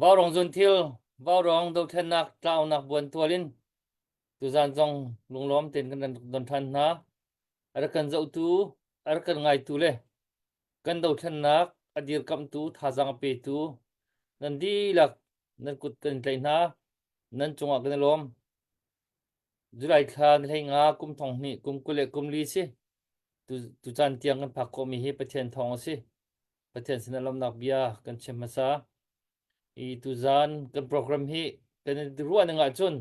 Vaurawng zunthil, Vaurawng dothlennak tlaunak buantual in tuzaan zong lunglawm tein kan don ṭhan hna. A rak kan zohtu, a rak kan ngaitu le kan dothlennak a dirkamhtu, thazaang a petu nan dihlak nan kut kan in tlaih hna. Nan cungah kan i lawm. July thla ni 15 kum 2000 kum 24 si. Tu tucaan tiang kan phak khawhmi hi Pathian thawng a si. Pathian sinah lawmhnak bia kan chim hmasa. I tuzaan kan program hi kan i ruah ning ahcun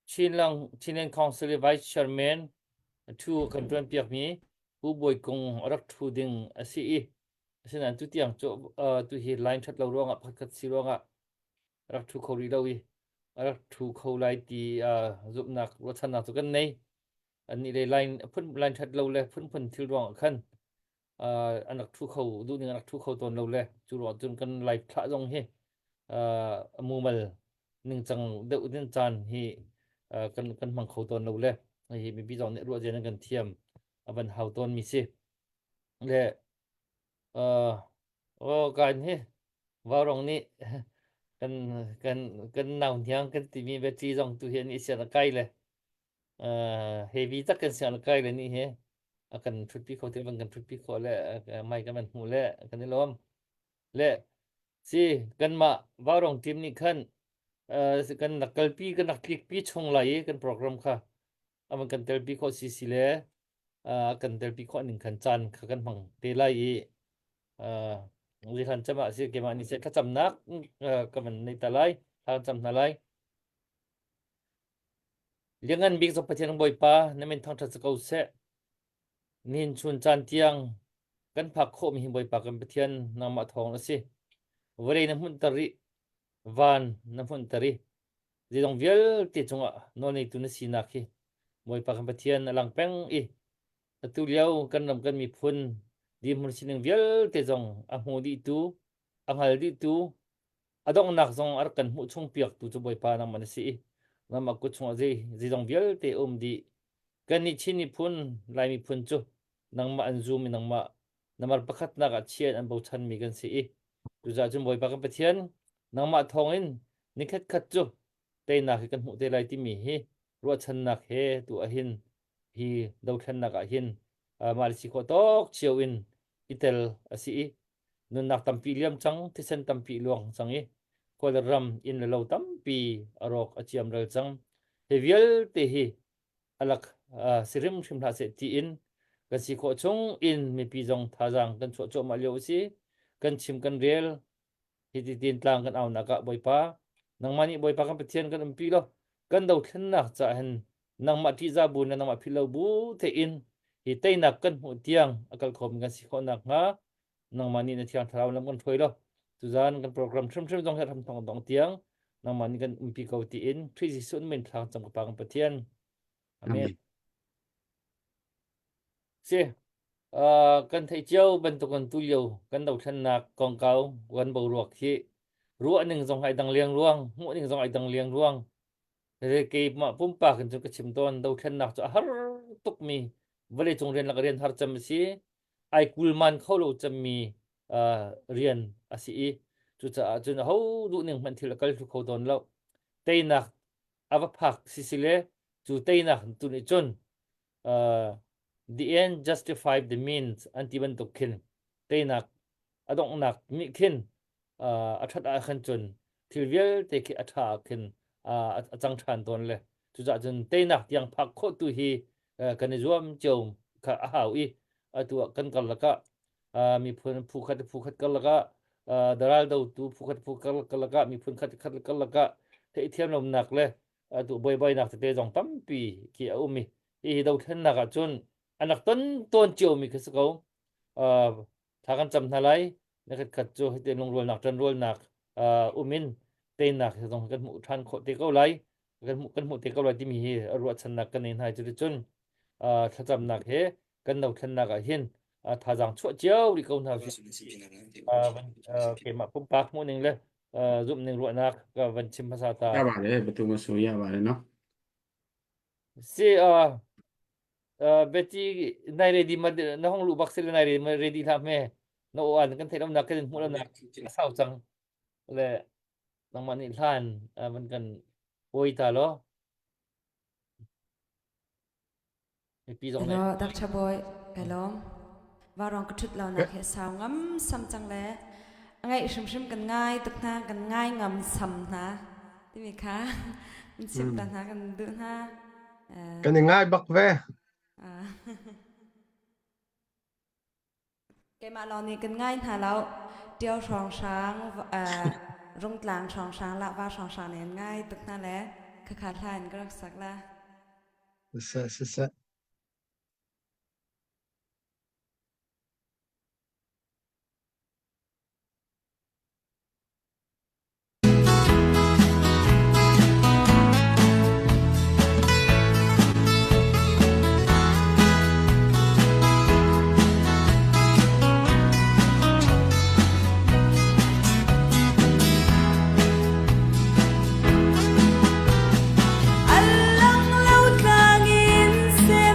Chinlang Chinland Council i Vice Chairman thu kan ṭuan piakmi Pu Bawi Kung a rak ṭhu ding a si i asinain tutiang cu uh, tu hi line ṭhat lo ruangah pakhatkhat si ruangah a rak ṭhu kho rih lo i a rak ṭhu kho lai ti uh, zumhnak ruahchannak cu kan nei. Annih le line phun line ṭhat lo le phunphun thil ruangah khan an rak ṭhu kho duh ning an rak ṭhu kho tawn lo le cu ruang cun kan live thlah zong hi a mumal ningcang deuh din caan hi kan kan hmang kho tawn lo le hi mipi zong nih ruah zian kan thiam a van hau tawn mi si le oh kan hi vaurong nih kan kan kan nau hniang kan timi betri zong tu hi an i sian a kai le heavy tak kan siang kai le ni he a kan thutpi kho te van kan thutpi kho le mai kan van hmu le kan i lawm le si kanmah vaurong team nih khan kan rak kalpi kan rak tlikpi chung lai i kan program kha avan kan telpi khawh si si le kan telpi khawh ning khan caan kha kan hmang te lai i zihlan cam ah si keimah nih seh thlacamnak ka van nei ta lai thla kan cam hna lai Lianngan bik cu Pathian Bawipa na min thangṭhat si ko seh. Nihin chun caan tiang kan phak khawhmi hi Bawipa kan Pathian nangmah thawng a si. Vawlei na hmunhter rih, van na hmunhter i zeizong vialte cungah nawlneitu na sinak hi Bawipa kan Pathian a lang peng i atu lio kan ram kan miphun dirhmun sining vialte zong a hmu dihtu, a hngal dihtu, a donghnak zong a rak kan hmuh chung piaktu cu Bawipa nangmah na si i nangmah kut chungah zei zeizong vialte um dih kannih Chin miphun Lai miphun cu nangmah an zum i nangmah namar pakhatnak ah chia in an bochanmi kan si i cucaah cun Bawipa kan Pathian nangmah thawngin nikhat khat cu teinak hi kan hmuh te lai timi hi ruahchannak he tu ahhin hi dothlennak ah hin mah le si khawh tawk cio in i tel a si i nunnak tampi liam cang, thisen tampi luang cang i khua le ram inn le lo tampi a rawk a ciam ral cang. Hi vialte hi alak uh, si hrimhrim hlah seh tiin kan si khawh chung in mipi zong thazaang kan chuah cuahmah lio a si. Kan chim kan rel hi ti tin tlang kan aunak ah Bawipa nangmah nih Bawipa kan Pathian kan umpi lo kan dothlennak caah hin nangmah ṭihzah bu le nangmah philh lo bu tein hi teinak kan hmuh tiang a kal khomi kan si khawh nakhnga nangmah nih na thiang thlarau lam kan hruai lo tuzan kan program hrimhrim zong hi ram thong dong tiang nangmah nih kan umpi ko tiin Khrih Jesuh min thlang cang ka pa kan Pathian amen si uh, kan theih cio bantukin tulio kan dothlennak kongkau kan boruak hi ruah ning zong ai dang liang ruang hmuh ning zong ai dang liang ruang Keimah pumpak in cun ka chim tawn dothlennak cu a har tukmi vawleicung rian lak rian har cem a si ai kulman kho lo cemmi uh, rian a si i cucaah cun aho duh ning hmanh thil a kal thlu kho tawn lo teinak a va phak si si le cu teinak tu nih cun uh, the end justify the means an ti bantuk khin teinak a donghnak nih khin a ṭhat ah khan cun thil vialte khi a ṭha ah khin a cang ṭhan tawn le cucaah cun teinak tiang phak khawh tu hi kan i zuam cio kha a hau i atu ah kan karlak ah miphun phu khat phu khat karlak ah daral dotu phu khat phu karlak ah miphun khat khat karlak ah theihthiam lonak le atu buaibainak tete zong tampi khi a um i hi dothlennak ah cun an rak ton tawn cio mi khi si ko thla kan cam hna lai na khat khat cu hiti lungrualnak ṭanrualnak um in teinak hi zong kan hmuh ṭhan khawh te ko lai kan hmuh kan hmuh te ko lai timi hi ruahchannak kan nei hna cuticun thlacamnak he kan dothlennak ah hin thazaang chuah cio rih ko hna usih keimah pumpak hmuh ning le zumh ning ruahnak ka van chim hmasa ta Ya ba le betu ma su ya ba le no. Si Betty nai ready ma na hong lu bak sile nai ready hlah me na aw an kan theih lo nak kan hmuh lo nak a sau cang le. Nangmah nih hlan van kan oi ta law. Mipi zong nih. Hello, Dr. Boy, hello. Varong ka ṭhut lo nak he sau ngam sam cang le a ngaih hrimhrim kan ngai tuk hna, kan ngai ngam sam hna timi kha kan chim ta hna kan duh hna. Kan i ngai bak ve. Keimah lawng nih kan ngai hna lo. Ṭio hrawnghrang, Rungtlang hrawnghrang, Lahva hrawnghrang nih an ngai tuk hna le khakha hla in ka rak sak la. Siseh, siseh. Alang lo tlang in se.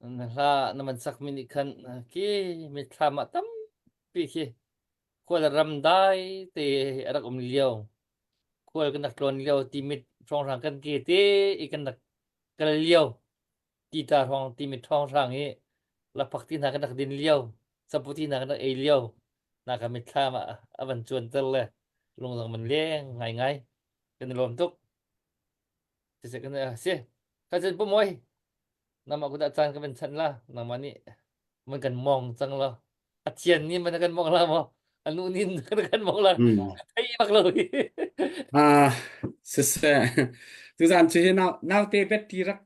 Na hla na man sak mi nih khan ki mitthlam ah tampi khi khual ram dai te a rak um lio khual kan rak tlawn lio timit hrawnghrang kan ke te i kan rak kal lio tita hrawng timit hrawnghrang i laphak ti hna kan rak din lio saputi hna kan rak ei lio na ka mitthlam ah a van cuanter le lungzang man leng ngaingai kan i lawm tuk. Siseh kan si. Kachin pumoi nama ku dah caan ka van chanh la nangmah nih man kan mong cang lo a thian ni man kan mong la maw anu nin kan mong la thei bak lo hi Ah, siseh. Tuzan cu hi nau naute bet ti rak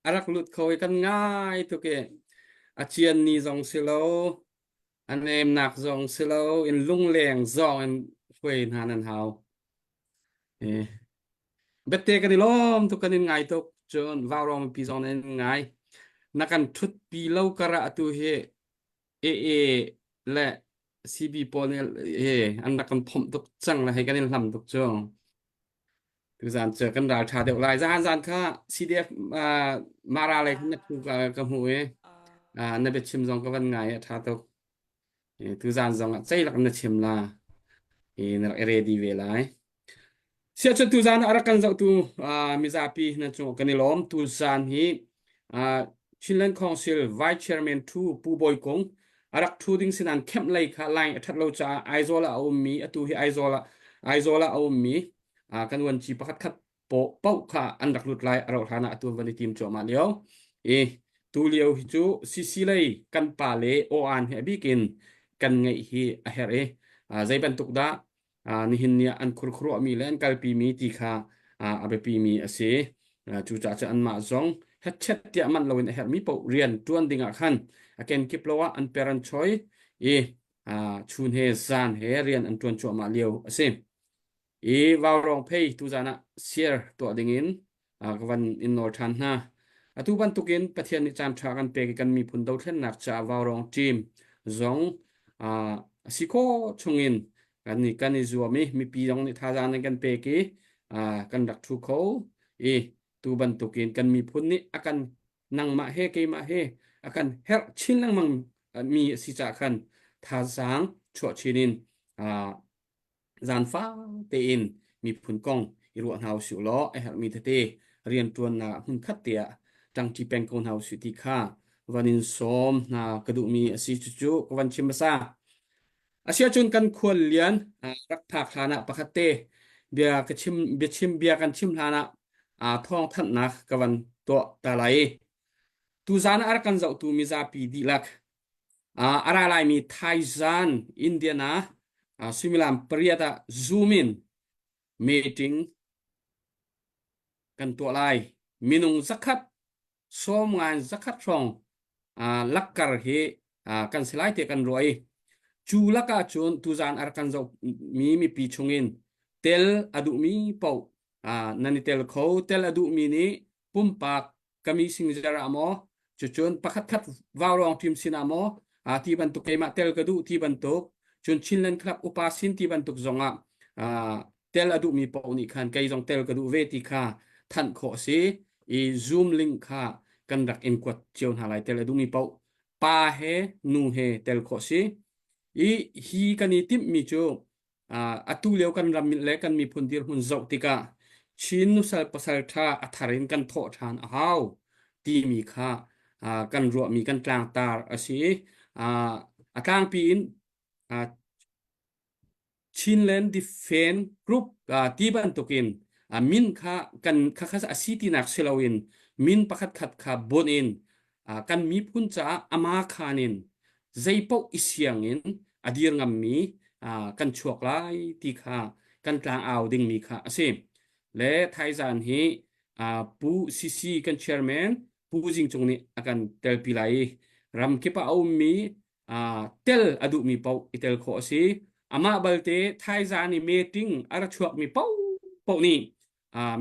a rak lut kho i kan ngai tuk i a cian ni zong si lo a nemnak zong si lo in lungleng zong in hruai hna nan hau. Eh, Biate kan i lawm tuk kan in ngai tuk cun vaurawng mipi zong nan in ngai. Na kan ṭhutpi lo karah atu hi AA le CB pawl nih he an rak kan phomh tuk cang le hei kan in hlam tuk cu. Tuzaan cu kan ral ṭha deuh lai. Zaan zaan kha CDF uh, Mara lei khan na phu ka, ka hmuh i uh, na biachim zong ka van ngai i a ṭha tuk. Tuzaan zong ah ceilak na chim la. I na rak i ready ve lai. Siahcun tuzaan ah a rak kan zohtu uh, mizapi nan cungah kan i lawm. Tuzaan hi uh, Chinland Council Vice Chairman Thu Pu Bawi Kung a rak thu ding sinan kemh lei kha line a that lo caah Aizawl ah a ummi atu hi Aizawl ah Aizawl ah a ummi uh, kan uanci pakhat khat paoh kha an rak lut lai a rauh hlan ah atu van i tim cuahmah lio i tu lio hi cu CC lei kan pa le aw-an he a bik in kan ngeih hi a herh i zei bantuk dah nihin ni ah an khurkhuruahmi le an kalpimi ti kha a biapimi a si. Cucaah cun anmah zong hetchet tiah manh loin a herhmi paoh rian ṭuan ding ah khan a kenkip lo ah an per an choi i chun he zan he rian an ṭuan cuahmah lio a si. I vaurawng phei tuzan ah share tuah dingin ka van in nawl ṭhan hna. Atu bantukin Pathian nih caan ṭha kan pek i kan miphun dothlennak caah vaurawng team zong a si khawh chungin kan i kan i zuam i mipi zong nih thazaang nan kan pek i kan rak ṭhu kho i tu bantukin kan miphun nih a kan nangmah he keimah he a kan herh chin lengmang mi a si caah khan thazaang chuah chin in zaanfang tein miphun kong i ruah hna usih law a herhmi tete rianṭuannak ah hmunkhat te ah ṭangṭi peng ko hna usih ti kha van in sawm hna ka duhmi a si cucu ka van chim hmasa. Asiahcun kan khual lian rak phak hlan ah pakhat te bia ka chim biachim bia kan chim hlan ah thawngthanhnak ka van tuah ta lai. Tuzaan ah a rak kan zohtu mizapi dihlak A ra laimi Thaizan, Indiana suimilam pariat ah Zoom in meeting kan tuah lai. Minung zakhat, sawmngan zakhat hrawng lakkar hi kan si lai tiah kan ruah i cu lakah cun tuzaan a rak kan zohmi mipi chungin tel a duhmi paoh nan i tel kho. Tel a duhmi nih pumpak kami singzer ah maw cucun pakhat khat vaurawng team sin ah maw ti bantuk keimah tel ka duh ti bantuk cun Chinland Club upa sin ti bantuk zong ah tel a duhmi paoh nih khan kei zong tel ka duh ve ti kha thanh khawh a si i Zoom link kha kan rak in kuat cio hna lai tel a duhmi paoh pa he nu he tel khawh si i hi kan i timhmi cu Atu lio kan ram le kan miphun dirhmun zoh tikah Chin nusal pasal ṭha a thar in kan thawh ṭhan a hau timi kha kan ruahmi kan tlangtar a si. A tlangpi in Chinland Defense Group ti bantukin min kha kan khakha a si tinak si loin min pakhat khat kha bunh in kan miphun caah ama khan in zeipaoh i siang in a dir ngammi kan chuak lai ti kha kan tlangau dingmi kha a si. Le thaizan hi Pu CC kan chairman Pu Jing Cung nih a kan telpi lai i ramkip ah a ummi tel a duhmi paoh i tel khawh a si. Amah balte thaizan i meeting a ra chuakmi paohpaoh nih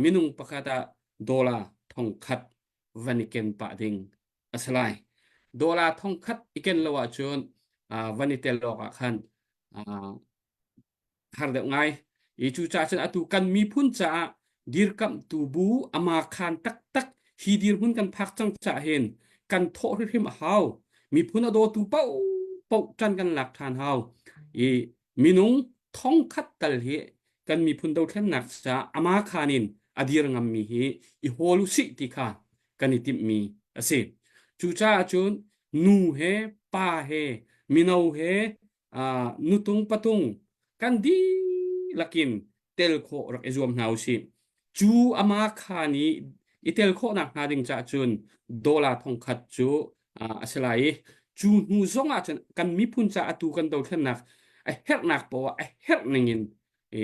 minung pakhat ah dollar thongkhat van i ken pah ding a si lai. Dollar thongkhat i ken lo ahcun van i tel awk ah khan har deuh ngai. I cucaah cun atu kan miphun caah dirkamhtu bu ama khan taktak. Hi dirhmun kan phak cang cah hin kan thawh hrimhrim a hau. Miphun a dawtu paoh paoh ṭan kan lak ṭhan hau. I minung thongkhat tal hi kan miphun dothlennak caah ama khan in a dir ngammi hi i hawl usih ti kha kan i timhmi a si. Cucaah cun nu he pa he mino he uh, nutung patung kan dihlak in tel khawh rak i zuam hna usih. Cu ama khan i i tel khawhnak hnga ding caah cun dollar thongkhat cu a si lai i cu hnu zong ah cun kan miphun ca atu kan dothlennak a herhnak poah a herh ning in i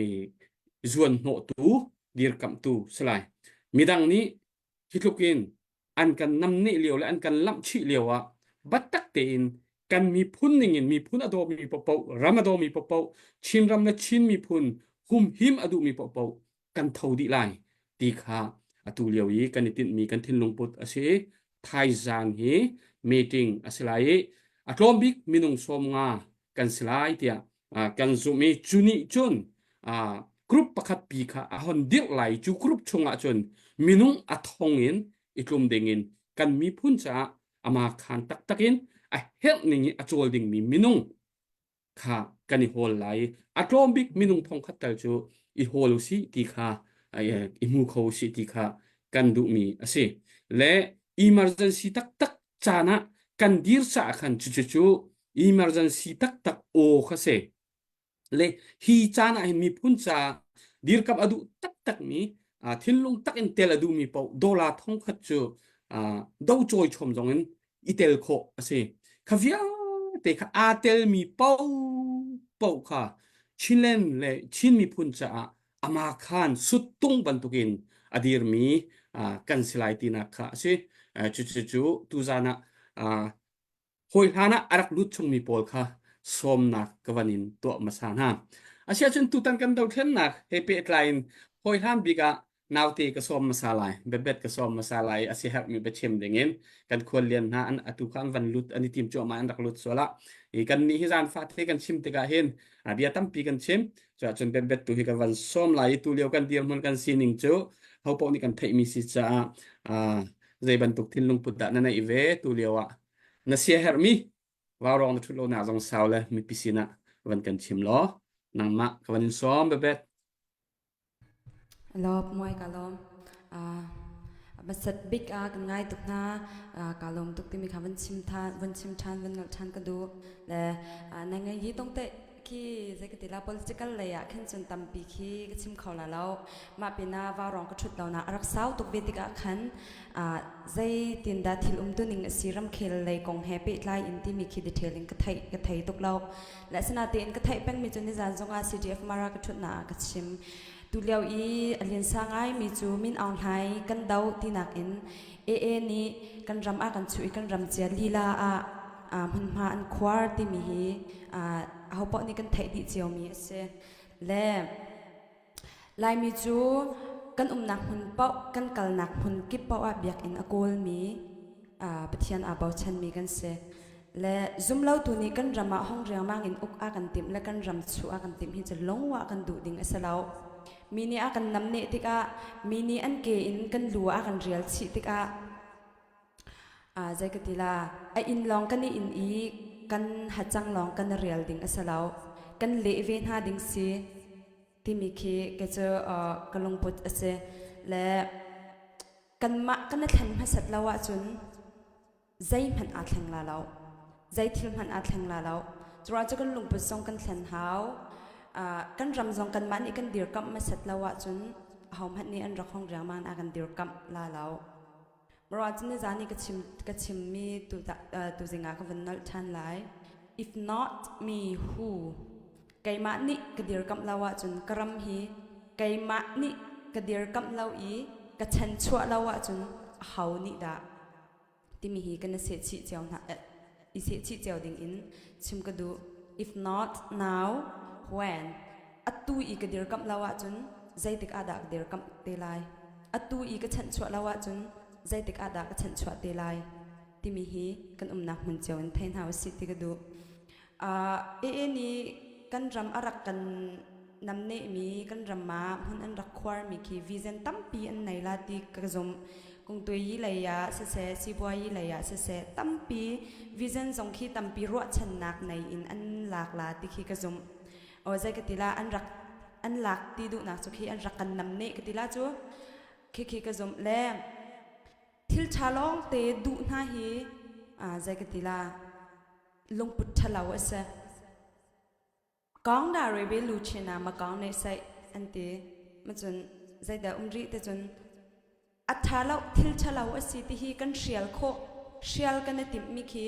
zuan hnawhtu dirkamhtu si lai. Midang nih hi tluk in an kan namneh lio le an kan lamh chih lio ah biatak tein kan miphun ning in miphun a dawmi paohpaoh ram a dawmi paohpaoh Chinram le Chin miphun humhim a duhmi paohpaoh kan tho dih lai ti kha atu lio i kan i tinhmi kan thinlung put a si i thaizang hi meeting a si lai i a tlawm bik minung 50 kan si lai tiah kan zumh i cu nih cun group pakhat pi kha a hon dirh lai cu group chungah cun minung a thong in i tlum ding in kan miphun caah ama khan taktak in a herh ning i a cawl dingmi minung kha kan i hawl lai a tlawm bik minung thong khat tal cu i hawl usih ti kha i hmu kho usih ti kha kan duhmi a si le emergency taktak caan ah kan dir caah khan cucu emergency taktak aw kha si le hi caan ah hin miphun ca dirkamh a duh taktakmi thinlung tak in tel a duhmi paoh dollar thongkhat cu do cawi chom zong in i tel khawh a si kha vialte kha aa telmi paohpaoh kha Chinland le Chin miphun caah ama khan suttung bantukin a dirmi kan si lai tinak kha a si. Cucu cu tuzan ah hawi hlan ah a rak lut chungmi pawl kha sawmnak ka van in tuah hmasa hna. Asiahcun tutan kan dothlennak he pehtlai in hawi hlan bik ah naute ka sawm hmasa lai, bebet ka sawm hmasa lai a si herhmi biachim dingin kan khuallian hna an atu kha an van lut an i tim cuahmah an rak lut sual ah i kan nih hi zan fate kan chim tikah hin bia tampi kan chim cuahcun bebet tu hi ka van sawm lai i tu lio kan dirhmun kan sining cu ho paoh nih kan theihmi si caah zei bantuk thinlung put dah na neih ve tu lio ah na sia herhmi vaurawng na ṭhut lonak zong sau le mipi sinah van kan chim law nangmah ka van in sawm bebet Lawm muai ka lawm. Hmasat bik ah kan ngai tuk hna. Ka lawm tuk timi kha van chim than, van chim than, van nolh than ka duh. Le na ngai hi tong te khi zei ka ti la political lei ah khin cun tampi khi ka chim kho la lo. Mah pinah vaurawng ka ṭhut lo na a rak sau tuk ve tikah khan zei tin dah thil um tu ning a si ramkhel lei kong he pehtlai in timi khi detail in ka theih ka thei tuk lo. Le asinain ka theih pengmi cu nizan zongah CDF Mara ka ṭhutnak ah ka chim. Tulio i a linsa ngaimi cu Min Aung Hlaing kan do tinak in AA nih kan ram ah kan chuh i kan ram cia lila ah hmunhma an khuar timi hi ahopaoh nih kan theih dih ciomi a si. Le Laimi cu kan umnak hmun paoh, kan kalnak hmun kip paoh ah biakinn a kawlmi, Pathian aa bochanmi kan si. Le zumlotu nih kan ram ah hong riangmang in uk a kan timh le kan ram chuh a kan timh hi cu lungwa kan duh ding a si lo. Mi nih a kan namneh tikah, mi nih an ke in kan lu ah a kan rial chih tikah, zei ka ti la, a inn lawng kan i inn i kan hacang lawng kan i rial ding a si lo. Kan leh ve hna ding si. Timi khi kei cu ka lungput a si. Le kanmah kan i thlen hmasat lo ahcun zeihmanh aa thleng la lo. Zei thil hmanh aa thleng la lo. Curuang cu kan lungput zong kan thlen hau. Kan ram zong kanmah nih kan dirkamh hmasat lo ahcun ahohmanh nih an rak hong riangmang a kan dirkamh la lo. Mara cu nizan i ka chim ka chimmi tu tuzing ah ka vun nolh ṭhan lai. If not me, who? Keimah nih ka dirkamh lo ahcun ka ram hi keimah nih ka dirkamh lo i ka chanchuah lo ahcun aho nih dah timi hi kan i sehchih cio hna i sehchih cio ding in chim ka duh. If not now, when? Atu i ka dirkamh lo ahcun zeitik ah dah ka dirkamh te lai? Atu i ka chanhchuah lo ahcun zeitik ah dah ka chanhchuah te lai? Timi hi kan umnak hmun cio in thei hna usih ti ka duh. Uh, AA nih kan ram a rak kan namnehmi kan ram ah hmun an rak khuarmi khi vision tampi an nei la ti ka zumh. Kungtuayi lei ah siseh, sibuayi lei ah siseh, tampi vision zong khi tampi ruahchannak nei in an lak la ti khi ka zumh. O zei ka ti la an rak an lak ti duhnak cu khi an rak kan nam ne ka ti la cu khi khi ka zumh le thil ṭha lawng te duh hna hi zei ka ti la lungput ṭhalo a si. Kong dah rebe lu chin ah ma kong ne sai an ti. Macun zeidah um rih te cun a ṭha lo thil ṭha lo a si ti hi kan hrial khawh hrial kan i timhmi khi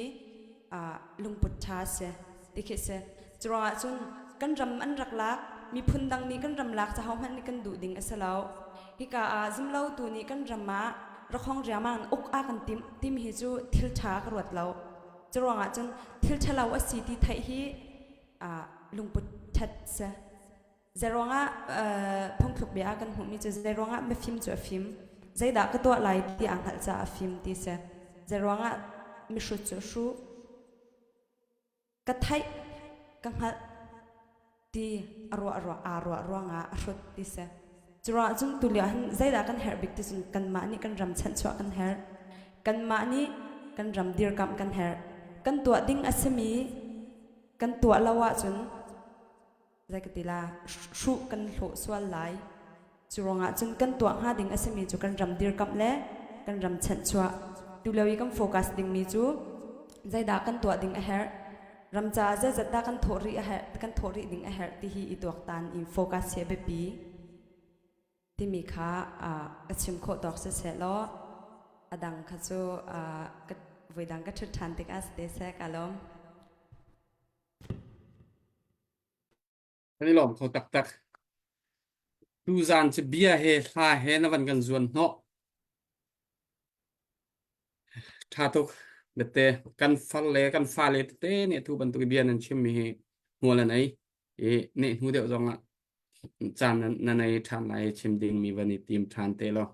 lungput ṭha a si ti khi a si. Curuangah cun kan ram an rak lak miphun dang nih kan ram lak caho hmanh nih kan duh ding a si lo. Hika ah zumlotu nih kan ram ah rakhong riangmang in uk a kan timh timi hi cu thil ṭha ka ruat lo. Curuangah cun thil ṭhalo a si ti theih hi lungput ṭhat si. Zeiruangah phungthluk bia ah kan hmuhmi cu zeiruangah mifim cu a fim, zeidah ka tuah lai ti aa hngalh caah a fim ti si. Zeiruangah mihrut cu a hruh, ka theih, ka hngalh ti a ruah ruah aa ruah ruangah a hrut ti si. Curuangah cun tulio ah hin zeidah kan herh bik ti cun kanmah nih kan ram chanhchuah kan herh. Kanmah nih kan ram dirkamh kan herh. Kan tuah ding a simi kan tuah lo ahcun zei ka ti la hruh kan hlawh sual lai. Cu ruangah cun kan tuah hnga ding a simi cu kan ram dirkamh le kan ram chanhchuah. Tulio i kan focus dingmi cu zeidah kan tuah ding a herh, ram caah zeizat dah kan thawh rih a herh, kan thawh rih ding a herh ti hi i tuaktan in focus hi a biapi timi kha ka chim khawh tawk siseh law a dang kha cu voidang ka ṭhut ṭhan tikah si te seh ka lawm. Kan i lawm kho taktak. Tuzaan cu bia he hla he na van kan zuan hnawh. Ṭha tuk. Bete kan far le kan fale tete nih atu bantuk bia nan chimmi hi hmual an ei i neh hnu deuh zong ah caan na nei ṭhan lai i chim dingmi van i tim ṭhan te law.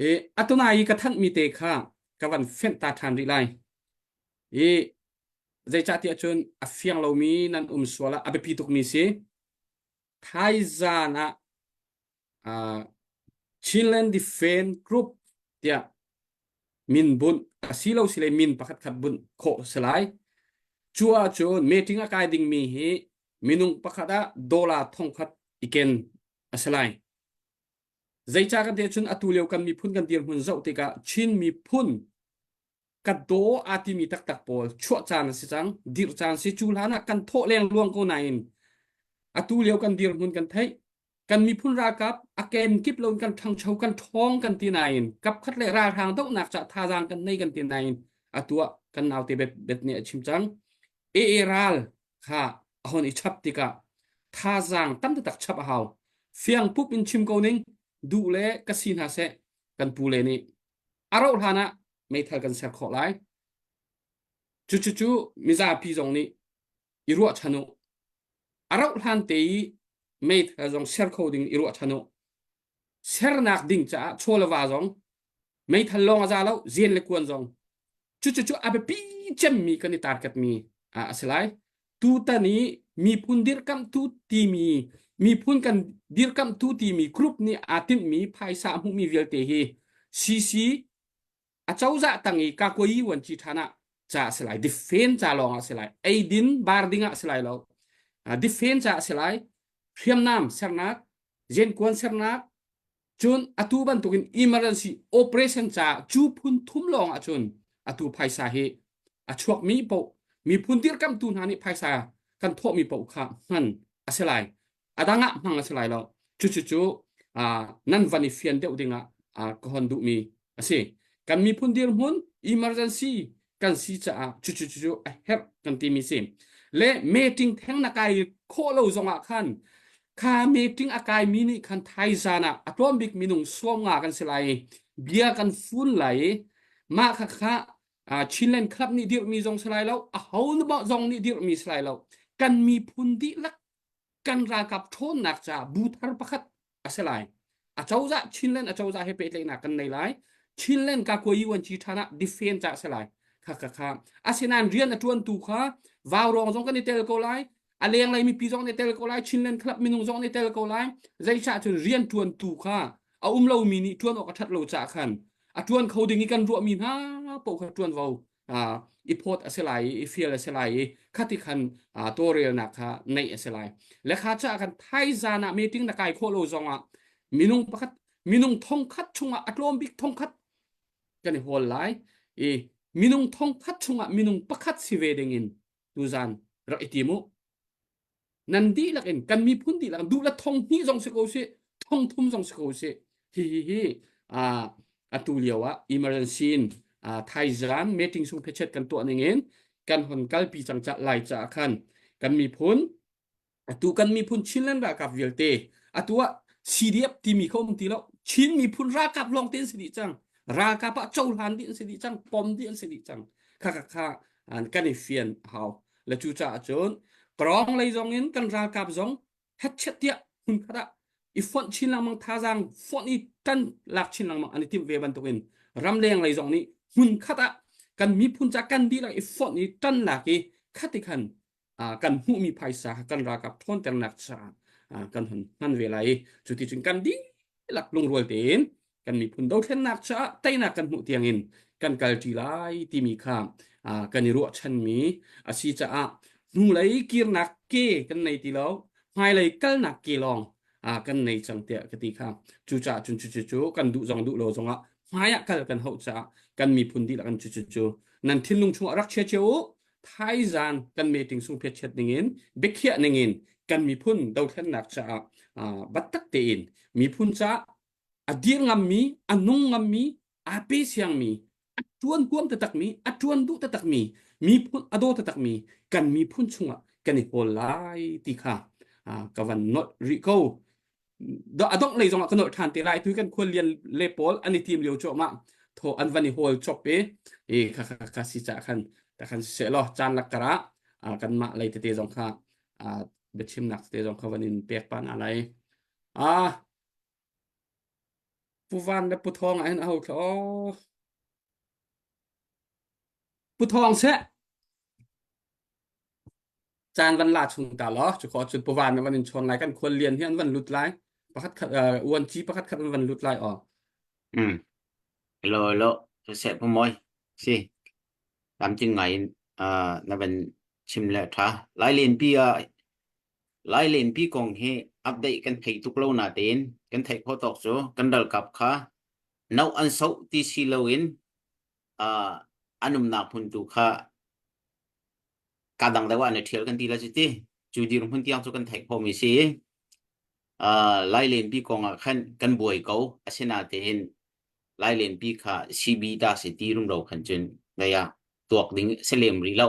I atunai i ka thanhmi te kha ka van fenh ta ṭhan rih lai. I zeicahtiah cun a fiang lomi nan um sual ah a biapi tukmi si. Thaizan ah uh, Chinland Defense Group tiah min bunh a si lo sile min pakhat khat bunh khawh si lai. Cu ahcun meeting a kai dingmi hi minung pakhat ah dollar thongkhat i ken a si lai. Zeicah kan ti ahcun atu lio kan miphun kan dirhmun zoh tikah Chin miphun ka daw aa timi taktak pawl chuah caan a si cang dirh caan si cu hlan ah kan thawh leng luang ko nain atu lio kan dirhmun kan theih kan miphun ralkap a kem kip lo kan ṭhangcho kan ṭhawng kan ti nain kapkhat le ralhrang dohnak ca thazaang kan nei kan ti nain atu ah kan naute bet bet nih a chim cang AA ral kha a hon i chap tikah thazaang tam taktak chap a hau fiang pup in chim ko ning duh le ka si hna seh kan pu le nih a rauh hlan ah meithal kan ser khawh lai. Cucu mizapi zong nih i ruahchan u. A rauh hlan te i meithal zong ser kho ding i ruahchan u. Sernak ding caah chaw le va zong meithal lawng a za lo, zen le kuan zong. Cucu a biapi cemmi kan i target mi a si lai. Tutan i miphun dirkamhtu timi miphun kan dirkamhtu timi group nih aa tinhmi phaisa a hmuhmi vialte hi CC acozah tang i kakwayi vuanci ṭhan ah ca a si lai defend ca lawng ah si lai eidin bar ding ah si lai lo defend ca a si lai hriamnam sernak zenkuan sernak Cun atu bantukin emergency operation caah cu phun thum lawng ahcun atu phaisa hi a chuakmi paoh miphun dirkamhtu hna nih phaisa kan thawhmi paoh kha hman a si lai. A dang ah hmang a si lai lo. Cucu nan van i fian deuh dingah ka hon duhmi a si. Kan miphun dirhmun emergency kan si caah cucu cu a herh kan timi si. Le meeting theng na kai khawh lo zongah khan kha meeting a kaimi nih khan thaizan ah a tlawm bik minung 50 kan si lai i bia kan fun lai i mah kha kha Chinland Club nih dirhmi zong si lai lo a ho zong nih dirhmi si lai lo kan miphun dihlak kan ralkap ṭhawnnak caah bu thar pakhat a si lai. Acozah Chinland acozah he pehtlaihnak kan nei lai. Chinland ka kuai yuan chi ṭhan ah defend ca a si lai. Kha kha kha. Asinain rian a ṭuantu kha vaurawng zong kan i tel ko lai. A lenglei mipi zong an i tel ko lai. Chinland club minung zong an i tel ko lai. Zeicah cun rian ṭuantu kha a um lomi nih ṭuan awk a ṭhat lo caah khan. A ṭuan kho ding i kan ruahmi hna paoh kha ṭuanvo i phawt a si lai i i fial a si lai i khati khan tawlrelnak kha neih a si lai. Le kha caah kan thaizan ah meeting na kai khawh lo zongah minung pakhat minung thongkhat chungah a tlawm bik thongkhat kan i hawl lai i minung thongkhat chungah minung pakhat si ve dingin tuzan rak i tim u. Nan dihlak in kan miphun dihlak duh le thong hnih zong si ko sih thong thum zong si ko sih hi hi hi atu lio ah emergency in thaizan meeting sung phechet kan tuah ning in kan hon kalpi cang ca lai caah khan kan miphun atu kan miphun Chinland ralkap vialte atu ah CDF timi kha um ti lo Chin miphun ralkap lawng te an si dih cang ralkap ah cohlan dih an si dih cang pom dih an si dih cang kha kha kha kan i fian hau le cucaah cun krawng lei zong in kan ralkap zong hetchet tiah hmunkhat ah i fonh chin lengmang thazaang fonh i tan lak chin lengmang an i timh ve bantukin ramleng lei zong nih hmunkhat ah kan miphun ca kan dihlak i fonh i tan lak i khati khan kan hmuhmi phaisa kan ralkap ṭhawnternak caah kan hun hman ve lai i cuticun kan dihlak lungrual tein kan miphun dothlennak caah teinak kan hmuh tiangin kan kalṭi lai timi kha kan i ruahchanmi a si caah hnulei kirnak ke kan nei ti lo hmailei kalnak ke lawng kan nei cang tiah ka ti kha cucaah cun cucu cu kan duh zong duh lo zongah hmaiah kal kan hauh caah kan miphun dihlak in cucu cu nan thinlung chungah rak chia cio u thaizan kan meeting sung phiatchiat ningin biakhiah ningin kan miphun dothlennak caah battak tein miphun caah a dir ngammi a nung ngammi aa pe siangmi a ṭuan huam taktakmi a ṭuan duh taktakmi miphun a daw taktakmi kan miphun chungah kan i hawl lai ti kha ka van nolh rih ko a dongh lei zongah ka nolh ṭhan te lai tu kan khual lian le pawl an i tim lio cuahmah thaw an van i hawl chop i i kha kha kha si ca khan ta khan siseh law caan lak karah kanmah lei tete zong kha biachimnak tete zong kha van in pek pa na lai ah Pu Van le Pu Thawng ah hin aho thla aw Pu Thawng seh caan van la chung ta law cu kho cun Pu Van van in chawn lai kan khual lian hi an van lut lai pakhat khat uan ci pakhat khat an van lut lai aw Mm. Hello, hello. Seh pu moi. Si. Tam ting ngai in uh, na van chim le tha. Lai len pi a Lai lenpi kong hi update kan thei tuk lo natein kan theih khawh tawk cu kan ralkap kha no an soh ti si loin uh, an umnak hmun tu kha ka dang deuh ah an i ṭhial kan ti la cu ti. Cu dirhmun tiang cu kan theih khawhmi si. Uh, Lai lenpi kong ah khan kan buai ko. Asinatein Lai lenpi kha CB ta si ti rumro khan cun ngai ah tuak ding si lem rih lo.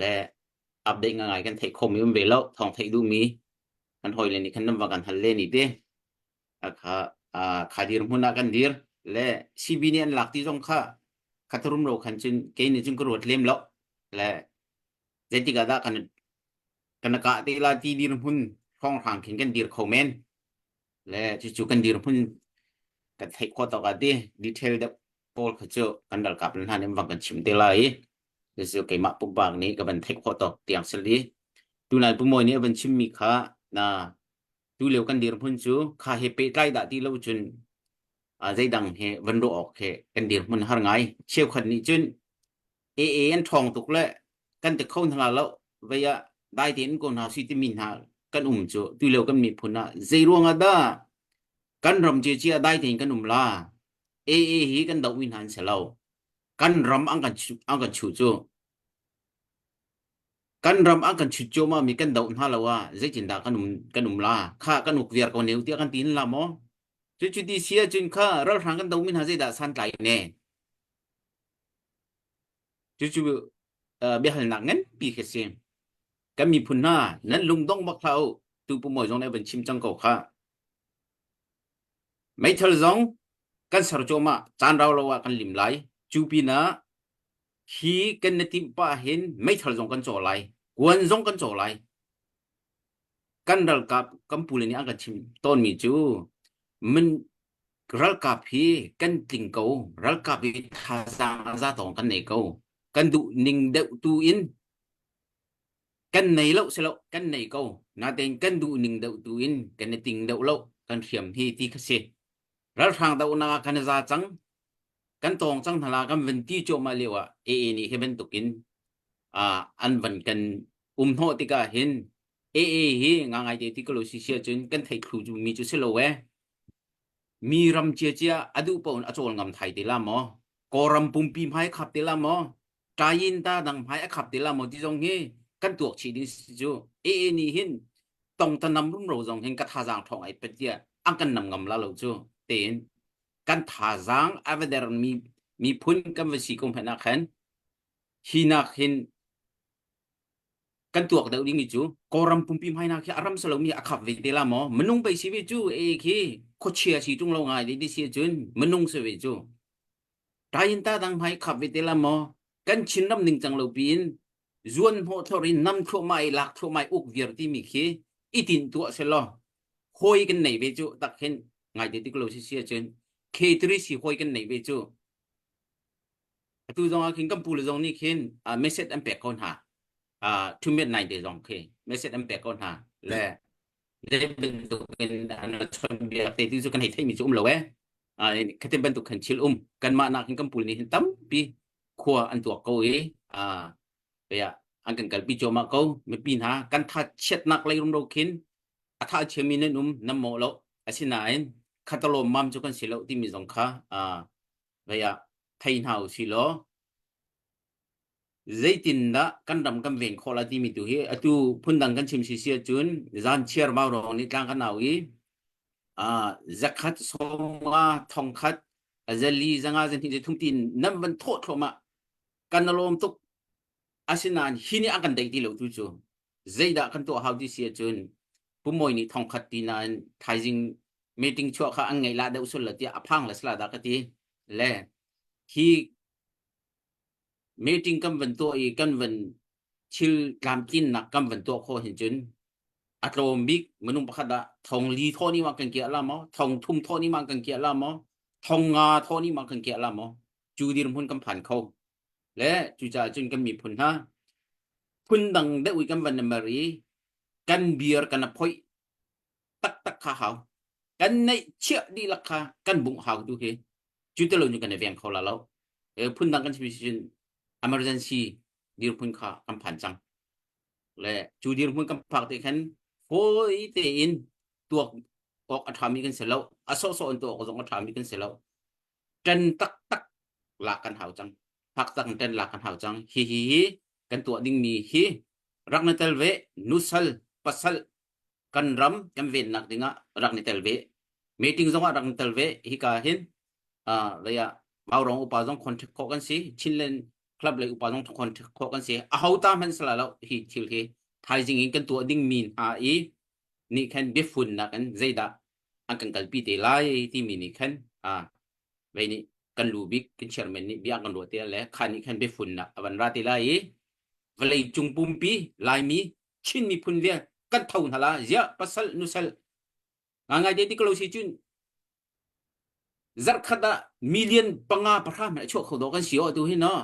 Le update ngai kan theih khomi um ve lo thawng theih duhmi kan hawile nih khan nan va kan hal len i te kha kha dir hmun ah kan dir le CB nih an lak ti zong kha khatharum ro khan cun kei nih cun ka ruat lem lo le zeitik ah dah kan kan kah te la ti dir hmun hrawng hrang khin kan dir kho men le cucu kan dirhmun kan theih khawh tawk ah ti detail deuh pawl kha cu kan ralkap hna nih van kan chim te lai i cucu keimah pumpak nih ka van theih khawh tawk tiang si li tunai Pu Mawi nih a van chimmi kha na tu lio kan dirhmun cu kha he pehtlai dah ti lo cun zeidang he van ruah awk he kan dirhmun har ngai cheukhat nih cun AA an ṭhawng tuk le kan ti kho hna lo vei ah dai tein ko hna si timi hna kan um cu tulio kan miphun ah zei ruang ah dah kan ram cia dai tein kan um la AA hi kan doh mi hna an si lo kan ram an kan an kan chuh cu kan ram an kan chut cuahmah mi kan doh hna lo ah zeitindah kan um kan um la kha kan uk viar ko neu tiah kan tin la maw cu cu ti si ahcun kha ralhrang kan doh mi hna zeidah santlai ne Cucu uh, biahalnak nganpi khi si. Kan miphun hna nan lungdong bak hlah u. Tu Pu Mawi zong nih van chim cang ko kha. Meithal zong kan ser cuahmah caan rau lo ah kan lim lai. Cu pinah hi kan na timh pah hin meithal zong kan caw lai. Kuan zong kan caw lai. Kan ralkap kan pule nih an kan chim tawnmi cu min Ralkap hi kan tling ko. Ralkap hi thazaang a za tawng kan nei ko. Kan duh ning deuh tu in kan nei lo si lo kan nei ko. Natein kan duh ning deuh tu in kan i ting deuh lo kan hriam hi ti kha si. Ralhrang dohnak ah kan i za cang. Kan tawng cang hna la kan van ti cuahmah lio ah AA nih hi bantukin uh, an van kan um hnawh tikah hin AA hi ngangai te ti ko lo si sia cun kan thei thlu cu mi cu si lo e. Mi ram cia cia a duh paoh in a cawl ngam thai te la maw? Kawlram pumpi hmai khap te la maw? Tayin ta dang hmai a khap te la maw ti zong hi kan tuak chih ding si cu. AA nih hin tong ta nam rumro zong hin ka thazaang ṭhawng ai pet tiah an kan nam ngam la lo cu tein kan thazaang a va der mi miphun kan va si ko hmanh ah khan hi nak hin kan tuak deuh ding cu Kawlram pumpi hmai nak khi a ram salomi a khap ve te la maw minung pei si ve cu e khi khuachia si tung lo ngai ti si cun minung si ve cu tayin ta dang hmai khap ve te la maw kan Chinram ning cang lo piin zuan hnawh thlor in nam thluahmah i lak thluahmah i uk viar timi khi i tin tuah selaw hawi kan nei ve cu tak hin ngai te tik lo si si ahcun K3 si hawi kan nei ve cu atu zong ah khin kan pu le zong nih khin message an pek ko hna thumet nai te zong khi message an pek ko hna le zei bantuk in an chawnbiak te tu cu kan hei theimi cu um lo eh khatin bantuk khan thil um kanmah nak hin kan pu nih hin tampi khua an tuak ko i ya an kan kalpi cuahmah ko mipi hna kan tha chiatnak lei rumro khin a tha chiami nan um nan mawh lo asinain khatalawm mam cu kan si lo timi zong kha vei ah thei hna u si law zeitindah kan ram kan ven khawh la timi tu hi atu phundang kan chim si si ahcun zan chiar mau rong nih tlang kan au i zakhat sawmnga thongkhat zali zanga zahnih zathum tin nan van thawh thluahmah kan lawm tuk asinain hi nih a kan deih ti lo tu cu zeidah kan tuah hau ti si ahcun pumawi nih thongkhat ti nain thaizing meeting chuah kha an ngeih la deuh sul la tiah a phang le sala dah ka ti le hi meeting kan van tuah i kan van thil tlamtlinnak kan van tuah khawh hin cun a tlawm bik minung pakhat ah thong li thaw ni ma kan kiah la maw thong thum thaw ni ma kan kiah la maw thong nga thaw ni ma kan kiah la maw cu dirhmun kan phan kho le cucaah cun kan miphun hna phun dang deuh i kan van mer i kan beer kan a phoih taktak kha hau kan neih chiah dihlak kha kan bungh hau tu hi cu te lo cu kan i veng kho la lo phun dang kan chim cun emergency dirhmun kha kan phan cang le cu dirhmun kan phak te khan fawi tein tuak awk a ṭhami kan si lo a sawhsawh in tuak awk zong a ṭhami kan si lo ṭan taktak lak kan hau cang phak tak in ṭan lak kan hau cang hi hi hi kan tuah dingmi hi rak na tel ve nusal pasal kan ram kan vennak dingah rak ni tel ve meeting zongah rak ni tel ve hika hin uh, lei ah Maurong upa zong contact khawh kan si Chinland club lei upa zong contact khawh kan si a ho ta hmanh sala lo hi thil hi thaizing in kan tuah ding mi hna i nih khan biafunnak in zeidah an kan kalpi te lai timi nih khan a vei nih kan lu bik kan chairman nih bia kan ruah te le kha nih khan biafunnak a van ra te lai i vawlei cung pumpi laimi Chin miphun vial kan tho hna la ziah pasal nusal ngai te ti ko lo si cun zarkhat ah million panga pahra hmanh a chuah kho dawh kan si o tu hi no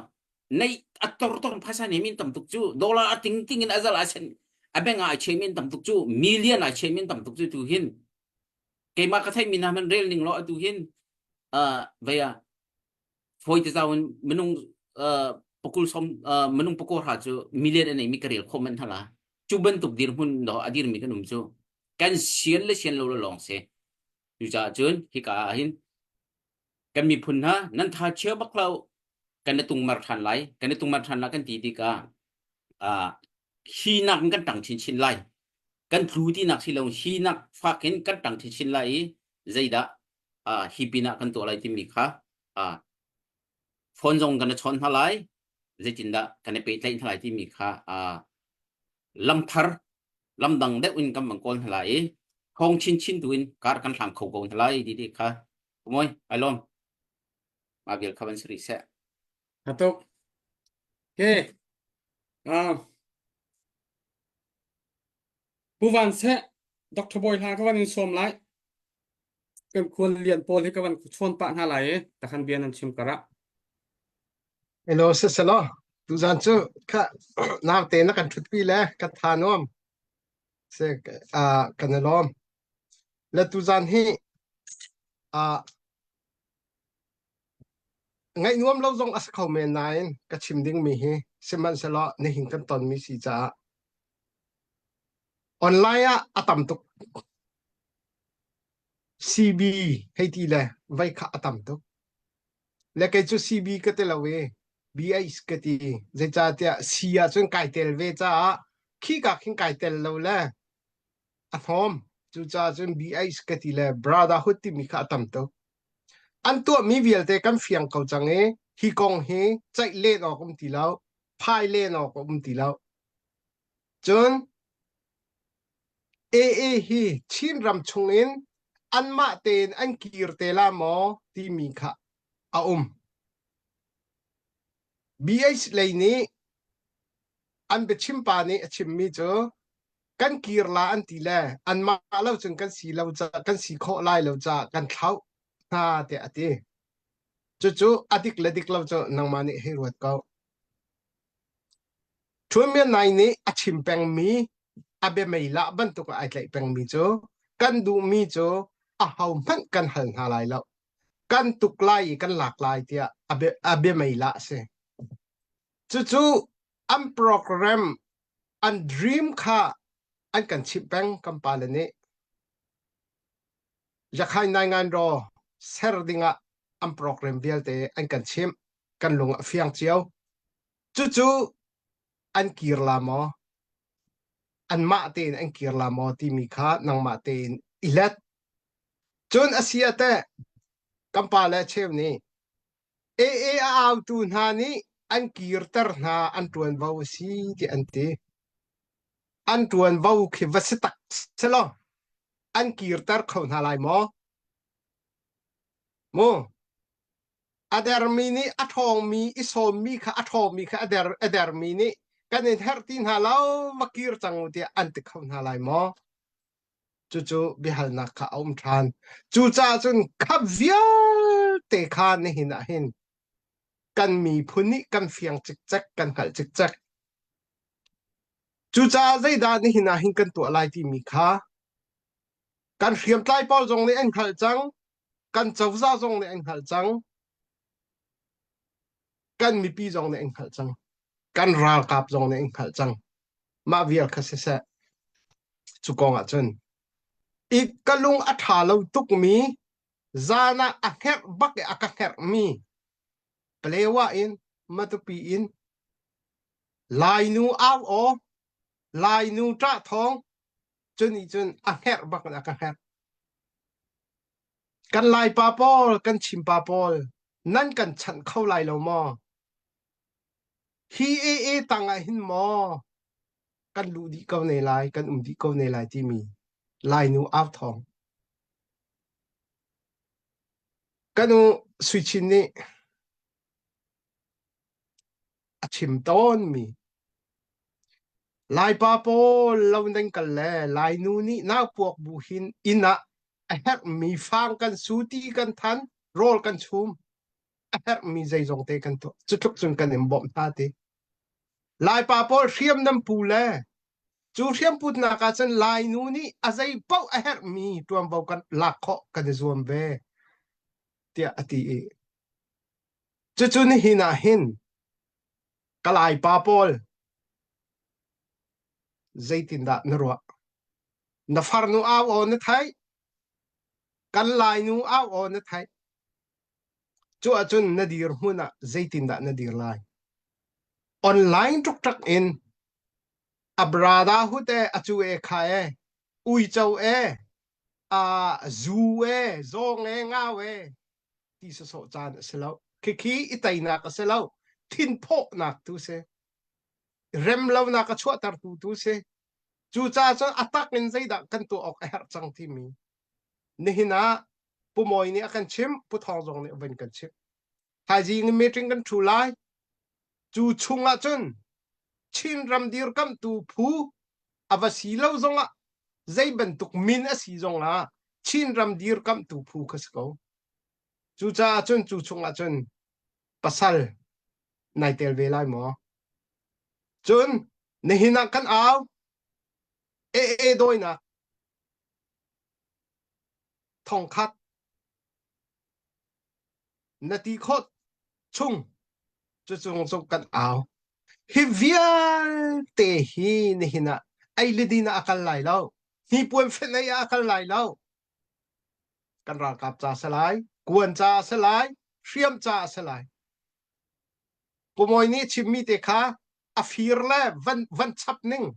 nei a tor tor phaisa ne min tam tuk cu dollar a ting ting in a zal a sen a beng ah a che min tam tuk cu million a che min tam tuk cu tu hin keimah ka theih mi hna man rel ning lo atu hin uh vaya fawi te zau in minung uh pakul som uh minung pakul ha cu million a nei mi ka rel khawh man hala cu bantuk dirhmun do a dir mi kan um cu kan sian le sian lo lo lawng si cucaah cun hika ah hin kan miphun hna nan tha chia bak lo kan i tungmar ṭhan lai kan i tungmar ṭhan lai kan ti tikah uh, hi nak in kan ṭang chinchin lai kan tlu ti nak si lo hi nak fak in kan ṭang chinchin lai i zeidah uh, hi pinah kan tuah lai timi kha uh, phone zong kan i chawn hna lai zeitindah kan i pehtlaih hna lai timi kha uh, lamthar lamdang deuh in kan van kawl hna lai i thawng chinchin tu in kar kan hlang kho ko hna lai ti ti kha moi ai lawm ma vial kha van sri seh Atuk. Okay. Ah. Pu Van Seh, Dr. Bawi Hla ka van in sawm lai. Kan khual lian pawl hi ka van chawn pah hna lai i takhan bia nan chim karah. Hello, siselaw. Tuzan cu kha naute na kan ṭhutpi le ka tha nuam. Se ah kan i lawm. Le tuzan hi ah. Ngaih nuam lo zong a si kho men nain ka chim dingmi hi sihmanhsehlaw nihin kan tonmi si caah online ah a tam tuk. CB hei ti le vei kha a tam tuk. Le kei cu CB ka ti lo i BH ka ti. Zeicahtiah C ahcun kai tel ve caah khika khin kai tel lo le a hnawm. Cucaah cun BH ka ti le Brotherhood timi kha a tam tuk. An tuahmi vialte kan fiang ko cang i hi kong hi ceih len awk um ti lo, phai len awk a um ti lo. Cun AA hi Chinram chungin anmah tein an kir te la maw timi kha a um. BH lei nih an biachimpa nih a chimmi cu kan kir la an ti le anmah lo cun kan si lo ca kan si khawh lai lo caah kan thlauh hna tiah a ti. Cucu a dik le dik lo cu nangmah nih hei ruat ko. Ṭhun Myat Naing nih a chim pengmi a biamei lah bantuk ah ai tlaih pengmi cu kan duhmi cu ahohmanh kan hal hna lai lo. Kan tuk lai i kan lak lai tiah a bia, a biamei lah a si. Cucu an program, an dream kha an kan chimh peng kan pale nih. Yakhai Nai Ngan Raw ser dingah an program vialte an kan chimh. Kan lung a fiang cio. Cucu an kir la maw? Anmah tein an kir la maw timi kha nangmah tein i let. Cun a si ah teh kan pa le cheu nih AA a autu hna nih an kirter hna an ṭuanvo a si tiah an ti. An ṭuanvo khi va si tak selaw an kirter kho hna lai maw? Mu a dermi nih a ṭhawngmi i sawmmi kha a ṭhawngmi kha a der a dermi nih kan in herh ti hna lo va kir cang u tiah an ti kho hna lai maw? Cucu biahalnak kha a um ṭhan. Cucaah cun khap vialte kha nihin ah hin kan miphun nih kan fiang cikcek, kan hngalh cikcek. Cucaah zeidah nihin ah hin kan tuah lai timi kha kan hriamtlai pawl zong nih an hngalh cang, kan cozah zong nih an hngalh cang, kan mipi zong nih an hngalh cang, kan ralkap zong nih an hngalh cang. Mah vial kha siseh, cu kong ah cun i ka lung a ṭha lo tukmi zan ah a hngerh bak i a ka hngerhmi Palewa in Matupi in Lainu au aw Lainu ṭah thawng cu nih cun a hngerh bak in a ka hngerh. Kan Laipa pawl, kan Chinpa pawl, nan kan chanh kho lai lo maw? Hi AA tang ah hin maw kan luh dih ko ne lai, kan um dih ko ne lai timi Lainu au thawng. Kan u Sui Chin nih a chim tawnmi Laipa pawl lo nan kal le Lainu nih naupuak bu hin inn ah a herhmi fang kan su, ti kan than, rawl kan chum, a herhmi zeizong te kan tuah. Cu tluk cun kan in bawmh hna ti. Laipa pawl hriam nan pu le cu hriam putnak ah cun Lainu nih a zei paoh a herhmi ṭuanvo kan lak khawh kan i zuam ve tiah a ti i cucu nihin ah hin ka Laipa pawl zeitindah na ruah? Na farnu au aw na theih, kan Lainu au aw na theih. Cu ahcun na dirhmun ah zeitindah na dir lai? Online ṭukṭak in a brada hut e, a cu e kha e, uico e, a zu e, zawng e, ngau e, ti sawsawh caan a si lo. Khikhi i teinak a si lo. Thinphawhnak tu si. Remlonak a chuahtertu tu si. Cucaah cun a tak in zeidah kan tuah awk a herh cang timi nihin ah Pu Mawi nih a kan chimh, Pu Thawng zong nih a vun kan chimh. Thaizing in meeting kan ṭhu lai. Cu chung ah cun Chin ram dirkamhtu phu a va si lo zongah zei bantuk min a si zongah Chin ram dirkamhtu phu kha si ko. Cucaah cun cu chungah cun pasal nai tel ve lai maw? Cun nihin ah kan au AA dawinak thongkhat na ti khawh. chung cucung cu kan au. Hi vialte hi nihin ah ei le din ah a kal lai lo. Hnipuan fenh ei ah a kal lai lo. Kan ralkap ca a si lai, kuan ca a si lai, hriam ca a si lai. Pumawi nih chimmi te kha a fir le van, van chap ning.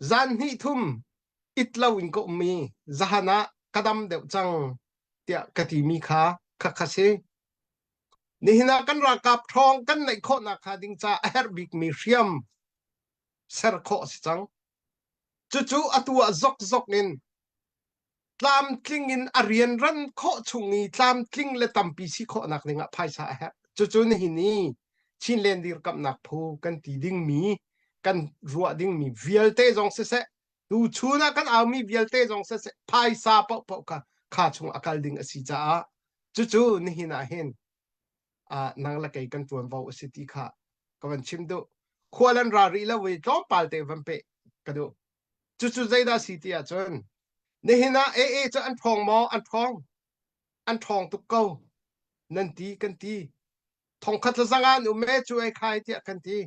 Zan hnih thum it lo in ka um i zahan ah ka dam deuh cang tiah ka timi kha khakha si. Nihin ah kan ralkap ṭhawng kan neih khawhnak hnga ding ca a herh bikmi hriam ser khawh a si cang. Cucu atu ah zokzok in tlamtling in a rianran khawh chung i tlamtling le tampi si khawhnak dingah phaisa a herh. Cucu nihin i Chinland dirkamhnak phu kan ti dingmi, kan ruah dingmi vialte zong siseh, tuchun ah kan aumi vialte zong siseh, phaisa paohpaoh kha kha chung a kal ding a si caah cucu nihin ah hin uh, nang le kei kan ṭuanvo a si ti kha ka van chim duh. Khual an ra rih lo i tlawmpal te van peh ka duh. Cucu zeidah si ti ahcun nihin ah AA cu an ṭhawng maw? An ṭhawng. An ṭhawng tuk ko. Nan ti kan ti. Thongkhat le zanga an um e cu ei khai tiah kan ti.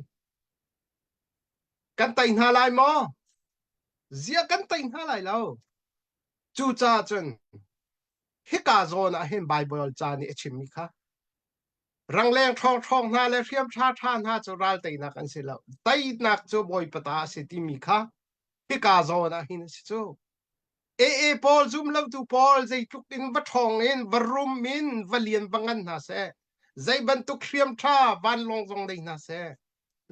Kan tei hna lai maw? Zia kan tei hna lai lo. Cucaah cun hika zawn ah hin Baibal ca nih a chimmi kha rangleng ṭhawngṭhawng hna le hriam ṭhaṭha hna cu ral teinak an si lo. Teinak cu Bawipa ta a si timi kha hika zawn ah hin a si cu. AA pawl zumlotu pawl zeitluk in va ṭhawng in va rum in va lian va ngan hna seh zei bantuk hriam ṭha vanlawng zong nei hna seh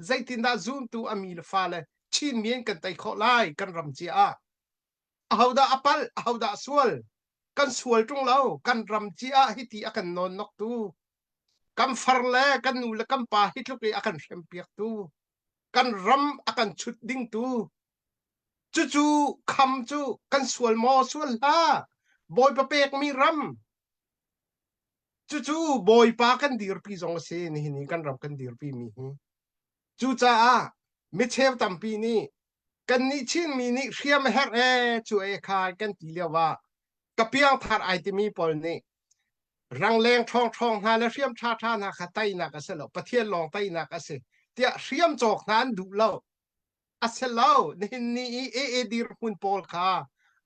zeitindah zumtu a mi le fale Chinmi in kan tei khawh lai kan ram cia ah ahodah a palh ahodah a sual kan sual ṭung lo kan ram cia ah hiti a kan nawnnoktu kan far le kan nu le kan pa hi tluk i a kan hrempiaktu kan ram a kan chut dingtu cucu kham cu kan sual maw sual hlah bawipa pekmi ram cucu bawipa kan dirpi zong a si nihin i kan ram kan dirpi mi hi Cucaah micheu tampi nih kannih Chinmi nih hriam a herh ee cu ee khai kan ti lio ah ka piangthar ai timi pawl nih rangleng ṭhawngṭhawng hna le hriam ṭhaṭha hna kha teinak a si lo Pathian lawng teinak a si tiah hriam cawk hna an duh lo a si lo nihin ni i AA dirhmun pawl kha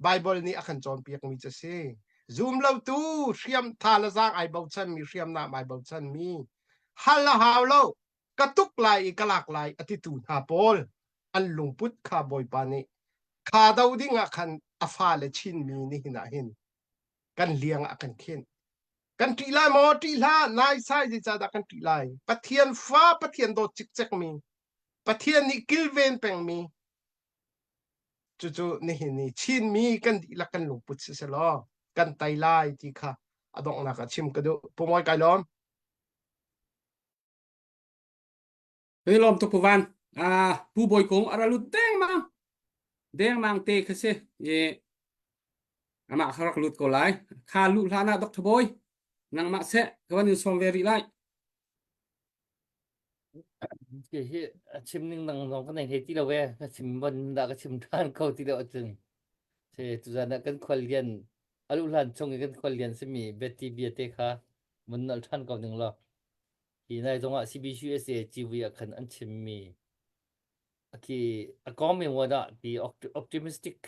Bible nih a kan cawnpiakmi cu a si zum lotu hriam tha le zaang ai bochanmi hriamnam ai bochanmi hal a hau lo ka tuk lai i ka lak lai a titu hna pawl an lungput kha Bawipa nih kha do ding ah khan a fale Chinmi nihin ah hin kan liang ah kan khinh. Kan ṭih lai maw? Ṭih hlah. Naisai zeicahdah kan ṭih lai? Pathian fa, Pathian dawt cikcekmi, Pathian nih kilven pengmi, cucu nihin ni Chinmi kan dihlak kan lungput si selaw kan tei lai ti kha a donghnak ah chim ka duh. Pu Mawi kai lawm. Hei lawm tuk Pu Van. Ah, Pu Bawi Kung a ra lut dengmang. Dengmang te kha si. I amah kha rak lut ko lai. Kha luh hlan ah Dr. Bawi, nangmah seh ka van in sawm ve rih lai. Ke hi a chim ning nang zong ka nei hlei ti lo e. Ka chim bon dah ka chim ṭhan kho ti lo ahcun. Se tuzan ah kan khual lian a luh hlan chung i kan khual lian simi Betty bia te kha mun nolh ṭhan ko ning law. Hi nai zongah CBCUSA civui ah khan an chimmi khi a kawngmi nguan ah ti optimistic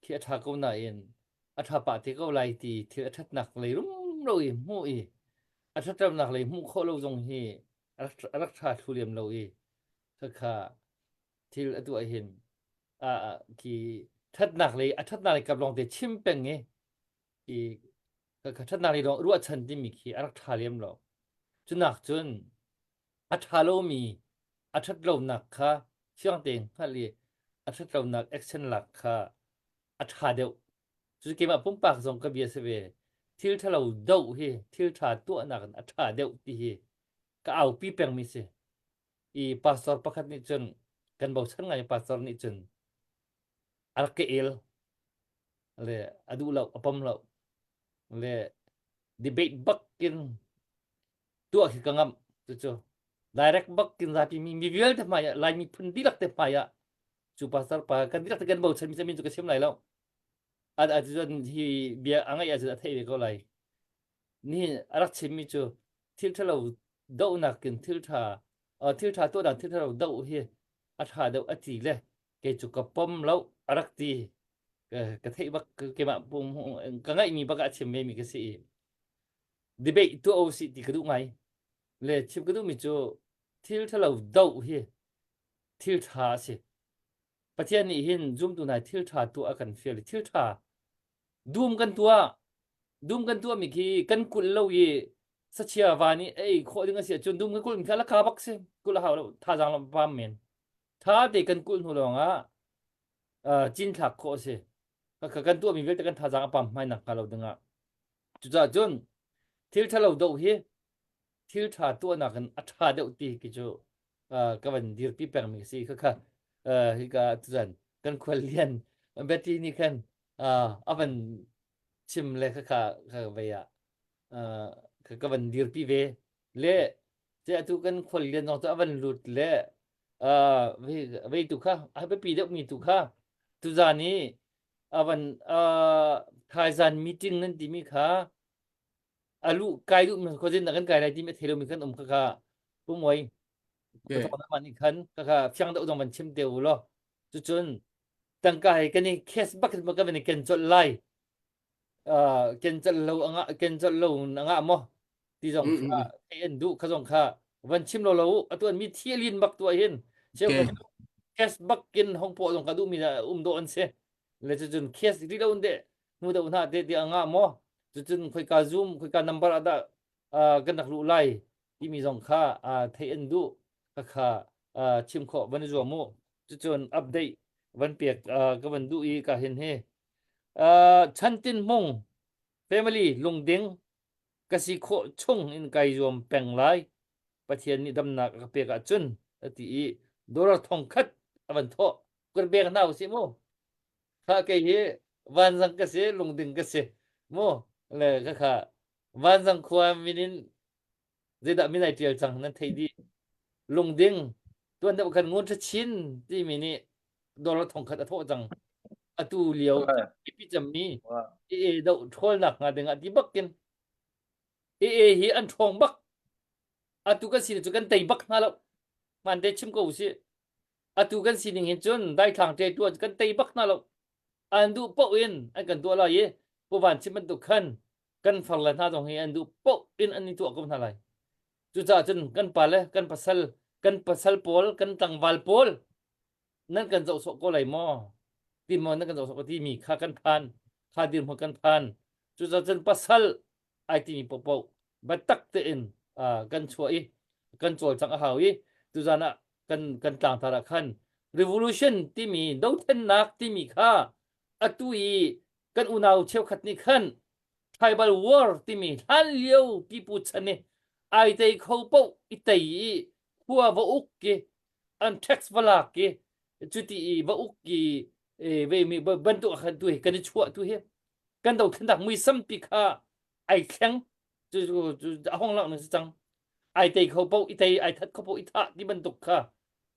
khi a ṭha ko nain a ṭha pah te ko lai ti thil a ṭhatnak lei rumro i hmuh i a ṭhatlonak lei hmuh khawh lo zong hi a rak ṭha thlu lem lo i khakha thil a tuah hin khi ṭhatnak lei a ṭhatnak lei kap lawng te chim peng i i ka ṭhatnak lei lawng ruahchan timi khi a rak ṭha lem lo. Cunak cun a ṭha lomi a ṭhat lonak kha fiang tein hngalh i a ṭhat lonak action lak kha a ṭha deuh. Cu keimah pumpak zong ka bia si ve. Thil ṭhalo doh hi thil ṭha tuahnak in a ṭha deuh ti hi ka aupi pengmi si. I pastor pakhat nih cun kan bochan ngai pastor nih cun a rak ka el le a duh lo a pom lo le debate bak in tuah khi ka ngamh cucu direct bak in zapi mi mi vialte hmai ah Laimi phun dihlak te hmai ah cu pastor pa kan dihlak te kan bochan mi min cu ka chim lai lo a cun hi bia a ngaih ahcun a theih ve ko lai. Nihin a rak chimmi cu thil ṭhalo dohnak in thil ṭha thil ṭha tuahnak thil ṭhalo doh hi a ṭha deuh a ti le kei cu ka pom lo a rak ti. Ka theih bak keimah pum ka ngaihmi bak ah a chim ve mi ka si i debate tuah u sih ti ka duh ngai. Le chim ka duhmi cu thil ṭhalo doh hi thil ṭha a si. Pathian nih hin zumtu hna thil ṭha tuah a kan fial i thil ṭha dum kan tuah dum kan tuahmi khi kan kulh lo i sachia va nih a ei khawh ding a si ahcun dum kan kulhmi kha laka bak si kulh a hau lo thazaang lo pam men ṭha te kan kulh hnu lawng ah cinthlak khawh a si kan tuahmi vialte kan thazaang a pam hmai nak hnga lo dingah cucaah cun thil ṭhalo doh hi thil ṭha tuahnak in a ṭha deuh ti khi cu ka van dirpi pengmi si khakha hika tuzan kan khual lian Betty nih khan a van chim le khakha ka vei ah ka van dirpi ve le ce atu kan khual lian zong cu a van lut le vei tu kha a biapi deuh mi tu kha tuzan i a van thaizan meeting nan timi kha a luh kai duh mi khuazin na kan kai lai timi a thei lomi kan um kha kha pumoi Okay. ka nih khan ka kha fiang deuh zong van chim te u law cucun tangka he kan i cash bak in kan i ken colh lai ken colh lo anga ken colh lo anga maw ti zong kha thei an duh kha zong kha van chim lo lo atu an mi thialin bak tu hin cheu cash bak kin hong po zong ka duh mi um do an si le cucun cash ri lo de hnu deuh hna te ti anga maw cucun khoika zoom khoika number ada kan rak luh lai timi zong kha theih an duh kha kha chim khawh van i zuam u cucun update van pek ka van duh i ka hin hi chantin hmung family lungding ka si khawh chung in kai zuam peng lai pathian nih damnak a ka pek ahcun a ti i dollar thong khat a van thawh kur bek hna usih mu kha kei hi vanzang ka si lungding ka si mu le kha kha vanzang khua min in zeidah min ai tial cang nan theih dih lungding tuan deuh khan ngun chin timi nih dollar thong khat a thawh cang atu lio pi cammi e do ṭhawlnak hnga ding ah ti bakin e hi an ṭhawng bak atu kan sining cu kan tei bak hna lo hman te chim ko usih atu kan sining hin cun daithlang ṭe tuan kan tei bak hna lo an duh paoh in an kan tuah lai i Pu Van chim bantuk khan kan far le hna zong hi an duh paoh in an i tuah ko hna lai cucaah cun kan pa le kan pasal kan pasal pawl kan tlangval pawl nan kan zoh sawh ko lai maw ti maw nan kan zoh sawh ko timi kha kan phan kha dirhmun kan phan cucaah cun pasal ai timi paohpaoh biatak tein kan chuah i kan cawlcangh a hau i tuzan ah kan kan tlangtar ah khan revolution timi dothlennak timi kha atu i kan unau cheukhat nih khan tribal war timi hlan lio pipu chan i ai tei kho paoh i tei i khua va uk ki an tax va lak ki cuti i va uk ki ve mi bantuk ah khan tu hi kan i chuah tu hi kan dothlennak muisam pi kha ai thleng cu cu a hong lang si cang ai tei kho paoh i tei ai that kho paoh i thah ti bantuk kha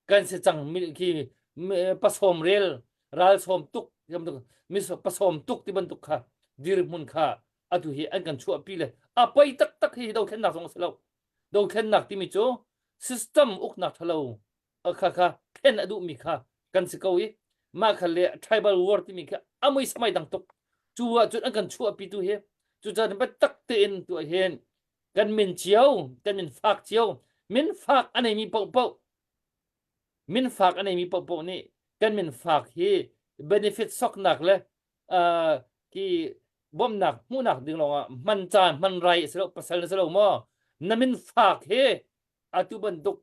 kan si cang mi khi pasawm rel ral sawm tuk mi pasawm tuk ti bantuk kha dirhmun kha atu hi an kan chuahpi le a poi taktak hi dothlennak zong a si lo dothlennak timi cu system uknak thalo kha kha thlen a duhmi kha kan si ko i mah kha le tribal war timi kha a mui samai dang tuk cu ahcun an kan chuahpi tu hi cucaah biatak tein tuah hin kan min cio kan min fak cio min fak a neimi paohpaoh min fak a neimi paohpaoh nih kan min fak hi benefit soknak le uh, ki bawmhnak hmuhnak ding lawngah hman caan hman rai a si lo pasal na si lo maw na min fak hi atu bantuk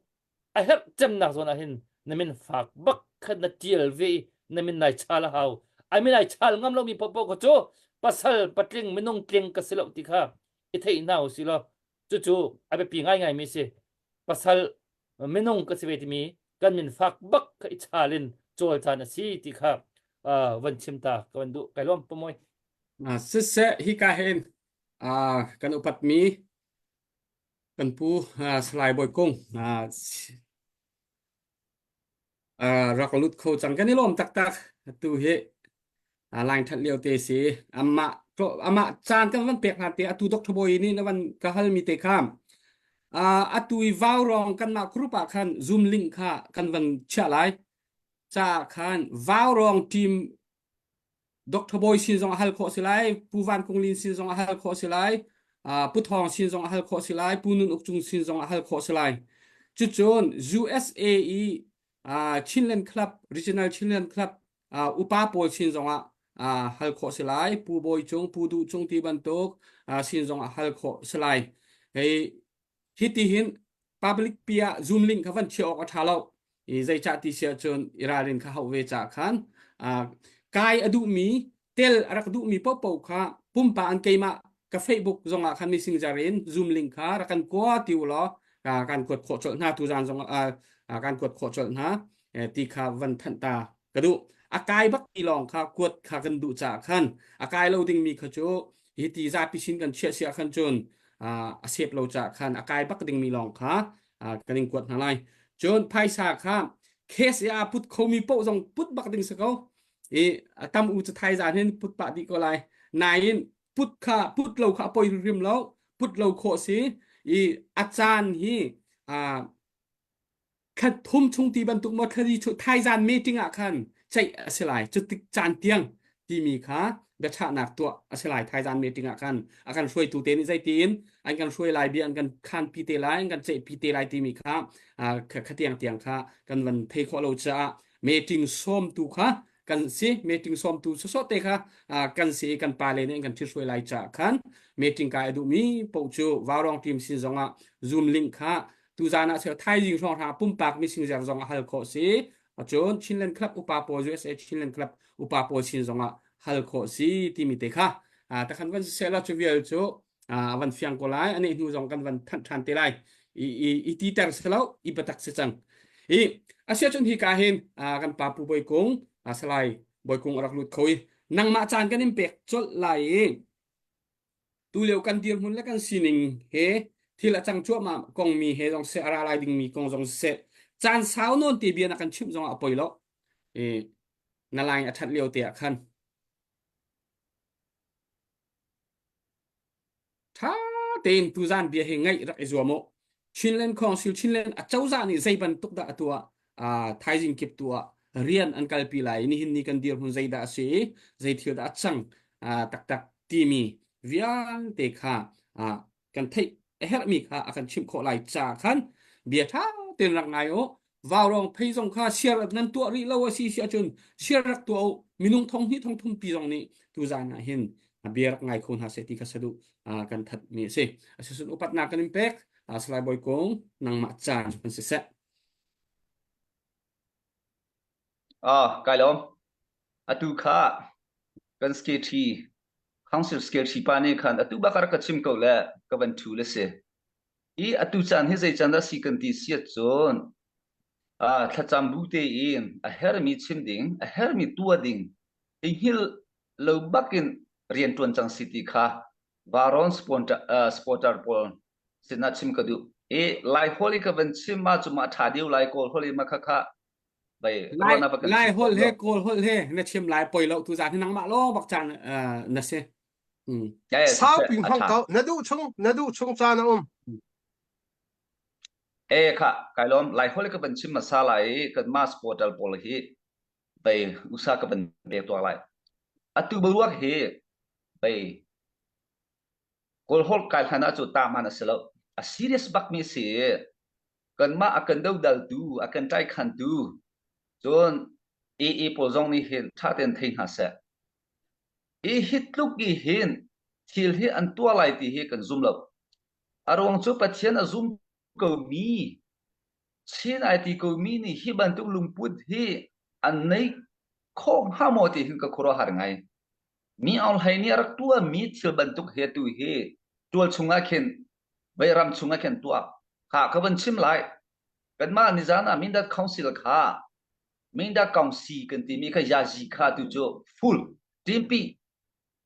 a herh cemnak zawn ah hin na min fak bak khan na tial ve i na min nai chal a hau ai min ai chal ngam lomi popo kha cu pasal patling minung tling ka si lo ti kha i theih hna u si law cucu a biapi ngaingai mi si pasal minung ka si ve timi kan min fak bak kha i chal in cawl caan a si ti kha van chim ta ka van duh kai lawm pamoy siseh hika hin kan upatmi Kan pu Salai Bawi Kung rak lut kho cang kan i lawm taktak. Atu hi line that lio te si. Amah Amah caan kan van pek hna te atu Dr. Bawi nih na van ka halmi te kha atu i Vaurong kanmah group ah khan Zoom link kha kan van chiah lai. Ca khan Vaurong team Dr. Bawi sin zong a hal khawh si lai, Pu Van Kung Lin sin zong a hal khawh si lai, Pu Thawng sin zong a hal khawh si lai, Pu Nun Uk Cung sin zong a hal khawh si lai. Cucun USA i Chinland Club, Regional Chinland Club upa pawl sin zong ah hal khawh si lai, Pu Bawi Cung, Pu Duh Cung ti bantuk sin zong ah hal khawh si lai. Hei Hiti hin public pi ah Zoom link kha van chiah awk a ṭha lo. I zeicah ti si ahcun i ralrin kha hauh ve caah khan kai a duhmi tel a rak duhmi paohpaoh kha pumpak an keimah ka Facebook zongah khan messenger in Zoom link kha rak kan kua ti u law kan kuat khawh colh hna tuzaan zong ah kan kuat khawh colh hna ti kha van thanh ta ka duh. A kai bak ti lawng kha kuat kha kan duh caah khan a kai lo dingmi kha cu hi ti zapi sin kan chiah siah khan cun a sep lo caah khan a kai bak dingmi lawng kha kan in kuat hna lai. Cun phaisa kha case i aa put khomi paoh zong put bak ding si ko. I a tam u cu thaizan hin put pah dih ko lai. Nain put kha put lo kha a poi hrim lo. Put lo khawh si. I a caan hi khat thum chung ti bantuk maw thlari chu thaizan meeting ah khan ceih a si lai cu tik caan tiang timi kha biachahnak tuah a si lai thaizan meeting ah khan a kan hruaitu te nih zeitin an kan hruai lai bia an kan khan pi te lai an kan ceih pi te lai timi kha kha tiang tiang kha kan van thei khawh lo caah meeting sawmtu kha kan si meeting sawmtu sawsawh te kha kan si i kan pale nih an kan ṭhithruai lai caah khan meeting kai a duhmi paoh cu Vaurong team sin zongah Zoom link kha tuzaan ah seo thaizing hrawng hrang pumpak mising zer zong a hal khawh si cun Chinland Club upa pawl USA Chinland Club upa pawl sin zongah hal khawh si timi te kha takhan van siseh la cu vial cu a van fiang ko lai ani hnu zong kan van thanh ṭhan te lai i i i titer si lo i batak si cang i asia cun hi ka hin kan pa pu Bawi Kung Salai Bawi Kung a rak lut kho i nangmah caan kan in pek colh lai i tulio kan dirhmun le kan sining he thil a cang cuahmah kong mi he zong seh a ra lai dingmi kong zong seh caan sau nawn te bia na kan chimh zong ah a poi lo i na line a that lio te ah khan Ṭha tein tuzaan bia hi ngaih rak i zuam u. Chinland Council Chinland acozah nih zei bantuk dah a tuah uh, thaizing kip tu ah rian an kalpi lai nihin ni kan dirhmun zeidah a si i zei thil dah a cang uh, taktak timi vialte kha uh, kan theih a herhmi kha a kan chimh khawh lai ca khan bia ṭha tein rak ngai u Vaurong phei zong kha share nan tuah rih lo a si si ahcun share rak tuah u minung thong hnih thong thum pi zong nih tuzaan ah hin bia rak ngai kho hna seh ti kha saduh kan that mi a si asisun upatnak kan in pek Salai Bawi Kung nangmah caan kan si seh Ah, kai lawm. Atu kha kan secretary council secretary pa nih khan atu bak rak ka chim ko le ka van thu le si. I atu caan hi zei caan dah si kan ti siat cun ah thlacam bu tein a hermi chim ding, a hermi tuah ding, i hngilh lo bakin rian ṭuan cang si ti kha Varon supporter, uh, supporter pawl sinah chim ka duh. I Lai holh i ka van chim ma cu ma ṭha deuh lai Kawl holh i ma kha kha bai Lai ruahnak va kan Lai chim holh tawn he lo. Kawl holh he na chim lai poi lo tu zan hi nangmah lawng bak caan uh, na si. Mm. Eh, siseh, Saupi a hmang ṭha. ko. Na duh chung, na duh chung caan a um. Eh kha kai lawm Lai holh ka van chim hmasa lai i kan mass portal pawl hi bei usa ka van pek tuak lai. Atu boruak hi bei Kawl holh kai hlan ah cu ta man a si lo. A serious bak mi si. Kanmah a kan dodaltu, a kan ṭaikhantu, cun AA pawl zong nih hin ṭha tein thei hna seh. Hi hi tluk i hin thil hi an tuah lai ti hi kan zum lo. A ruang cu Pathian a zum komi, Chin ai ti komi nih hi bantuk lungput hi an nei kho hnga maw ti hin ka khuaruahhar ngai. Mi Aung Hlaing nih a rak tuahmi thil bantuk he tu hi tual chungah khin veiram chungah khin tuah kha ka van chim lai. Kanmah nizan ah Mindat Council kha Mindat Council kan timi kha yazi kha tu cu full teampi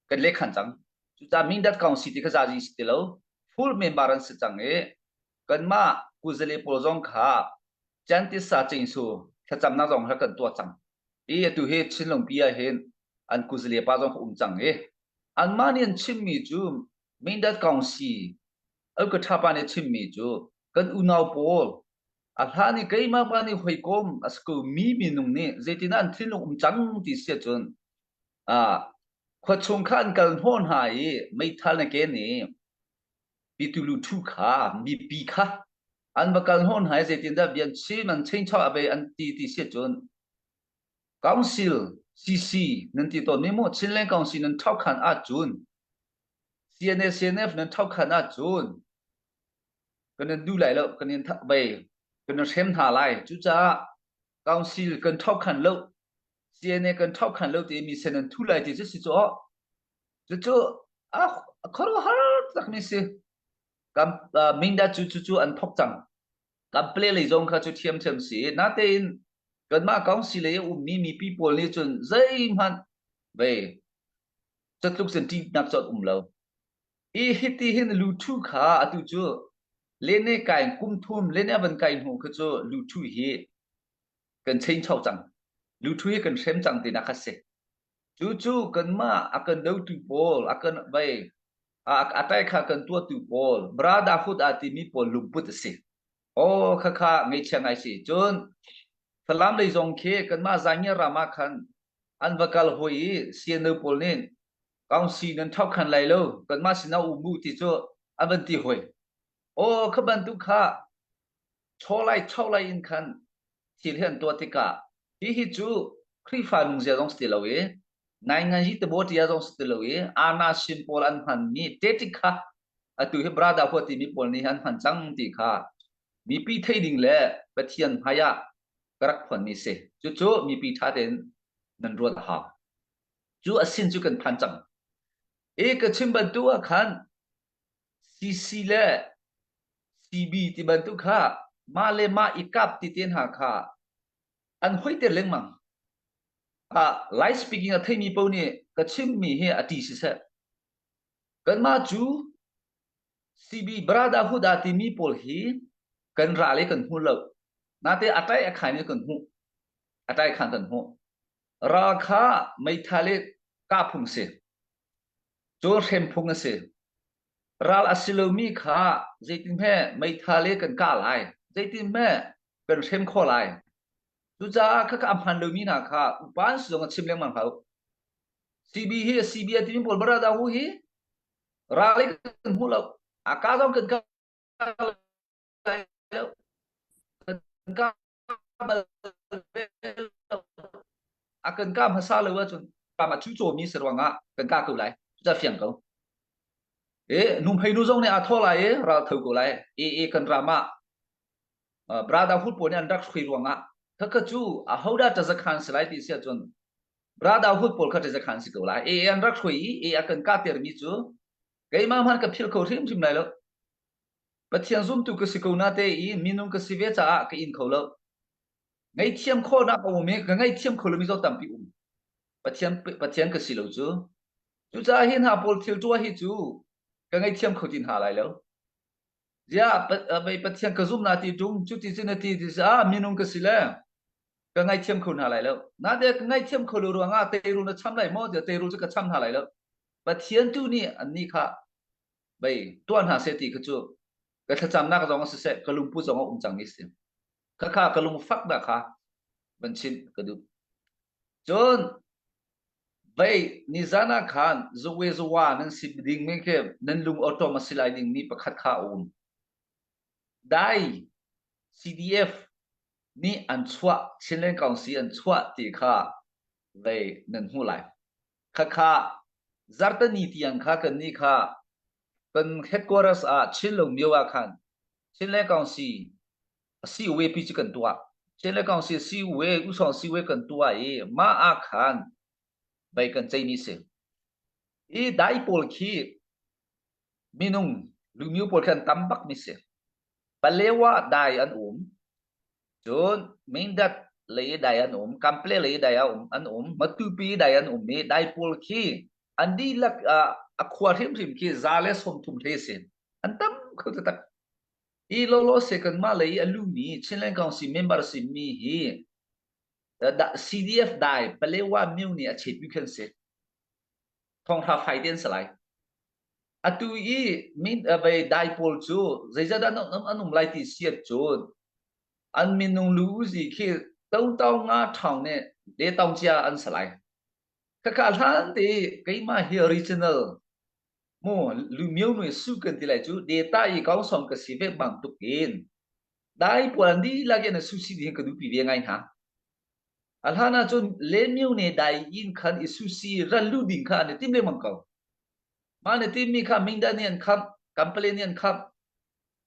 kan lehkhan cang. Cucaah Mindat Council ti kha zazi si ti lo full member an si cang i kanmah kuzale pawl zong kha Chantisa Cingsu thlacamnak zong kha kan tuah cang. I atu hi Chinlungpi ah hin an kuzale pa zong um cang i. Anmah nih an chimmi cu Mindat Council ka ṭhapa nih a chimmi cu kan unau pawl a hlan i keimah pa nih hawikom a si ko mi minung nih zeitindah an thinlung um cang ti si ahcun ah khuachung kha an kal hnawh hna i meithal na ken i pitulu ṭhu kha mipi kha an va kal hnawh hna i zeitindah bia an chim an chingchau a bei an ti ti si ahcun Council CC nan ti tawn mi mu Chinland Council nan ṭhokhan ahcun CNA CNF nan ṭhokhan ahcun kan in duh lai lo kan in bei kan in hrem hna lai cucaah council kan ṭhokhan lo CNA kan ṭhokhan lo ti mi sen an thu lai ti cu si cu cucu a khuaruahhar tak mi si kam Mindat cu cu cu an thok cang kan play lei zong kha cu thiamthiam si natein kanmah council lei a ummi mipi pawl nih cun zeihmanh ve catluk cun ṭihnak cu an um lo i hiti hin luthu kha atu cu lene kai kum thum lene van kai hnu kha cu luthu hi kan change chau cang luthu hi kan hrem cang tinak kha si cu cu kanmah a kan dotu pawl a kan vai a tai kha kan tuahtu pawl brotherhood a timi pawl lungput a si aw kha kha ngaihchia ngai si cun Falam lei zong khi kanmah Zaingia ram ah khan an va kal hoi i CNO pawl nih council nan thokhan lai lo kanmah sinah um u ti cu an van ti hoi aw kha bantuk kha chawlai chawlai in khan thil hi an tuah tikah hi hi cu Khrihfa nungzia zong si ti lo i nainganzi tabo tia zong si ti lo i ana sin pawl an hmanmi tetik kha atu hi brother hua timi pawl nih an hman cang ti kha mipi thei ding le Pathian hmai ah ka rak phuanmi si cucu mipi ṭha tein nan ruat a hau cu a sin cu kan phan cang i ka chim bantuk ah khan CC le CB ti bantuk kha mah le mah i kap ti te hna kha an hoiter lengmang. Ah, Lai speaking a theimi paoh nih ka chimmi hi a ṭi siseh. Kanmah cu CB Brotherhood aa timi pawl hi kan ral i kan hmu lo. Nate a ṭai a khain in kan hmuh. A ṭai khan kan hmuh. Ral kha meithal i kah phung si. Cu hrem phung a si. Ral a si lomi kha zeitinhme meithal i kan kah lai. Zeitinhme kan hrem khawh lai. Cucaah khakha a hman lomi hna kha upa an si zong a chim lengmang hlah u. CB hi CB a timi pawl bara dah hu hi ral i kan hmu lo. A ka zong kan ka lai lo. Kan ka bal lo. A kan ka hmasa lo ahcun pam a cu cawmi si ruangah kan ka ko lai. Cucaah fiang ko. E numhei nu zong nih a thaw lai i ral tho ko lai. E e kan ram ah brotherhood pawl nih an rak hrui ruangah khakha cu ahodah ṭazakhan si lai ti si ahcun brotherhood pawl kha ṭazakhan si ko lai e an rak hrui i e a kan kahtermi cu keimah hmanh ka philh kho hrimhrim lai lo Pathian zumtu ka si ko na te i minung ka si ve caah ka in kho lo ngaihthiam khawhnak a um i ka ngaihthiam kho lomi zong tampi um Pathian Pathian ka si lo cu cucaah hi hna pawl thil tuah hi cu ka ngaihthiam kho ti hna lai lo Ziah mei Pathian ka zum na ti ṭung cuti cu na ti ti ah minung ka si le ka ngaithiam kho hna lai lo. Na de ka ngaithiam kho lo ruangah teirul na cham lai maw? Tiah teirul cu ka cham hna lai lo. Pathian tu nih annih kha bei tuah hna seh ti kha cu ka thlacamnak zong a siseh ka lungput zong a um cang mi si. Khakha ka lungfak dah kha van chim ka duh. Cun Vei nizan ah khan zawe zawa nan si ding mi khi nan lung awṭawm a si lai ding mi pakhat kha a um. Dai CDF nih an chuah Chinland Council an chuah ti kha vei nan hmuh lai. Khakha zartani tiang kha kan nih kha kan headquarters ah Chin Lo Myo ah khan Chinland Council COA pi cu kan tuah. Chinland Council COA Usawng COA kan tuah i mah ah khan bei kan ceimi si. I dai pawl khi minung lumiu pawl khi an tam bak mi si. Palewa dai an um. Cun Mindat lei dai an um, Kample lei dai a um, an um, Matupi dai an um i dai pawl khi an dihlak a khua hrimhrim khi 130 hle si. An tam kho taktak. Hi lawlaw se kanmah lei i a lumi Chinland Council member simi hi CDF dai Palewa myo nih a chetmi khan si. Thonghra fai te an si lai. Atu i min vei dai pawl cu zeizat an an um lai ti siat cun an minung lu uzi khi to nga ṭhawng nih le tong cia an si lai. Khakha hlan te keimah hi regional mu lu myo nui su kan ti lai cu data i kaung som ka si ve bantuk in dai pawl an dihlak in su si ding ka duhpi ve ngai hna. A hlan ahcun le myo ne dai in khan i susi ral lu ding kha an i tim lengmang ko. Mah na timmi kha Mingda nih an khamh, Kampale nih an khamh.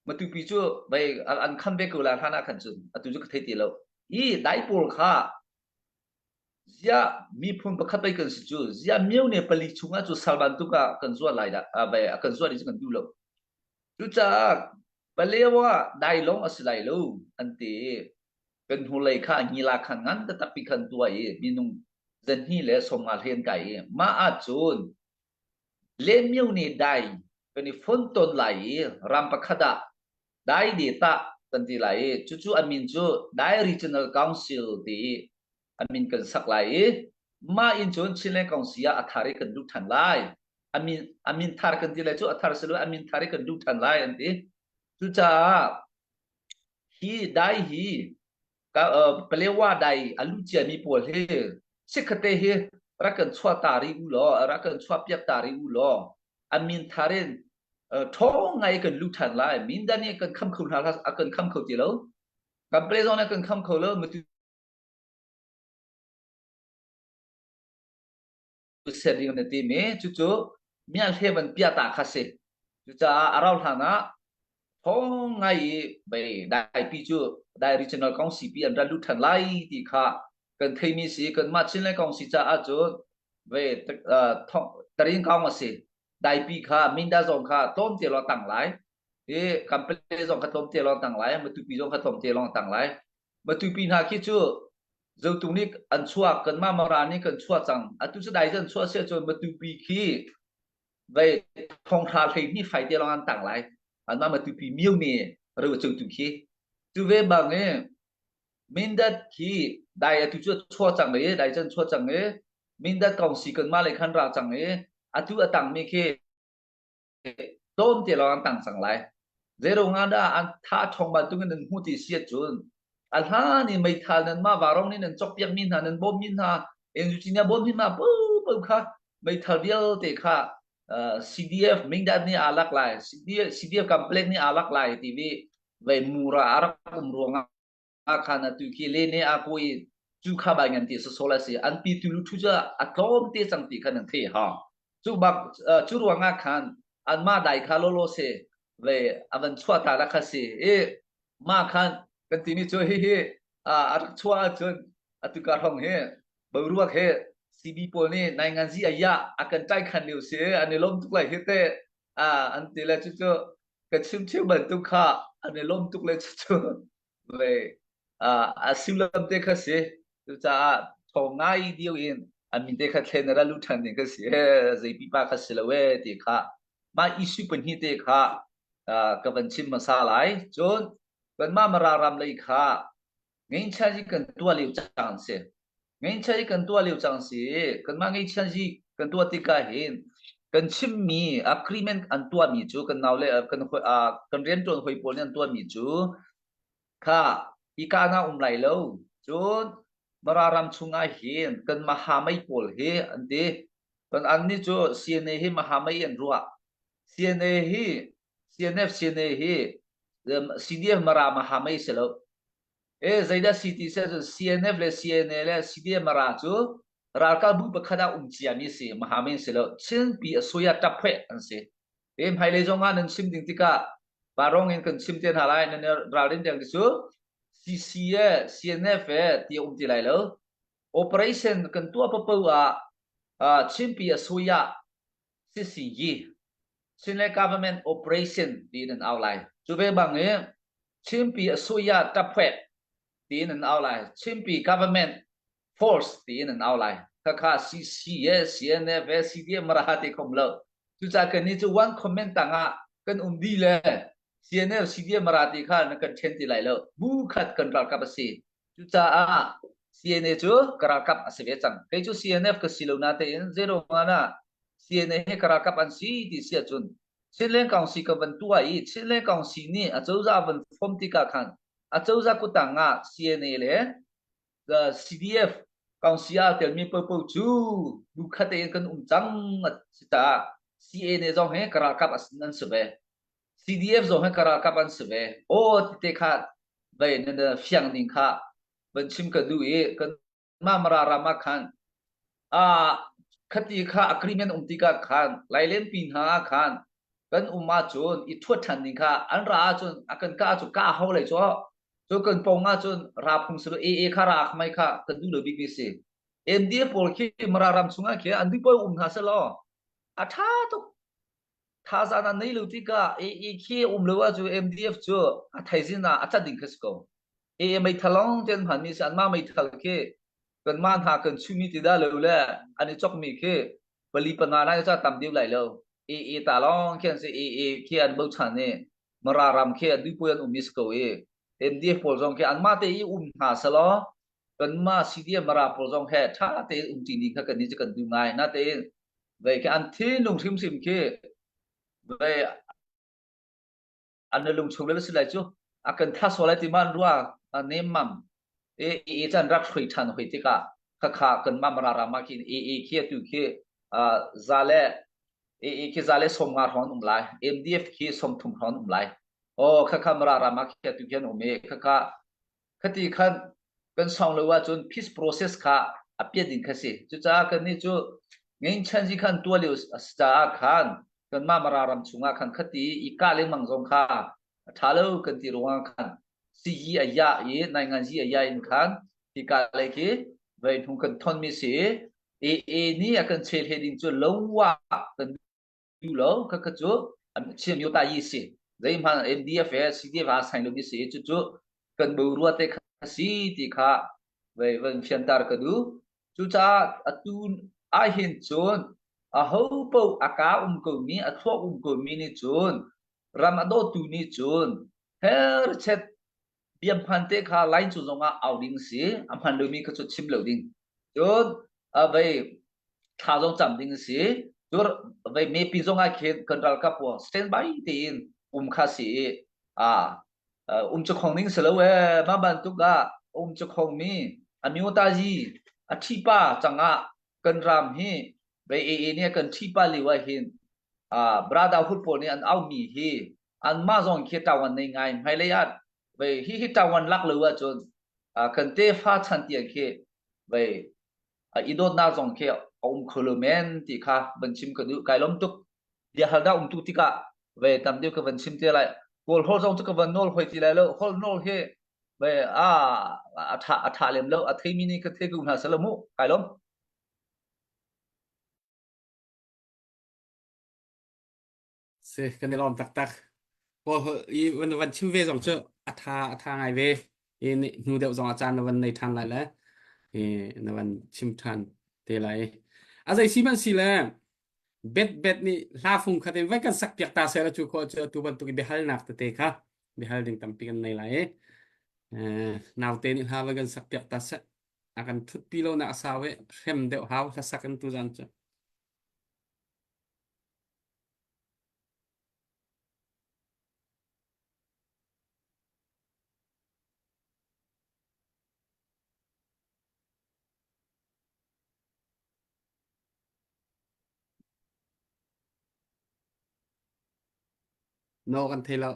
Matupi cu vei an kham ve ko la hlan ah khan cun atu cu ka thei ti lo. I dai pawl kha ziah miphun pakhat pei kan si cu ziah myo ne pali chungah cu sal bantuk ah kan zuat lai dah vei kan zuat i cu kan duh lo. Cucaah Palewa dai lawng a si lai lo an ti i kan hnulei kha ngila khan ngan taktak pi khan tuah i minung zanhnih le 50 hlen kai i mah ahcun Lemio nih dai kan i fonton lai i ram pakhat ah dai data kan ti lai i cucu a min cu Dai Regional Council ti i a min kan sak lai i mah in cun Chinland Council ah a thar i kan duh ṭhan lai. A min a min thar kan ti lai cu a thar si lo a min thar i kan duh ṭhan lai an ti. Cucaah hi dai hi ka Palewa dai a lu ciami pawl hi chikkhatte hi rak kan chuah ta rih u law rak kan chuah piak ta rih u law a min thar in ṭhawng ngai kan lu ṭhan lai min dan nih kan kham kho hna a kan kham kho ti lo kan ple zong nih kan kham kho lo matu set ding na ti mi cucu mia hle van pia ta kha si cucaah a rau hlan ah thong ngai i bei dai pi cu dai regional council pi an rat lut than lai ti kha kan theimi si kan mah Chinland Council caah cun ve tarin kaung a si dai pi kha minda zong kha tlawm te lo tang lai i kampale zong kha tlawm te lo tang lai matupi zong kha tlawm te long tang lai matupi hna khi cu zotung nih an chuak kan mah mara nih kan chuah cang atu cu dai zan chuah sia cun matupi khi vei thonghra hlei ni fai te long an tang lai an mah matupi miu ni ru chu tu khi tu ve bang i Mindat khi dai atu cu chuah cang i dai cun chuah cang i Mindat kong si kan mah lei khan ra cang i atu a tangmi khi tlawm te lawng an tang cang lai. Zeirung ah dah an tha ṭhawng bantuk in nan hmu ti si ahcun a hlan i meithal nan mah varong nih nan cawkpiak mi hna nan bawm mi hna NUG nih a bawm mi hna paohpaoh kha meithal vialte kha CDF Mindat nih aa lak lai CDF, CDF complex nih aa lak lai ti vi vei mura a rak um ruangah khan atu khi le ne a ko i cu kha bai ngan ti sosol a si an pi tu lu thu cu a tlawm te cang ti khan an thei ha cu bak cu ruangah khan an ma dai kha lolo se ve avan chua ta la kha si i ma khan kan ti mi cu hi hi a rak chua ahcun atu ka hong hi boruak he CB pawl nih nai ngan zi aya a kan tai khan liu si an i lom tuk lai hi te a an ti le cu cu ka chim chim bantuk kha an i lom tuk le cu cu ve a sullam te kha si cucaah thawng ngai dio in an min te kha thlen ra lu ṭhan ding kha si zei pipa kha si lo e ti kha mah issue pahnih te kha ka van chim hmasa lai cun kanmah Mara ram lei kha ngeinchan hi kan tuah lio cang si ngeinchan hi kan tuah lio cang si kanmah ngeinchan hi kan tuah tikah hin kan chimmi agreement an tuahmi cu kan nau le kan kan rianṭuan hoi pawl nih an tuahmi cu kha hika na um lai lo cun Mara ram chungah hin kan mahamei pawl hi an ti kan an nih cu CNA hi mahamei an ruah CNA hi CNF CNA hi CDF Mara mahamei si lo E zeidah si ti seh cun CNF le CNA le CDF Mara cu ralkapbu pakhat ah um ciami si mahamin si lo Chinpi a suya taphwe an si e hmailei zong ah nan chim ding tikah parong in kan chim te hna lai nan ralrin deng ti cu CC e CNF e ti um ti lai lo operation kan tuah papo ah Chinpi a suya CCG Chinland Government Operation ti nan au lai cu ve bang i Chinpi a suya taphwe ti nan au lai Chinpi Government Force ti nan au lai khakha CC e CNF e CDM mara ti khom lo cucaah kan ni cu one comment tangah kan um di le CNF CDM mara ti kha na kan then ti lai lo bu khat kan ralkap a si cucaah CNA cu ka ralkap a si ve cang kei cu CNF ka si lo na tein zero nga na. CNA he ka ralkap an si ti si ahcun Chinland Council ka van tuah i Chinland Council nih acozah van form tikah khan acozah kutang ah CNA le CDF Council ah telmi popo cu bu khat tein kan um cang si caah CNA zong he ka ralkap an si ve. CDF zong he ka ralkap an si ve. Aw ti te kha vai na fiang ning kha van chim ka duh i kan mah Mara ram ah khan ah khati kha agreement um tikah khan Lailenpi hna ah khan kan um ahcun i thuat ṭhan ding kha an ra ahcun a kan kah ahcun kah hau lai cu cu kan pong ahcun ra phung si lo AA kha ra mai kha kan duh lo bik mi si MDF pawl khi Mara ram chungah khi an duh paoh um hna selaw a ṭha tuk thazaang an nei lo tikah AA khi um lo ahcun MDF cu a thaizing ah a cat ding kha si ko AA meithal lawng te an hmanmi si anmah meithal khi kanmah hna kan chuhmi ti dah lo le an i chokmi khi pali panga lai ca tam deuh lai lo AA ta lawng khi an si AA khi an bochan i Mara ram khi an duhpui an um i si ko i MDF pawl zong khi anmah te i um hna selaw kanmah CDF Mara pawl zong he ṭha tein um ṭi ding kha kan nih cu kan duh ngai natein vei khi an thinlung hrimhrim khi vei an lung chung le si lai cu a kan tha sual lai ti ma an rua a nem mam e e chan rak hrui than hoi tikah khakha kan ma mara rama khi e e khi tu khi za le e e khi za le som nga hron um lai MDF khi som thum hron um lai o khakha mara rama khi tu khian um e khakha Khati khan kan song lo ahcun peace process kha a piat ding kha si. Cucaah kannih cu ngeinchan zi khan tuah lio a si caah khan kanmah Mara ram chungah khan khati i kah lengmang zong kha a ṭha lo kan ti ruangah khan siyi a ya i nainganzi a ya in khan hika lei khi vei hnung kan thonmi si i AA nih a kan chel he ding cu lo ah kan duh lo khakha cu Chin Myota yi si zeihmanh MDF he CDF a sain lo mi si cucu kan borua te kha si ti kha vei van fianter ka duh cucaah atu ahhin cun aho paoh a ka um ko mi a thluak um ko mi nih cun ram a dawtu nih cun herchet biamphan te kha line cu zongah au ding si a hman lomi kha cu chim lo ding cun vei thla zong cam ding si cun vei mepi zong ah khin kan ralkap pawl standby tein um kha si i a um cu khong ning si lo e mah bantuk ah um cu khong mi amyotazi a ṭhipa cangah kan ram hi vei AA nih kan ṭhipa liu ah hin brotherhood pawl nih an aumi hi anmah zong khi ṭawan nei ngai hmailei ah vei hi hi ṭawan lak lo ahcun kan tefa chan tiang khi vei i dawtnak zong khi a um kho lo men ti kha van chim ka duh kai lom tuk bia hal dah um tu tikah vei tam deuh ka van chim te lai kawl hol zong cu ka van nawl hoi ti lai lo hol nawl hi vei a a tha a tha lem lo a theimi nih ka thei ko hna selo mu kai lom Si kan i lawm taktak. Kawl holh i van van chim ve zong cu a tha a tha ngai ve. I hnu deuh zong a caan na van nei ṭhan lai le i na van chim ṭhan te lai. A zei si hmanh si le bet bet nih hla fung khat in vai kan sak piak ta seh la cu khawh cu atu bantuk i biahalnak tete kha biahal ding tampi kan nei lai i eh, naute nih hla vai kan sak piak ta seh a kan thutpi lo nak a sau i hrem deuh hau hlasak in tuzan cu. No kan thei lo.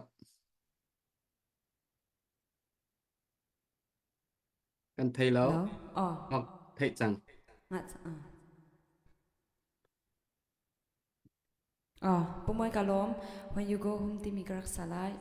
Kan thei lo. Hello? Oh. Oh, theih cang. Oh, pumoy ka lawm. When you go home timi ka rak sa lai.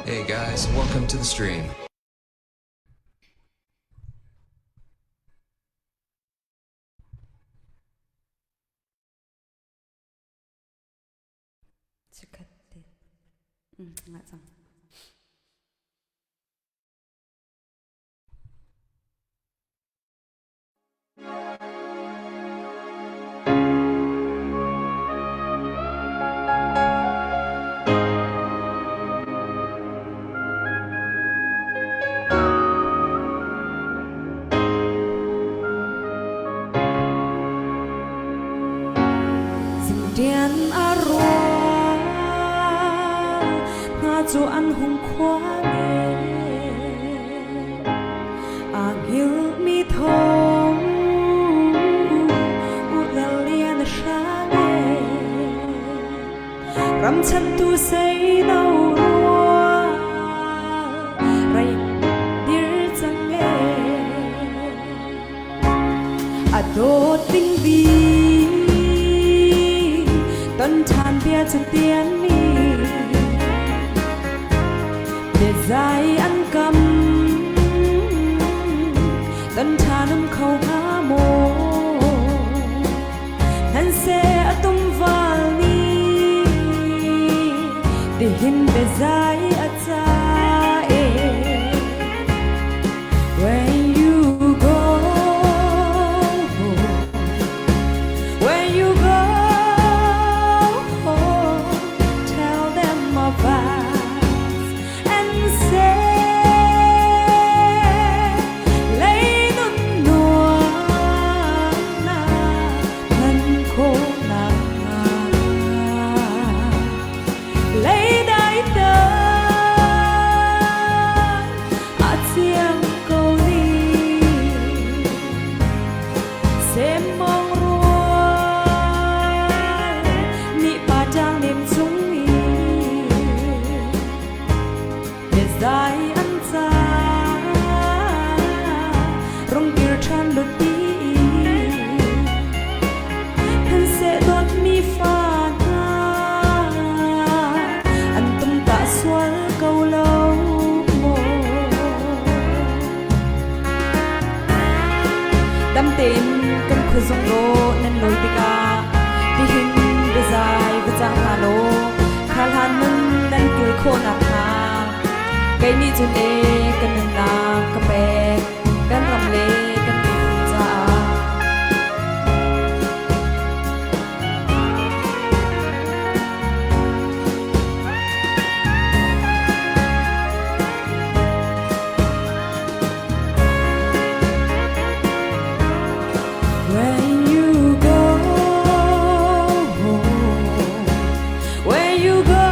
Hey guys, welcome to the stream. Chikkhat te. Mm, nga cang. cu an hung khuang e. Aa hngilhmi thawng ural lian a hrang e. Ramchantu seino rual rei dir cang e. A dawt ding bik ton ṭhan bia cu tianmi biazai an kam ton ṭhan um kho hnga maw Hmanseh a tum val nih tihin biazai a ca e. When you go when you go tell them of us and say lei nun nuam na hman khawhnak hnga lei dai tang a thiang ko ni Semmawng rual nih pa ṭang nem chung i biazai an ca rung kir ṭhan luti Hmanseh dawtmi fa hna an tum tah sual ko lo maw? Dam tein kan khuazung dawh nan lawi tikah tihin biazai va cah hna law kha hlan nun nan kil khawh nakhnga kei nih cun e ka nunnak ka pek kan ram le kan miphun caah. When you go, when you go,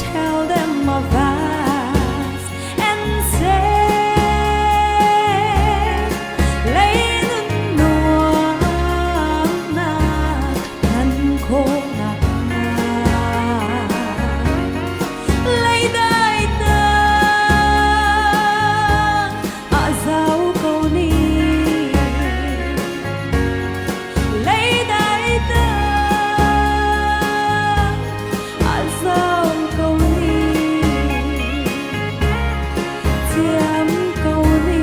tell them of us and say, lấy nun nuam nak nan khawhnak hnga. Lei dai tang a zau ko ni. Lei dai tang a zau ko ni. Thiam ko ni.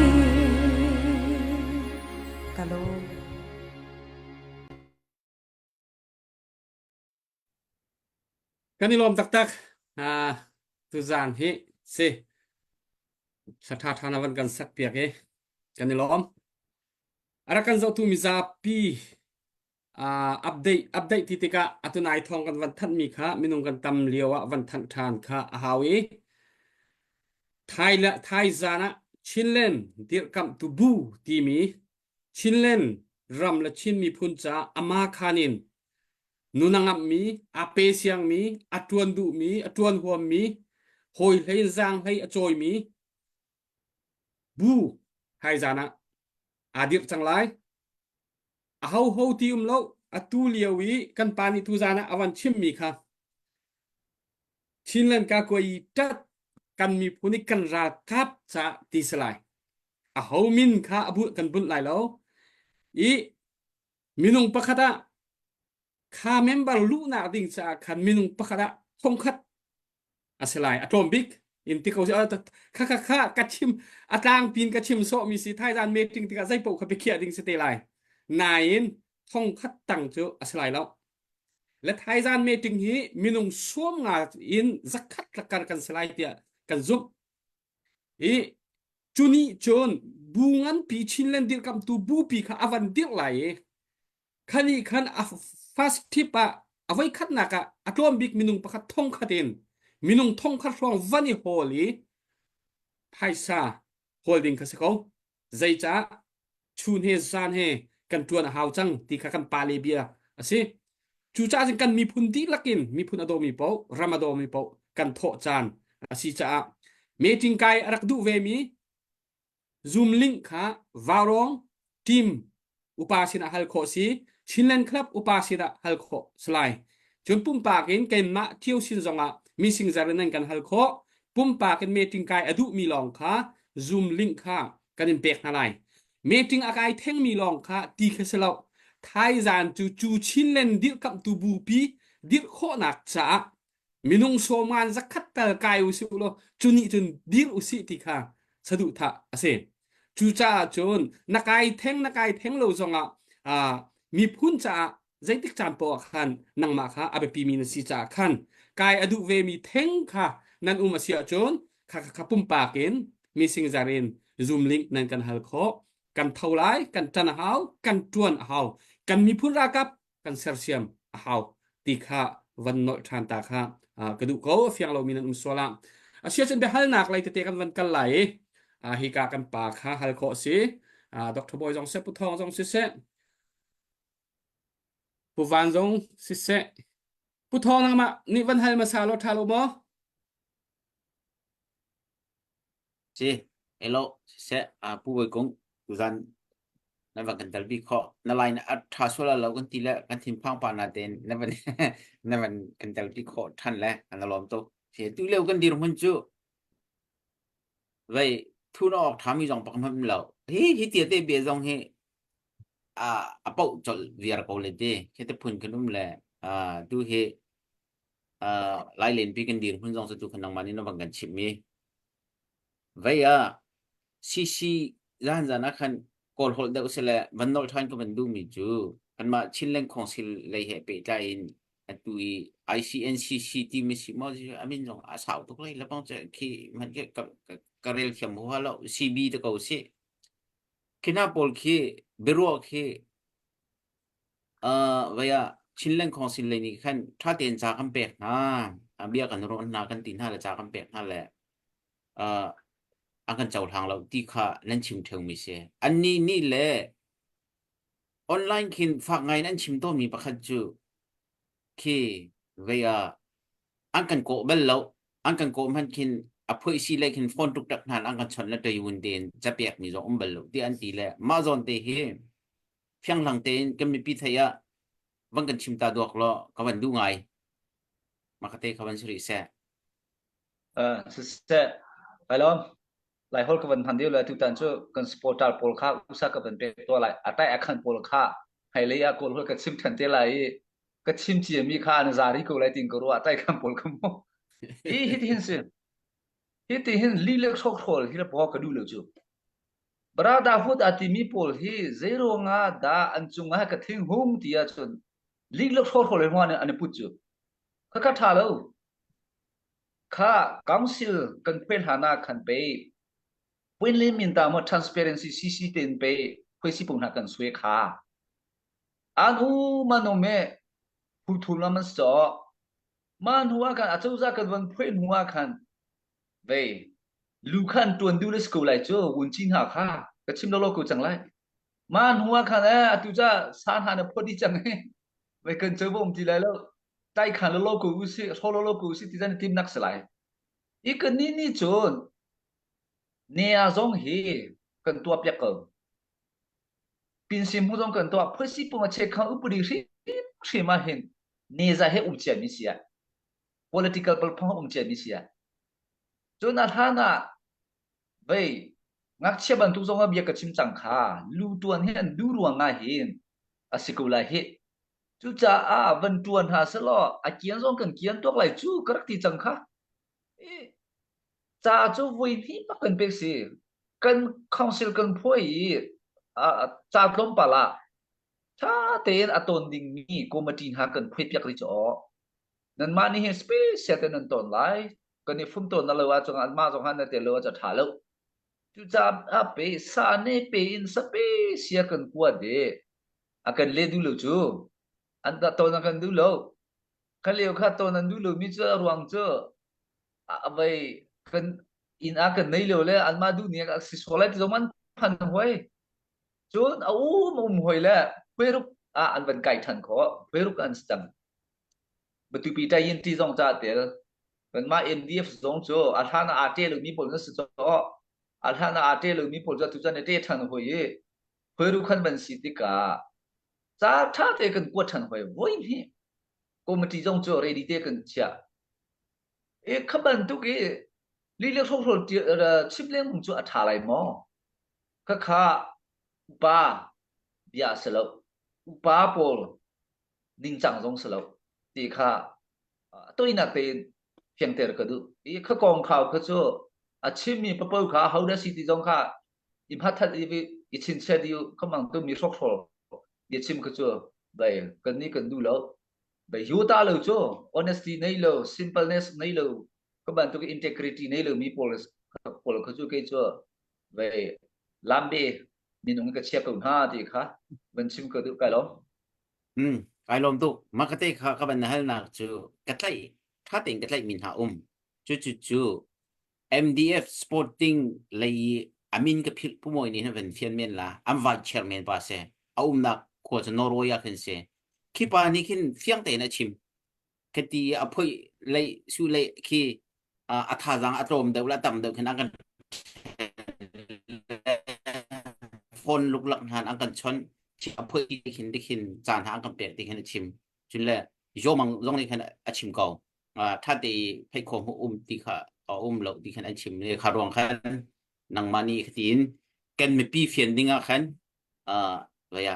Ka lawm. Kan i lawm taktak. Ah, tuzaan hi si thla ṭha na van kan sak piak i kan i lawm. A rak kan zohtu mizapi ah update update ti tikah atunai thawng kan van thanhmi kha minung kan tam lio ah van thanh ṭhan kha a hau i Thai le Thai zan ah Chinland dirhkamhtu bu timi Chinland ram le Chin miphun caah ama khan in nun a ngamhmi, aa pe siangmi, a ṭuan duhmi, a ṭuan huammi, hawi hlei in zaang hlei a cawimi bu haizan ah aa dirh cang lai. A hoho ti um lo, atu lio i kan pa nih tuzan ah a van chimmi kha Chinland ka kuai ṭat kan miphun i kan ralkap caah ti si lai. A ho min kha a bu kan bunh lai lo. I minung pakhat ah kha member luhnak ding caah khan minung pakhat ah thongkhat a si lai a tlawm bik in ti ko si kha kha kha ka chim a tlangpin ka chim sawh mi si thaizan meeting tikah zei paoh kha biakhiah ding si te lai nain thongkhat tang cu a si lai lo le thaizan meeting hi minung suam nga in zakhat lakar kan si lai tiah kan zumh I cu nih cun bu nganpi Chinland dirkamhtu bupi kha a van dirh lai i khani khan a first tip ah a voikhatnak ah a tlawm bik minung pakhat thongkhat in minung thongkhat hrawng van i hawl i phaisa hawl ding kha si ko. Zeicah chun he zan he kan ṭuan a hau cang ti kha kan pale bia a si. Cucaah cun kan miphun dihlak in miphun a dawmi paoh, ram a dawmi paoh kan thawh caan a si caah meeting kai a rak duh vemi Zoom link kha Vaurawng team upa sinah hal khawh si, Chinland Club upa sinah hal khawh si lai. Cun pumpak in keimah Thio sin zongah mising zar in nan kan hal khawh. Pumpak in meeting kai a duhmi lawng kha Zoom link kha kan in pek hna lai. Meeting a kai thengmi lawng kha ti kha si lo. Thaizan cu cu Chinland dirhkamhtu bupi dirh khawhnak caah minung sawman zakhat tal kai usih law cu nih cun dir usih ti kha saduhthah a si. Cucaah cun na kai theng na kai theng lo zongah uh, miphun caah zeitik caan poah ah khan nangmah kha a biapimi na si caah khan kai a duh vemi theng kha nan um a si ahcun kha kha pumpak in mising zar in zoom link nan kan hal khawh kan tho lai kan ṭan a hau kan ṭuan a hau kan miphun ralkap kan sersiam a hau ti kha van nolh ṭhan ta kha ka duh ko a fiang lomi nan um sual ah a sia cun biahalnak lei tete kan van kal lai i hika kan pa kha hal khawh si Dr. Bawi zong seh Pu Thawng zong siseh Pu Van zong siseh Pu Thawng nangmah nih van hal hmasa law ṭha lo maw? Si, elo, siseh, Pu Bawi Kung, tuzan na van kan telpi khawh. Na line a ṭha sual lo kan ti le kan thinphang pa na tein na van na van kan telpi khawh ṭhan le kan lawm tuk. Si, tu lio kan dirhmun cu vei thu na awk ṭhami zong pak hmanh lo. Hi hi tia te bia zong hi a a poh colh viar ko le ti. Khi te phun kan um le tu hi Lai lenpi kan dirhmun zong cu tu khan nangmah nih na van kan chimh i vei ah CC zan zan ah khan Kawl holh deuh sile van nolh ṭhan ka van duhmi cu kanmah Chinland Council lei he pehtlai in atu i ICNCC timi si maw a min zong a sau tuk lai lebang cu khi hmanh khi ka, ka, ka rel thiam huaha lo CB te ko si khi hna pawl khi biaruah khi Vai ah Chinland Council lei nih khan ṭha tein ca kan pek hna. Bia kan ruah hna, kan ti hna le ca kan pek hna le uh, an kan cohlang lo ti kha nan chim ṭheumi si. Annih nih le online khin fak ngai in an chim tawnmi pakhat cu khi vei ah an kan kawh bal lo. An kan kawh hmanh khin a phoih si le khin phone tuk tak hna an kan chawnh le ṭayun tein capek mi zong um bal lo ti an ti le mah zawn te hi fianghlang tein kan mipi thei ah van kan chim ta duak law ka van duh ngai. Makate ka van si rih seh. Uh, siseh, kai lawm. Lai hol ka van hman deu lai tutan cu kan supporter pawl kha usa ka van pek to lai. Atai akhan pawl kha hmailei ah kawl hol ka chim than te lai i ka chim cia mi kha an zari ko lai tin ka ruah atai khan pawl ka mu. Hi hi ti hin si. Hi ti hin li le hrawk hrawl hi la paw ka duh lo cu. Brotherhood a timi pawl hi zeiruangah dah an cungah ka thinghung ti ahcun lih le hrawhrawl in an an i put cu. Khakha ṭha lo. Kha council kan phuai hlan ah khan pei Puin min ta maw transparency CC tein pei phuaisi pung hna kan sui kha. An u manum e phu thum lam an so. Ma hnu ah khan acozah kan van phuai hnu ah khan vei lu kha an ṭuan duh le si ko lai cu vunci hna kha ka chim lawlaw ko cang lai ma hnu ah khan eh atu ca sa hna na phawt dih cang hi vei kan covo um ti lai lo tai khan lawlaw ko usih hraw lawlaw ko usih ti zan timnak si lai i kan ni ni cun nea zong hi kan tuah piak ko pinsim hu zong kan tuah phusi pung a che khang upadi hrim hrim ah hin neza he um cia mi sia political palphang um cia mi sia Cun a hlan ah vei ngakchia bantuk zong ah bia ka chim cang kha lu ṭuan hi an duh ruang ah hin a si ko lai hih. Cucaah van ṭuan hna selaw a kian zong kan kian tuak lai cu ka rak ti cang kha. I ca cu voi hnih bak kan pek si. Kan council kan phuai i ca tlawmpal ah ṭha tein a tawn dingmi committee hna kan phuai piak rih cu aw. Nanmah nih hin special te nan tawn lai. Kan i fum tawn na lo ahcun anmah zong han na tel lo ahcun a ṭha lo. Cucaah pe sa ne pe in sape sia kan kuat i a kan le duh lo cu. An ta tawn a kan duh lo. Kha lio kha tawn an duh lomi cu a ruang cu a vei kan inn ah kan nei lo le anmah duh ni a si sual lai ti zong an phan hoi. Cun a um um hoi le phuairuk ah an van kai ṭhan khawh. Phuairuk an si cang. Matupi Tayin ti zong ca tel. Kanmah MDF zong cu a hlan ah aa ṭe lomi pawl na si caw. A hlan ah aa ṭe lomi pawl cu atu cun a ṭe ṭhan hoi i hoi khan van si tikah ca ṭha te kan kuat ṭhan hoi voi hnih. Committee zong cu ready te kan chiah. E kha bantuk i lile hrohhrol chim lengmang cu a ṭha lai maw? Khakha upa bia a si lo. Upa pawl ningcang zong si lo ti kha toinak tein fiangter ka duh. I kha kong khau kha cu a chimmi papo kha ho dah si ti zong kha i hmathat i i chinchiat i kha mang tu mi hrokhrawl bia chim kha cu bai kan ni kan duh lo. Bai yu ta lo cu honesty nei lo simpleness nei lo ka bantuk integrity nei lo mi pawl pawl kha cu kei cu bai lambe minung ka chia ko hna ti kha van chim ka duh kai lo. Hmm, kai lawm tuk. Mah ka te kha ka van halnak cu ka tlaih tha tein ka tlaih mi hna um. Cu cu cu MDF Sporting lei i amin ka philh pu mawi nih hin van fian men la. An vice chairman pa si. A umnak khua cu Norway ah khin si. Khi pa nih khin fiang tein a chim. Khati a phoih lei su lei khi a thazaang a tlawm deuh le a tam deuh khin an kan phone luklak hna an kan chon a phoih ti khin tikhin caan ha an kan pek ti khin a chim cun le yomang zong nih khan a chim ko tha te phei kho mu um ti kha a um lo ti khan an chim ne kha ruang khan nangmah nih khatin kan mipi fian ding ah khan vaya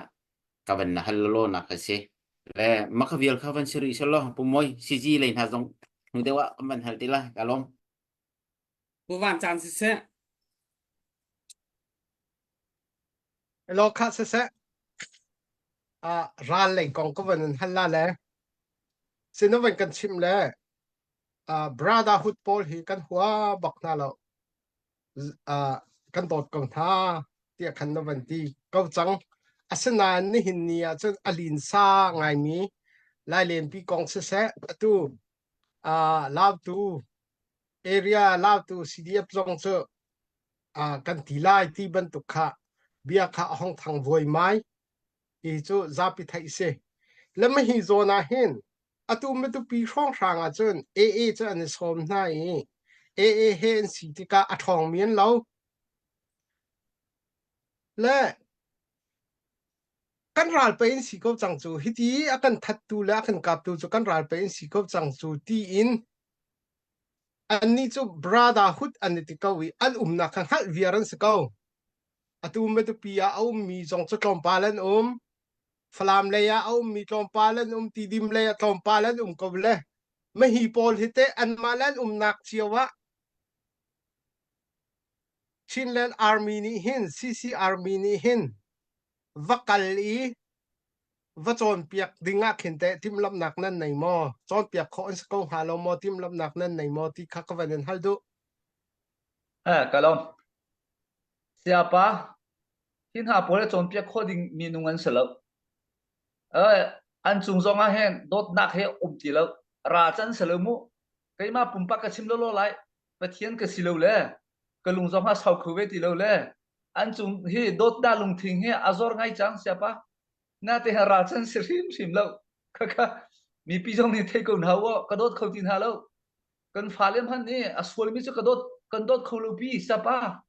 ka van na hal lo na ka si le maka vial kha van siri selo pumoi CG lei hna zong hnu deuh ah kan van hal ti la ka lawm Pu Van Caan siseh. Hello kha siseh. Ah ral lei kong ka van in hal la le. Sinavan kan chim le ah brotherhood pawl hi kan hua bak hna lo. Ah kan dawt ko hna tiah khan na van ti ko cang. Asinain nihin ni ah cun a linsa ngaimi Lailenpi kong siseh atu ah Lautu area Lautu CDF zong cu ah kan ti lai ti bantuk kha bia kha a hong thang vuaimai ti cu zapi theih si. Le mahi zawn ah hin atu matupi hrawnghrang ah cun AA cu an i sawm hna i AA he an si tikah a ṭhawngmi an lo. Le kan ral pei in si ko cang cu hiti a kan thattu le a kan kaptu cu kan ral pei in si ko cang cu tiin annih cu brotherhood an i ti ko i an umnak kha hngalh viar an si ko. Atu Matupi ah a ummi zong cu tlawmpal an um. Falam lei ah a ummi tlawmpal an um, Tidim lei ah tlawmpal an um ko le. Mahi pawl hi teh anmah le an umnak cio ah Chinland Army nih hin CC Army nih hin va kal i va cawnpiak ding ah khin teh timhlamhnak nan nei maw? Cawnpiak khawh an si ko hnga lo maw? Timhlamhnak nan nei maw? Ti kha ka van in hal duh. Eh, ka lawm. Siapa, hi hna pawl a cawnpiak khawh ding minung an si lo. Eh, an cung zong ah hin dawtnak he um ti lo. Ra can si lo mu. Keimah pumpak ka chim lo lo lai. Pathian ka si lo le ka lung zong a sau kho ve ti lo le an cung hi dawtnak lungthin hi a zor ngai cang siapa. Na te ha ra can si hrim hrim lo. Khakha mipi zong nih thei ko hna u ka dawt kho ti hna lo. Kan fale hmanh nih a sualmi cu ka dawt kan dawt kho lo pi siapa.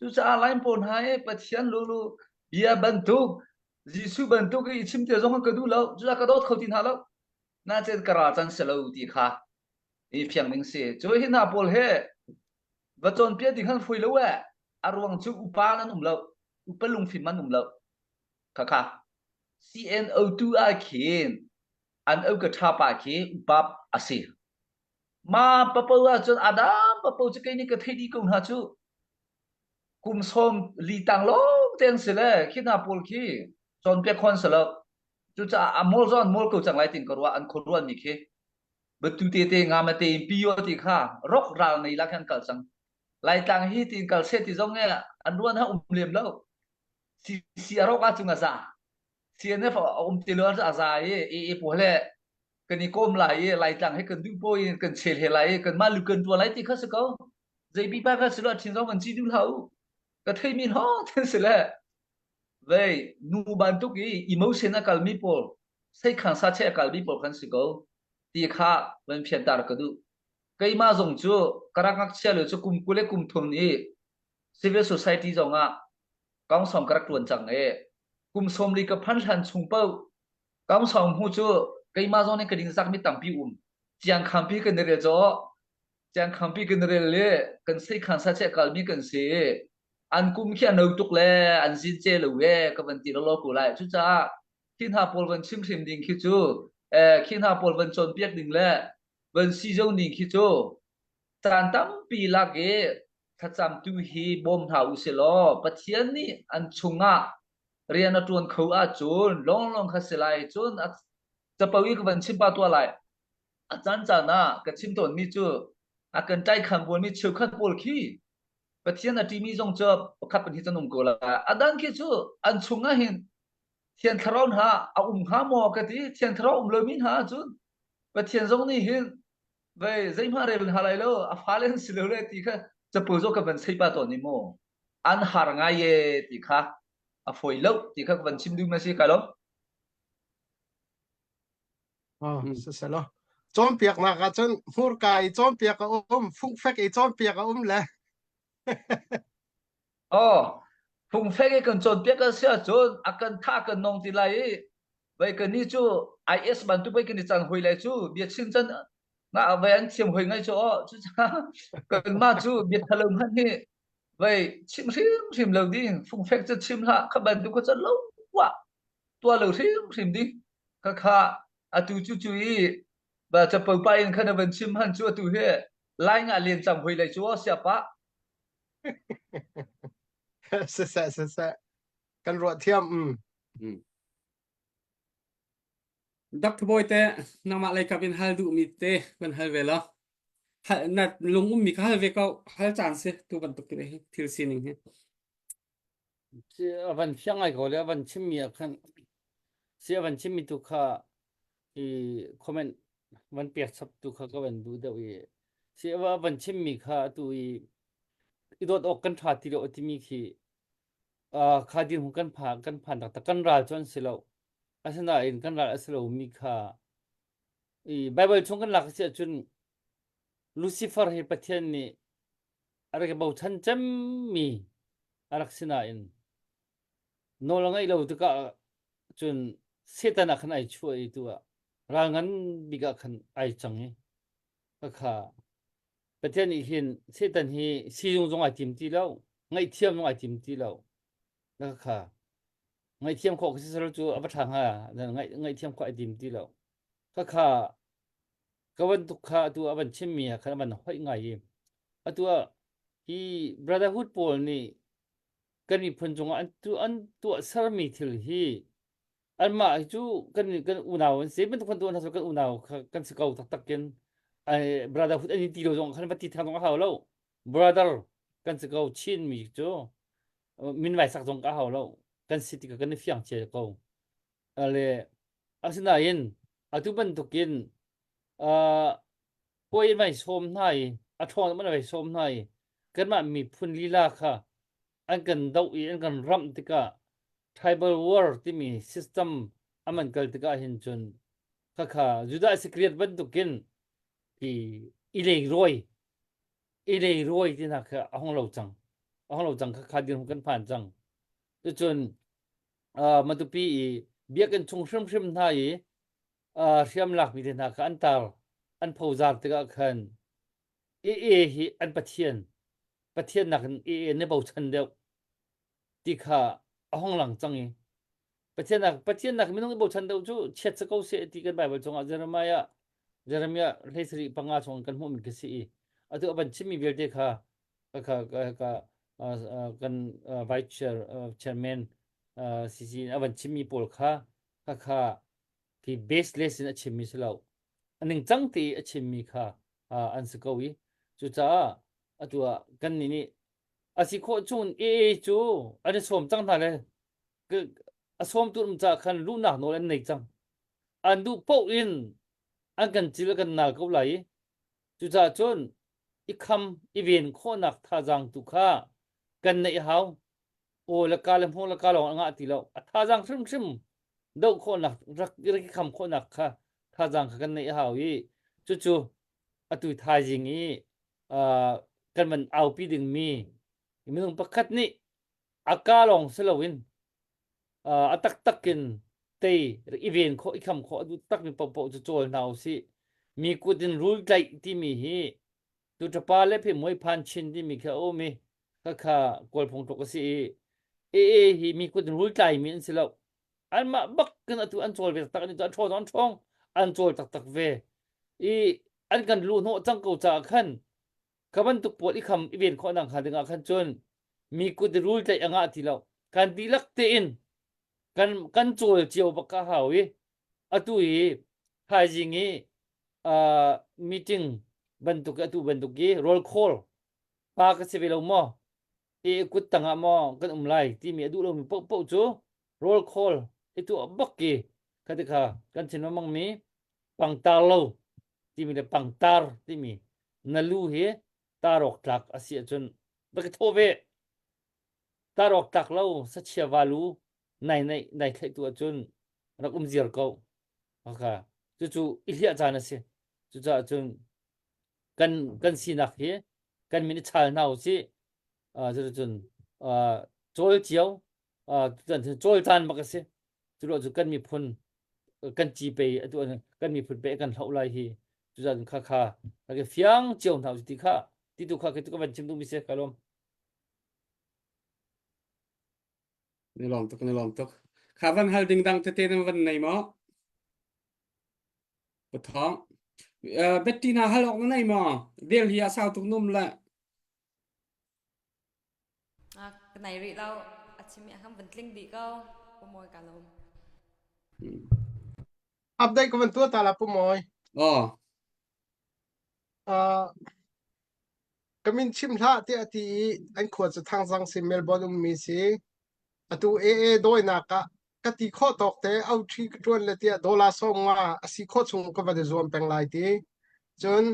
Cucaah Laim pawl hna i Pathian lulu bia bantuk Jesuh bantuk i chim te zong ka duh lo. Cucaah ka dawt kho ti hna lo. Na cen ka ra can si lo ti kha i fiang ding si. Cu hi hna pawl he va cawnpiak ding han foi lo eh. A ruang cu upa nan um lo. Upa lungfim an um lo. Kha kha. CNO tu ah khin an au ka tha pa khi upa a si. Ma papo ah cun Adam papo cu kei nih ka thei dih ko hna cu. Kum sawm li tang lawng te an si le khi hna pawl khi cawnpiak khon si lo. Cucaah a mawl zong an mawl ko cang lai tin ka ruah an khuaruah mi khi. Batu te te nga ma te in pi yo ti kha rok ral nei la khan kal cang. Laitlang hi tin kal se ti zong nge an ruan ha um lem lo. CC a rok ah cung a za. CNF a um ti lo a za i e e pawl he kan i kom lai i Laitlang he kan duh po in kan chel he lai i kan mah lu kan tuah lai ti kha si ko. Zei pipa kha si lo thin zong kan ci duh hlah u. Ka thei mi lawng ten si le. Vei nu bantuk i emotion a kalmi pawl sei khang sa che a kalmi pawl kan si ko. Ti kha van fianter ka duh. Keimah zong cu ka rak ngakchia lio cu kum 20 le kum thum i civil society zong ah kaungsawng ka rak ṭuan cang i kum 40 ka phan hlan chung paoh kaungsawng hmu cu keimah zong nih ka dingzakmi tampi um. Ciangkhampi kan i rel caw ciangkhampi kan i rel i kan seikhan sa che kalmi kan si i an kum khi a no tuk le an zin ce lo e ka van ti lawlaw ko lai. Cucaah khi hna pawl van chim hrim ding khi cu eh, khi hna pawl van cawnpiak ding le van si zo ning khi cu caan tampi lak i thlacam tu hi bawm hna u si law Pathian nih an chungah rian a ṭuan kho ahcun lawnglawng kha si lai cun a capo i ka van chim pa tuah lai a caan caan ah ka chim tawnmi cu a kan ṭaikhan bualmi cheukhat pawl khi Pathian a ṭimi zong cu pakhat pahnih can um ko lai a dan khi cu an chungah hin Thiang Thlarau hna a um hnga maw ka ti Thiang Thlarau um lomi hna ahcun Pathian zong nih hin vei zeihmah rel hna lai lo a fale an si lo le ti kha capo zo ka van sei pa tawn ni maw an har ngai ye ti kha a fawi lo ti kha ka van chim duh ma si ka lo Oh, siselo. Cawnpiaknak ahcun hmurka i cawnpiak a um, fungfek i cawnpiak a um le. Oh, fungfek i kan cawnpiak a si ahcun a kan tha kan nong ti lai i vei kan ni cu IS bantuk vei kan i cang hoi lai cu bia chin can nga vei an thiam hoi ngai cu oh cucaah kanmah cu bia thalo hmanh hi vei chim hrimhrim lo ding fungfek cu chim hlah kha bantuk kha can lo wa tuah lo hrimhrim ding kha kha atu cu cu i ba capo pa in khan van chim han cu atu hi lai nga len cang hoi lai cu siapa Siseh siseh kan ruah thiam mm. Mm. Dr. Bawi te nangmah lei kap in hal duhmi te kan hal ve lo. Hal, na lung ummi kha hal ve ko. Hal caan si tu bantuk ti hi thil sining hi. Si a van fiang ngai ko le a van chimmi ah khan si a van chimmi tu kha i comment van pek chap tu kha ka van duh deuh i si a van chimmi kha atu i i dawt awk kan ṭha ti lo timi khi uh, kha dirhmun kan phan kan phan taktak kan ral cu an si lo asinain kan ral a si lomi kha i Bible chung kan lak si ahcun Lucifer hi Pathian nih a rak i bochan cemmi a rak si nain nawl a ngeih lo tikah cun Satan ah khan ai chuah i tu ah ral ngan bik ah khan ai cang i khakha Pathian nih hin Satan hi sizung zong ai tim ti lo ngaihthiam zong ai tim ti lo khakha ngaihthiam khawh khi si cu a va ṭha hnga ngaihthiam khawh ai tim ti lo khakha ka bantuk kha atu a van chimmi ah khan a van hoih ngai i atu ah hi brotherhood pawl nih kan miphun cungah an tu an tuah sermi thil hi anmah hi cu kan kan unau an si bantuk kan tuah hna kan unau kan si ko taktak in brotherhood an ti lo zong khan va ti thang zong a hau lo brother kan si ko Chin mi cu min vai sak zong ka hau lo kan si ti kan i fiang cia ko Ale asinain atu bantukin uh, puai in vai sawm hna i a ṭhawng man vai sawm hna i kanmah miphun lila kha an kan doh i an kan ramh tikah tribal war timi system aman kal tikah hin cun khakha Judah Iscariot bantukin hi i leirawi i leirawi ti hna kha a hung lo cang a hung lo cang khakha dirhmun kan phan cang cucun uh, Matupi i biakinn chung hrimhrim hna i uh, hriam lakmi te hna kha an tar an phozar tikah khan AA hi an pathian pathian nakin AA ne bochan deuh ti kha a hong lang cang i pathian nak pathian nak minung i bochan deuh cu chiat sa ko se ti kan bible chungah Jeremiah Jeremiah hleisarih panga chung kan hmuhmi khi si i atu a van chimmi vialte kha ka ka ka kan vice chair chairman CC a van chimmi pawl kha kha kha khi baseless in a chimmi si lo a ningcang te a chimmi kha an si ko i cucaah atu ah kan nih nih a si khawh chung AA cu an i sawm cang hna le a sawmtu um caah khan luhnak nawl an nei cang an duh paoh in an kan cil kan nal ko lai i cucaah cun i kham i ven khawhnak thazaang tu kha kan neih hau aw le ka le hmawng le ka lawng a ngah ti lo a thazaang hrimhrim doh khawhnak rak rak i kham khawhnak kha. Thazaang kha kan neih a hau i cucu atu thaizing i uh, kan van aupi dingmi minung pakhat nih a ka lawng si loin uh, a taktak in tei i ven khawh i kham khawh a duh takmi paohpaoh cu cawl hna usih. Mi kut in rul tlaih timi hi tu ṭapa le phe muai phan chin timi khi a um i khakha kawl phung tluk a si i AA hi mi kut in rul tlaimi an si lo. Anmah bak kan atu an cawl ve taktak an an ṭhawn an ṭhawng an cawl taktak ve i an kan luh hnawh cang ko caah khan kha bantuk pawl i kham i ven khawh nak hnga dingah khan cun mi kut i rul tlaih a ngah ti lo kan dihlak tein kan kan cawl cio bak ka hau i atu i thaizing i uh, meeting bantuk atu bantuk i roll call pa ka si ve lo maw e kut tangah maw kan um lai timi a duh lomi paohpaoh cu roll call i tuah bak ki kha ti kha kan chin mang mi pangtar lo timi le pangtar timi na lu hi tarok tlak a si ahcun va ka thaw ve tarok tlak lo sachia valu nai nai nai thlaih tu ahcun rak um ziar ko haka cucu i hliah caan a si cucaah cun kan kan sinak hi kan min i chal hna usih cuticun cawl cio cawl caan bak a si cu cu kan miphun kan ci pe atu kan miphun pe kan hloh lai hi cucaah kha kha rak i fiang cio hna usih ti kha ti tu kha khi tu ka van chim duhmi si ka lawm Ni lawm tuk ni lawm tuk kha van hal ding dang tete nan van nei maw Pathawng. Uh, Bettina hal awk na nei maw? Del hi a sau tuk num le. Ah, ka nei rih lo. A chim i a kan van tling dih ko. Pumawi ka lawm. Update ka van tuah ta la Pumawi. Oh. Uh, ka min chim hlah tiah a ti i an khua cu Thangzang si Melbourne ummi si. Atu AA dawinak ah ka ti khawh tawk te auṭhi ka ṭuan le tiah dollar 50 a si khawh chung ka van i zuam peng lai ti. Cun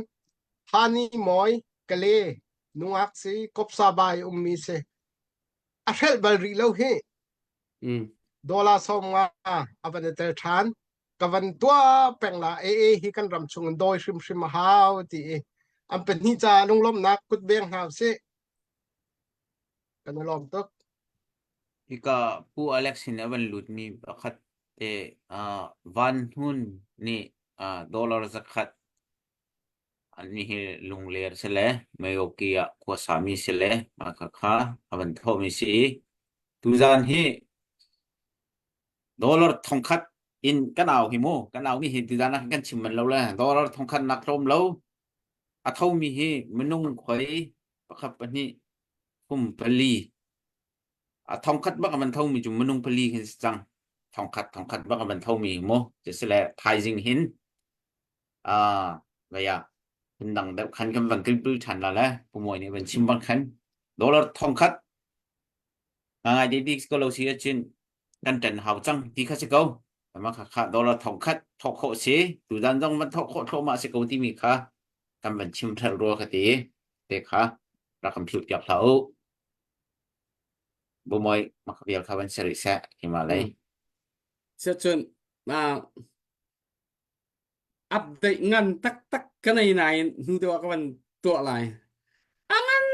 Hani Mawi Kale nungak si Kopsa bai ummi si. A hrelh bal rih lo hi. Mm. Dollar 50 a van i tel ṭhan. Ka van tuah peng la AA hi kan ram chung in dawi hrimhrim a hau ti i an pahnih caah lunglawmhnak kut veng hna usih. Kan i lawm tuk. Hika Pu Alex in a van lutmi pakhat te uh, Van Hnun nih uh, dollar zakhat annih hi Lungler si le Mayoki ah khuasami si le mah khakha a van thawhmi si i tuzan hi dollar thongkhat in kan au hi mu kan au mi hi tuzan ah kan chim man lo le dollar thongkhat nak tlawm lo a thomi hi minung khoi pakhat pahnih kum pali a thongkhat bak a van thomi cu minung pali hin si cang thongkhat thongkhat bak a van thomi mu sile thaizing hin a vaya phundang deuh khan kan van kilpil than la le pumoi nih van chim bang khan dollar thongkhat ngai dei bik ko lo si achin kan ṭan hau cang ti kha si ko ama kha kha dollar thongkhat thawk khawh si tuzan zong van thawk khawh thluahmah si ko timi kha kan van chim ṭhel rua ka ti te kha rak kan philh piak hlah u bumoi maka vial kha van seri seh hima lei Siacun update ngan taktak ka nei nain hnu deuh ah ka van tuah lai. A ngan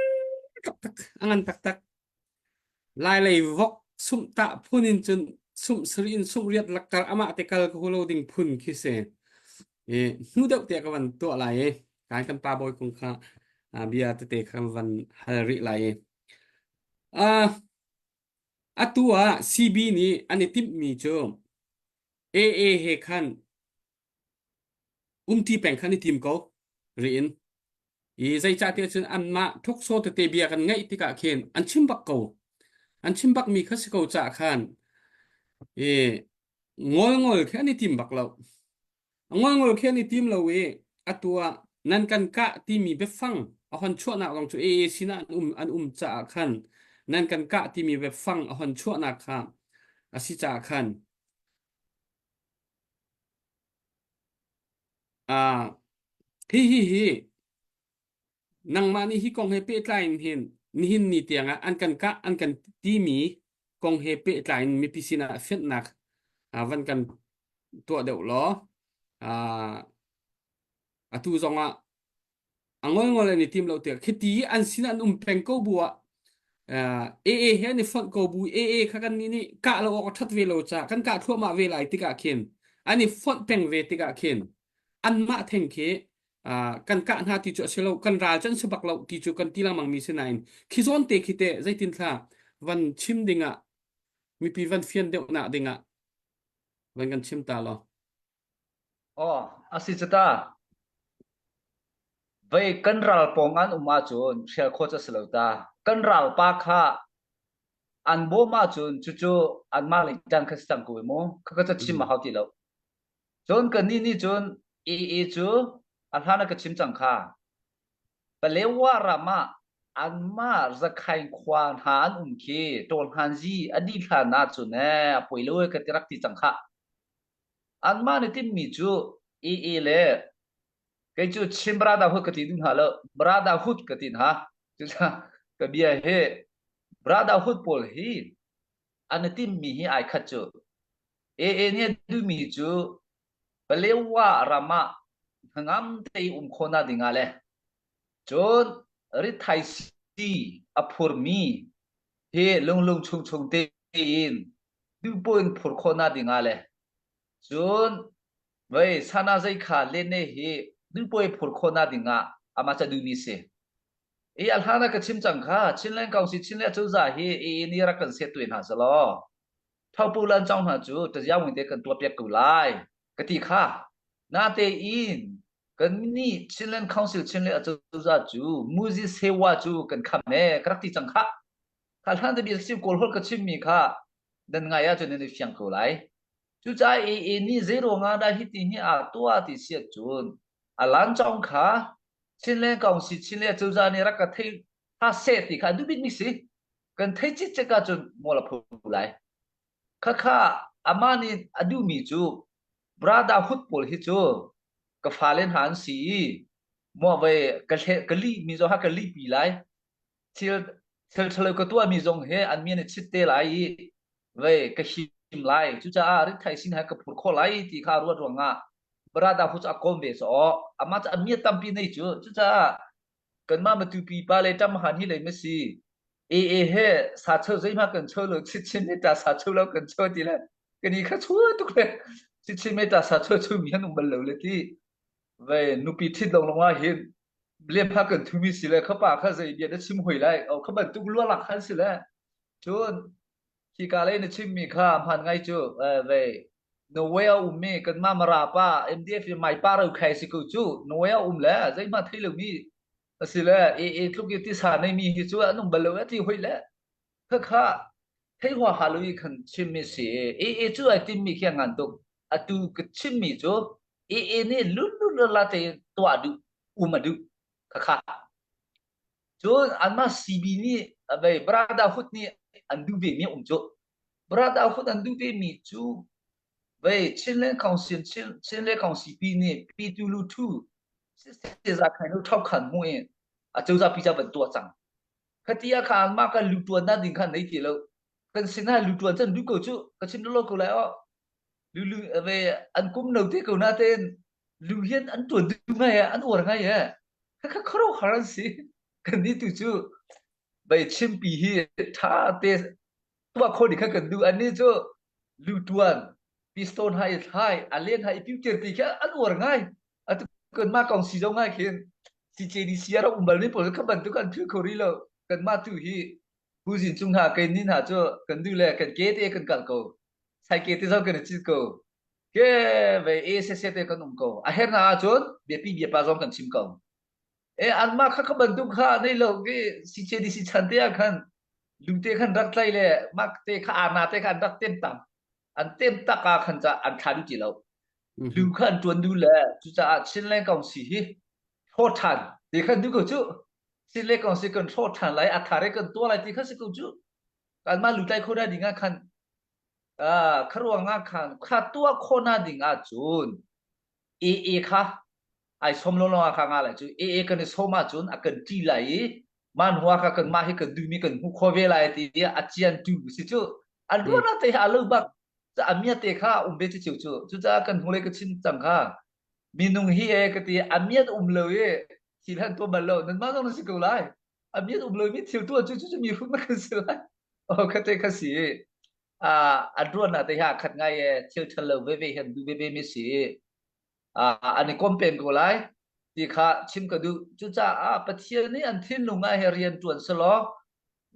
taktak, a ngan taktak. Lailei vok sumh tah phun in cun sumh sari in sumh riat lakkar amah te kal ka hulo ding phun khi si. I hnu deuh te ka van tuah lai i kan kan pa bawi kung kha bia tete kha kan van hal rih lai i. Uh, atu ah CB nih an i timhmi cu AA he khan umṭi peng khan i tim ko riin i zeicahtiah cun anmah thuksaw tete bia kan ngaih tikah khin an chim bak ko an chim bak mi kha si ko cah khan i ngolngol khi an i tim bak lo ngolngol khi an i tim lo i atu ah nan kan kah timi biafang a hon chuahnak zong cu AA sinah an um an um caah khan nan kan kah timi biafang a hon chuahnak kha a si caah khan Ah, hi hi hi nangmah nih hi kong he pehtlai in hin nihin ni tiangah an kan kah an kan timi kong he pehtlai in mipi sinah fianhnak ah van kan tuah deuh law. Uh, atu zong ah a ngolngol an i tim lo tiah khiti an sin an um peng ko bu ah AA he an i fonh ko bu AA kha kan nih nih kah lo awk a that ve lo ca kan kah thluahmah ve lai tikah khin an i fonh peng ve tikah khin anmah theng khi kan kah hna ti cu a si lo kan ral cu an si bak lo ti cu kan ti lengmang mi si nain khi zawn te khi te zeitin thla van chim dingah mipi van fian deuh nak dingah van kan chim ta law Aw, a si cu ta. Vei kan ral pawng an um ahcun hrial khawh cu a si lo ta. Kan ralpa kha an bawm ahcun cucu anmah lei ṭan kha si cang ko mu. Khakha cu chim a hau ti lo. Cun kannih nih cun AA cu a hlan ah ka chim cang kha. Palewa ram ah anmah Zakhain khua hna an um khi Ṭawlhnganzi a dih hlan ahcun ee a poi lo ee ka ti rak ti cang khah. Anmah nih timhmi cu AA le kei cu Chin Brotherhood ka ti duh hna lo, Brotherhood ka ti hna. Cucaah ka bia hi Brotherhood pawl hi an i timhmi hi ai khat cu. AA nih a duhmi cu Palewa ram ah hnangam te i um khawhnak ding ah le cun rithaisii a phurmi hi lunglung chungchung tein duhpoh in phur khawhnak ding ah le cun vei sana zei kha lene hi duhpoh in phur khawhnak ding ah amah ca duhmi si. I a hlan ah ka chim cang kha Chinland Council Chinland Cozah hi i ni rak kan set tu hna selaw thopu lan cong hna cu taziang te kan tuah piak ko lai ka ti kha natein kan nih Chinland Council Chinland Cozah cu Muzi Sewa cu kan kham e ka rak ti cang kha kha hlan te bia sim kawl holh ka chimmi kha nan ngai ahcun nan i fiang ko lai. Cucaah AA nih zei ruangah dah hiti hi aa tuah ti si ahcun a lancawng kha Chinland Council Chinland cozah nih rak ka thei ha seh ti kha a duh bikmi si. Kan thei cikcek ahcun mual a pho lai. Khakha amah nih a duhmi cu brotherhood pawl hi cu ka fale hna an si i muah vei ka ka lih mi zong ha ka lih pi lai thil thil ṭhalo ka tuahmi zong hi an mi an i chit te lai i vei ka him lai cucaah ritthai sin he ka phur khawh lai ti kha ruat ruangah brada hu cu a kawm ve so amah cu a mi tampi nei cu cucaah kanmah matupi pa le ṭam han hi lei ma si e e he sa cho zeihmah kan cho lo chichin me ta sa cho lo kan cho ti le kan i kha chua tuk le chichin me ta sa cho chu mi han um bal lo le ti vei nupi thit long long ah hin lem ha kan thumi si le kha pa kha zei bia na chim hoi lai o kha bantuk lua lak khan si le cun khi ka lei na chim mi kha hman ngai cu ve Norway a um mi kan ma mara pa MDF mai pa ro khai si ko cu Norway a um le zeihmah thei lo mi asi le e e tluk i tisa nei mi hi cu an um bal lo ti hoi le kha kha thei hua ha lo i khan chim mi si e e cu ai tim mi khi ngan tuk atu ka chim mi cu e e nih lun lun la te tuah duh um a duh khakha cun anmah CB nih vei brotherhood nih an duh ve mi um cu brotherhood an duh ve mi cu vei Chinland Council Chinland Council pi nih pi tu lu thu sisa khain lu thau khan mu in a cozah pi cha van tuah cang khatia kha anmah kan lu tuan na ding khan nei ti lo kan sinah lu tuan chan du ko cu ka chim lo ko lai o lu ve an kum no te ko na ten lu hian an tuan duh ngai an uar ngai e kha kharo har an si kan ni tu cu bai chimpi hi tha te tuah kho ni kha kan du an ni cu lu tuan piston hai thlai a len hai piu tir ti kha an uar ngai atu kan ma kong si zo ngai khin CJDC ra umbal mi pawl kha bantuk an phil kho ri lo kan ma tu hi huzin chung ha kai nin ha chu kan du le kan ke te kan kal ko sai ke te zo kan chi ko ke ve e se se te kan um ko a her na ahcun biapi biapa zong kan chim ko e anmah kha kha bantuk kha nei lo ki CJDC chan te ah khan lute khan rak tlai le mak te kha ana te kha an rak tem tam an tem tak ah khan ca an thla du ti lo lu kha an tuan du le cucaah Chinland Council hi hrawh than te khan du ko cu Chinland Council kan hrawh than lai a thare kan tuah lai ti kha si ko cu kanmah lu tlai kho da ding ah khan kha ruangah khan kha tuah khawhnak ding ahcun AA kha ai som lo lawng ah kha nga lai cu AA kan i som ahcun a kan ṭi lai i man hua kha kan mah hi kan duhmi kan hmuh khawh ve lai ti a cian tu si cu a luan te a lo bak a mia te kha um ve cu cu cucaah kan hnulei ka chim cang kha. Minung hi e ka ti a miat um lo i thil han tuah bal lo nanmah zong na si ko lai. A miat um lo mi thil tuah cu cu mi hrum na kan si lai. Oh kha te kha si. Ah an ruahnak te ha khat ngai e thil ṭhal lo veve hian duh veve mi si. Ah an i kom peng ko lai ti kha chim ka duh. Cucaah Pathian nih an thinlung ah he rian ṭuan selaw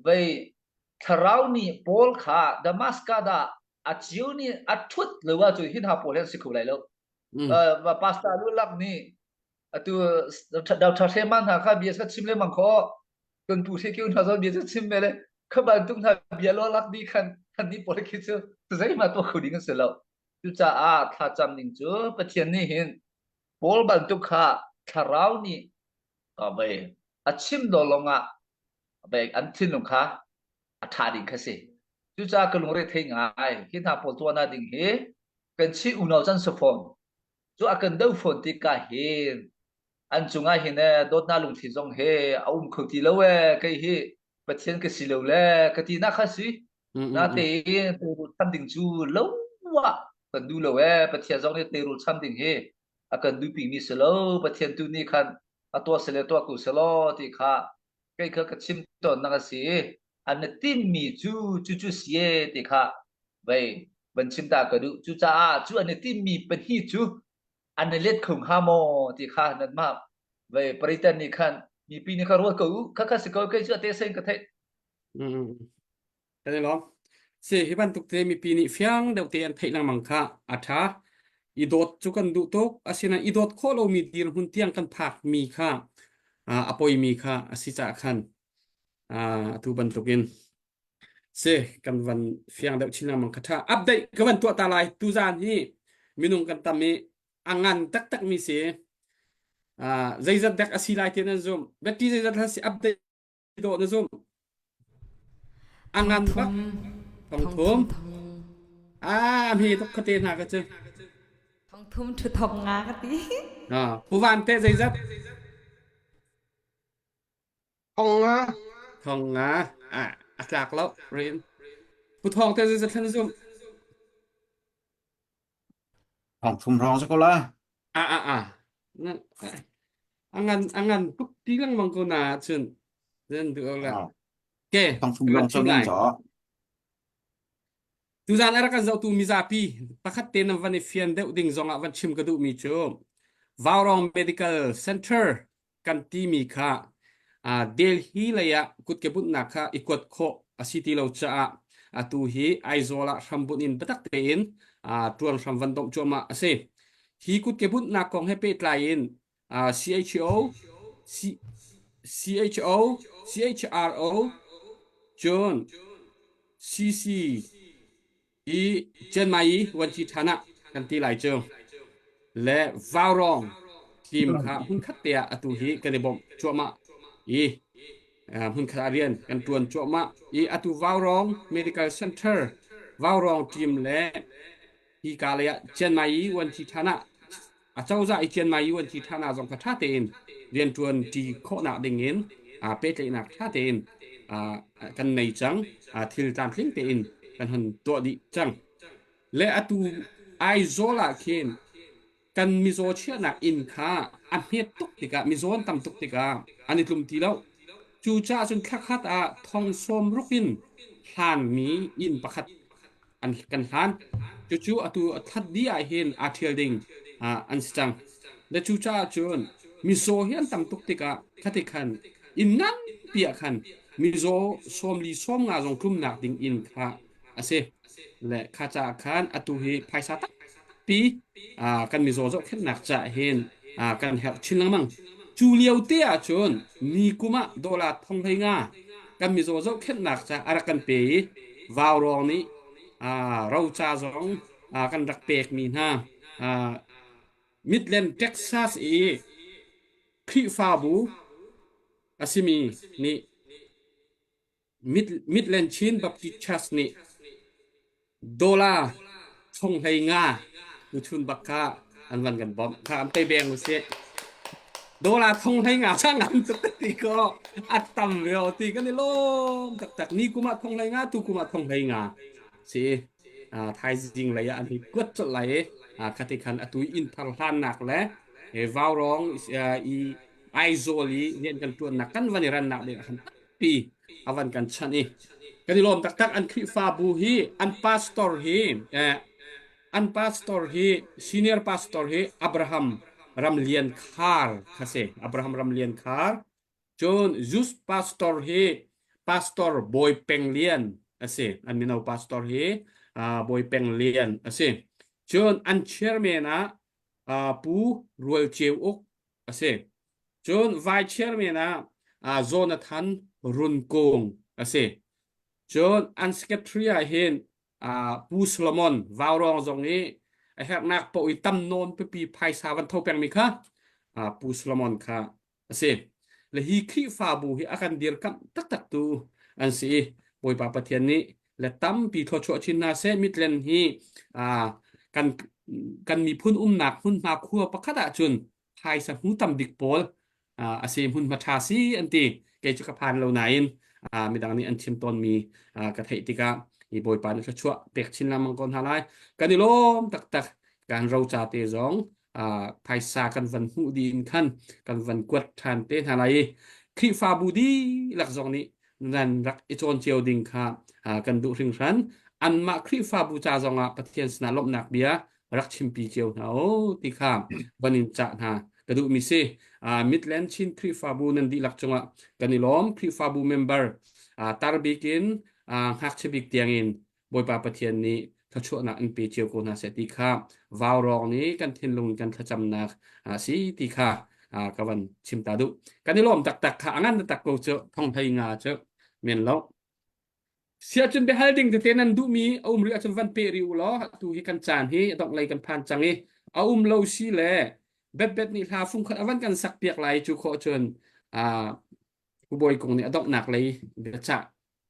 vei thlarau nih Paul kha Damascus ah a cio nih a ṭhut lo ahcun hi hna pawl hi an si kho lai lo. Uh, pastor lu lak nih atu Dr. Hreman hna kha bia kha chim lengmang kho kan pu hre kiu hna zong bia cu chim me le kha bantuk hna bia lo lak di khan kan ni pawl khi cu zeihmah tuah kho ding an si lo. Cucaah thlacam ning cu Pathian nih hin Paul bantuk kha thlarau nih vei a chim do longah vei an thinlung kha a ṭha ding kha si. Cucaah ka lungre thei ngai. Hi hna pawl tuahnak ding hi kan Chin unau can si fawn. Cu a kan do fawn tikah hin an cungah hin eh, dawtnak lungthli zong he a um kho ti lo eh kei hi Pathian ka si lo le ka ti nak kha si. Natein teirul cham ding cu lo ah kan duh lo eh Pathian zong nih teirul cham ding hi a kan duhpi mi si lo Pathian tu nih khan a tuah sele tuah ko selaw ti kha kei kha ka chim tawnnak a si i an i tinhmi cu cucu si e ti kha vei van chim ta ka duh. Cucaah cu an i tinhmi pahnih cu an i let kho hnga maw ti kha nanmah vei paritan nih khan mipi nih kha ruat ko u kha kha si ko kei cu a te sen ka theih. Kan i lawm. Si hi bantuk te mipi nih fiang deuh te an theih lengmang kha a ṭha. I dawt cu kan duh tuk. Asinain i dawt khawh lomi dirhmun tiang kan phak mi kha a poimi kha a si caah khan atu bantukin si kan van fiang deuh chin lengmang kha ṭha. Update ka van tuah ta lai. Tuzaan hi minung kan tam i a ngan taktak mi si. Zeizat dek a si lai ti nan zumh. Betty zeizat hla si update dawh na zumh a ngan bak thong thum a hme tuk khate hna ka cu thong thum thu thong nga ka ti ha puvan te zeizat thong nga thong nga a a tlak lo rin pu thong te zeizat thlan zum Thong thum hrawng si ko la. A a a. A ngan a ngan tuk ti lengmang ko na cun. Zan duh la. Ke. Thong thum lawng chim lai. Tuzan a rak kan zohtu mizapi pakhat te nan van i fian deuh ding zongah van chim ka duhmi cu Vaurong Medical Center kan timi kha Delhi lei ah kutke bunhnak kha i kuat khawh a si ti lo caah atu hi Aizawl ah hrambunh in biatak tein ṭuan hram van domh cuahmah a si. Hi kutke bunhnak kong he pehtlai in CHO, CHO, CHRO, cun CC i Chiang Mai i vuanci ṭhan ah kan ti lai cu le Vaurong team kha hmunkhat te ah atu hi kan i bawmh cuahmah i hmunkhat ah rian kan ṭuan cuahmah i atu Vaurong Medical Center Vaurong team le hi ka lei ah Chiang Mai i vuanci ṭhan ah acozah i Chiang Mai vuanci ṭhana zong kha ṭha tein rianṭuan ṭi khawhnak ding in pehtlaihnak ṭha tein kan nei cang. Thil tlamtling tein kan hun tuah dih cang. Le atu Aizawl ah khin kan mizaw chiahnak inn kha a hmet tuk tikah mizaw an tam tuk tikah an i tlum ti lo. Cucaah cun thlakhat ah thong sawm ruk in hlanmi inn pakhat an kan hlan. Cucu atu a that dih ah hin aa ṭhial ding an si cang. Le cucaah cun mizaw hi an tam tuk tikah khati khan inn nganpi ah khan mizaw sawmli sawmnga zong tlumnak ding inn kha a si. Le kha caah khan atu hi phaisa tampi kan mizaw zohkhenhnak caah hin kan herh chin lengmang. Cu lio te ahcun ni kum ah dollar thong 15 kan mizaw zohkhenhnak caah a rak kan pe i Vaurawng nih roca zong kan rak pekmi hna Midland, Texas i Khrihfabu a simi nih Midland Chin Baptist Church nih Dollar thong 15 tuchun bak kha an van kan bawmh kha an tei beng usih. Dollar thong 15 sang an tuk ti ko a tam veo ti kan i lawm taktak ni kum ah thong 15 tu kum ah thong 15 si thaizing lei ah an hi kuat colh lai i khati khan atu inn thar hlannak le. Vaurawng i Aizawl i rian kan ṭuannak kan van i rannak ding ah khan tampi a van kan chanh i kan i lawm taktak. An Khrihfabu hi an pastor hi an pastor hi senior pastor hi Abraham Ramlian Khar kha si. Abraham Ramlian Khar. Cun youth pastor hi Pastor Bawi Peng Lian a si. An mino pastor hi Bawi Peng Lian a si. Cun an chairman ah Pu Rual Ceu Uk a si. Cun vice chairman ah Jonathan Run Kung a si. Cun an secretary ah hin Pu Solomon Vaurawng zong i a herhnak paoh i tam nawn pipi phaisa van tho pengmi kha Pu Solomon kha a si. Le hi Khrihfabu hi a kan dirkamh taktak tu an si i Bawipa Pathian nih le tampi thluachuah chin hna seh. Midland hi kan kan miphun umnak hmunhma khua pakhat ahcun phaisa hmu tam bik pawl a si hmunhma ṭha si an ti. Kei cu ka phan lo nain midang nih an chim tawnmi ka theih tikah hi Bawipa nih thluachuah pek chin lengmang ko hna lai. Kan i lawm taktak. Kan roca te zong phaisa kan van hmuh dih in khan kan van kuat ṭhan te hna lai i Khrihfabu dihlak zong nih nan rak i cawn cio ding kha kan duh hringhran. Anmah Khrihfabu ca zongah Pathian sinah lawmhnak bia rak chimpi cio hna u ti kha van in cah hna ka duhmi si. Midland Chin Khrihfabu nan dihlak cungah kan i lawm. Khrihfabu member tar bik in ngakchia bik tiangin Bawipa Pathian nih thluachuahnak in pe cio ko hna seh ti kha vaurawng nih kan thinlung in kan thlacamnak a si ti kha ka van chim ta duh. Kan i lawm taktak kha a ngan taktak ko cu thong hlei nga cu men lo. Siahcun biahal ding tete nan duhmi a um rih ahcun van peh rih u law atu hi kan caan hi a dongh lei kan phan cang i a um lo si le betbet nih hla fungkhat a van kan sak piak lai cu khawh cun Bawi Kung nih a donghnak lei biacah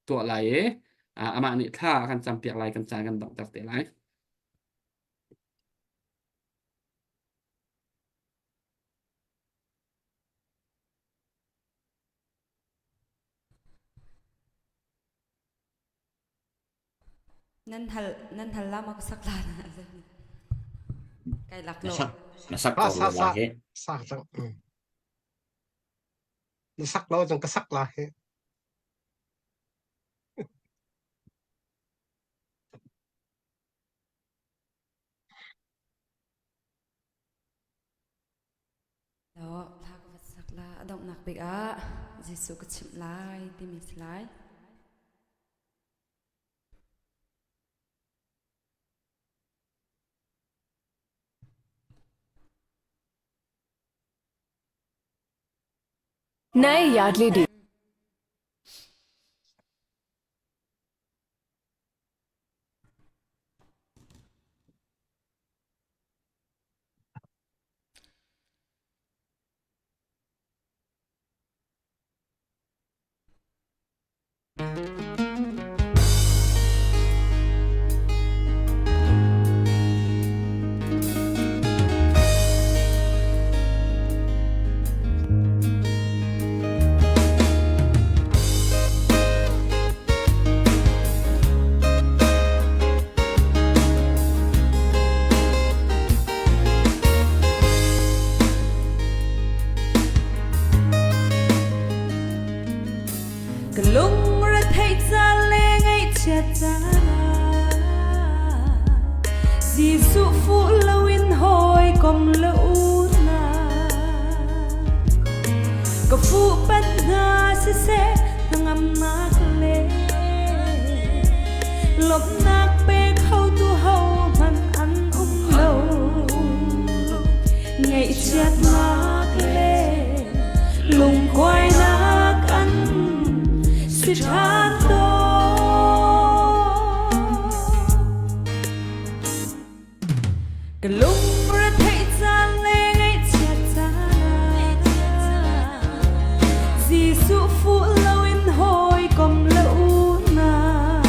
tuah lai i amah nih thla a kan campiak lai kan caan kan donghter te lai. Nan hal nan hal la ma ka sak la kai lak Na lo. sak na sak Sa ko sa lo sa lai he. sa cang. Na sak lo cang ka sak la hi. Lo thla ka vat sak la a donghnak bik ah Jesuh ka chimh lai timi si lai. Nay Yardley D. Ka lungre theih caan le ngaihchiat caan ah Jesuh fuh loin hawikom le unau Ka fuhpanh hna siseh hnangamnak le lawmhnak pe khotu hohmanh an um lo. Ngaihchiatnak le lungkuainak an si ṭhan tawn. Ka lungre theih caan le ngaihchiat caan ah Jesuh fuh loin hawikom le unau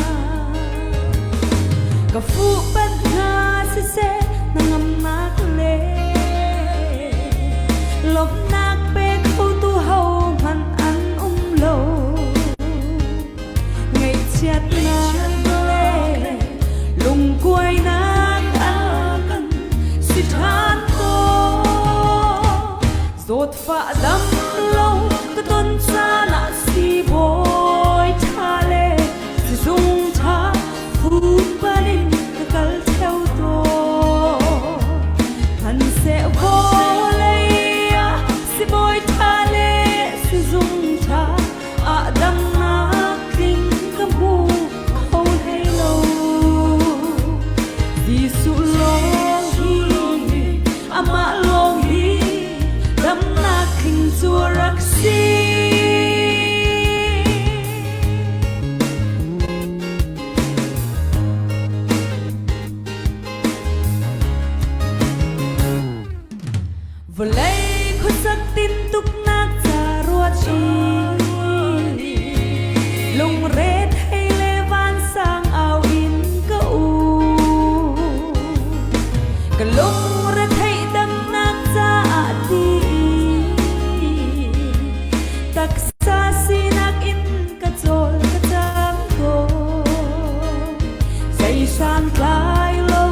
Ka fuhpanh hna siseh hnangamnak le lawmhnak. Taksa sinak in ka cawl ka cang ko. Zei santlai lo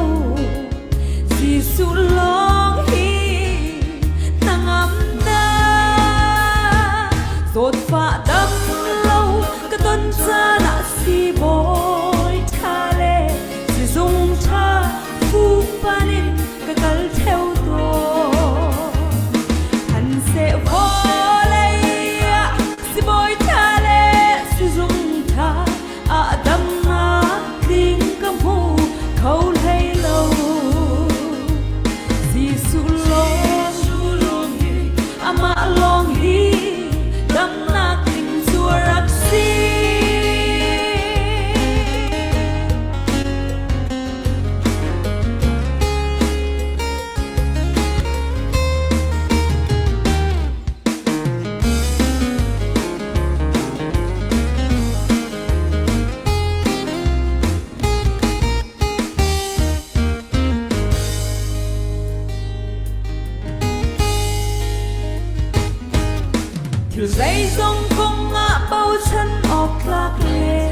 Jesuh lawng hi hnangamnak. Zawtfah dam lo ka ton caan ah siibawi ṭha le sizung ṭha fupan in ka kal ṭheo tawn. Han seh vawlei ah sibawi ṭha le sizung ṭha ah damnak tling ka hmu kho hlei lo. Jesuh lawng hi amah lawng hi damnak tling cu a rak si. Thil zeizong kong ah bochan awk tlak le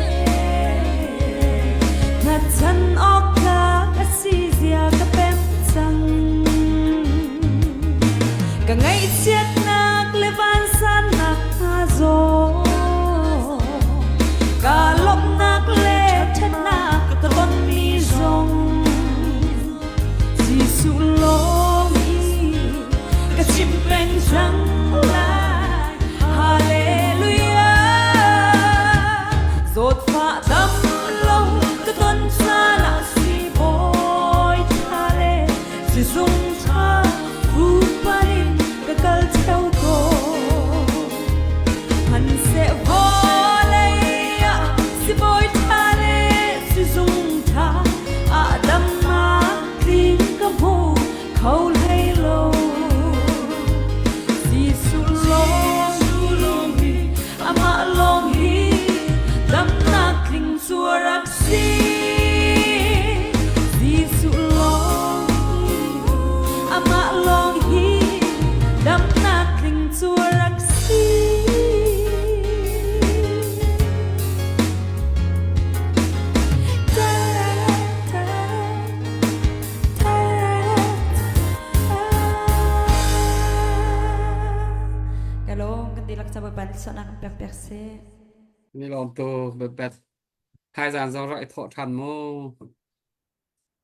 hngatchan awk tlak a si zia ka pem cang. Ka ngaihchiatnak le vansannak hna zong ka lawmhnak le ṭhatnak ka tonmi zong Jesuh lawng hi ka chim peng cang lai. Hallelujah. Zawtfah dam lo ka ton caan ah siibawi ṭha le sizung ṭha fupan in ka kal ṭheo tawn. Hmanhseh vawlei ah sibawi ṭha le sizung ṭha ah damnak tling ka hmu kho hlei lo. Jesuh lawng hi amah lawng hi damnak tling cu a rak si. Jesuh lawng hi amah lawng hi damnak tling cu a rak si. Ka lawm kan dihlak ca Bawipa nih suahnak in pek piak seh. Ni lawm tuk bet Thaizan zong rak i thawh ṭhan mu.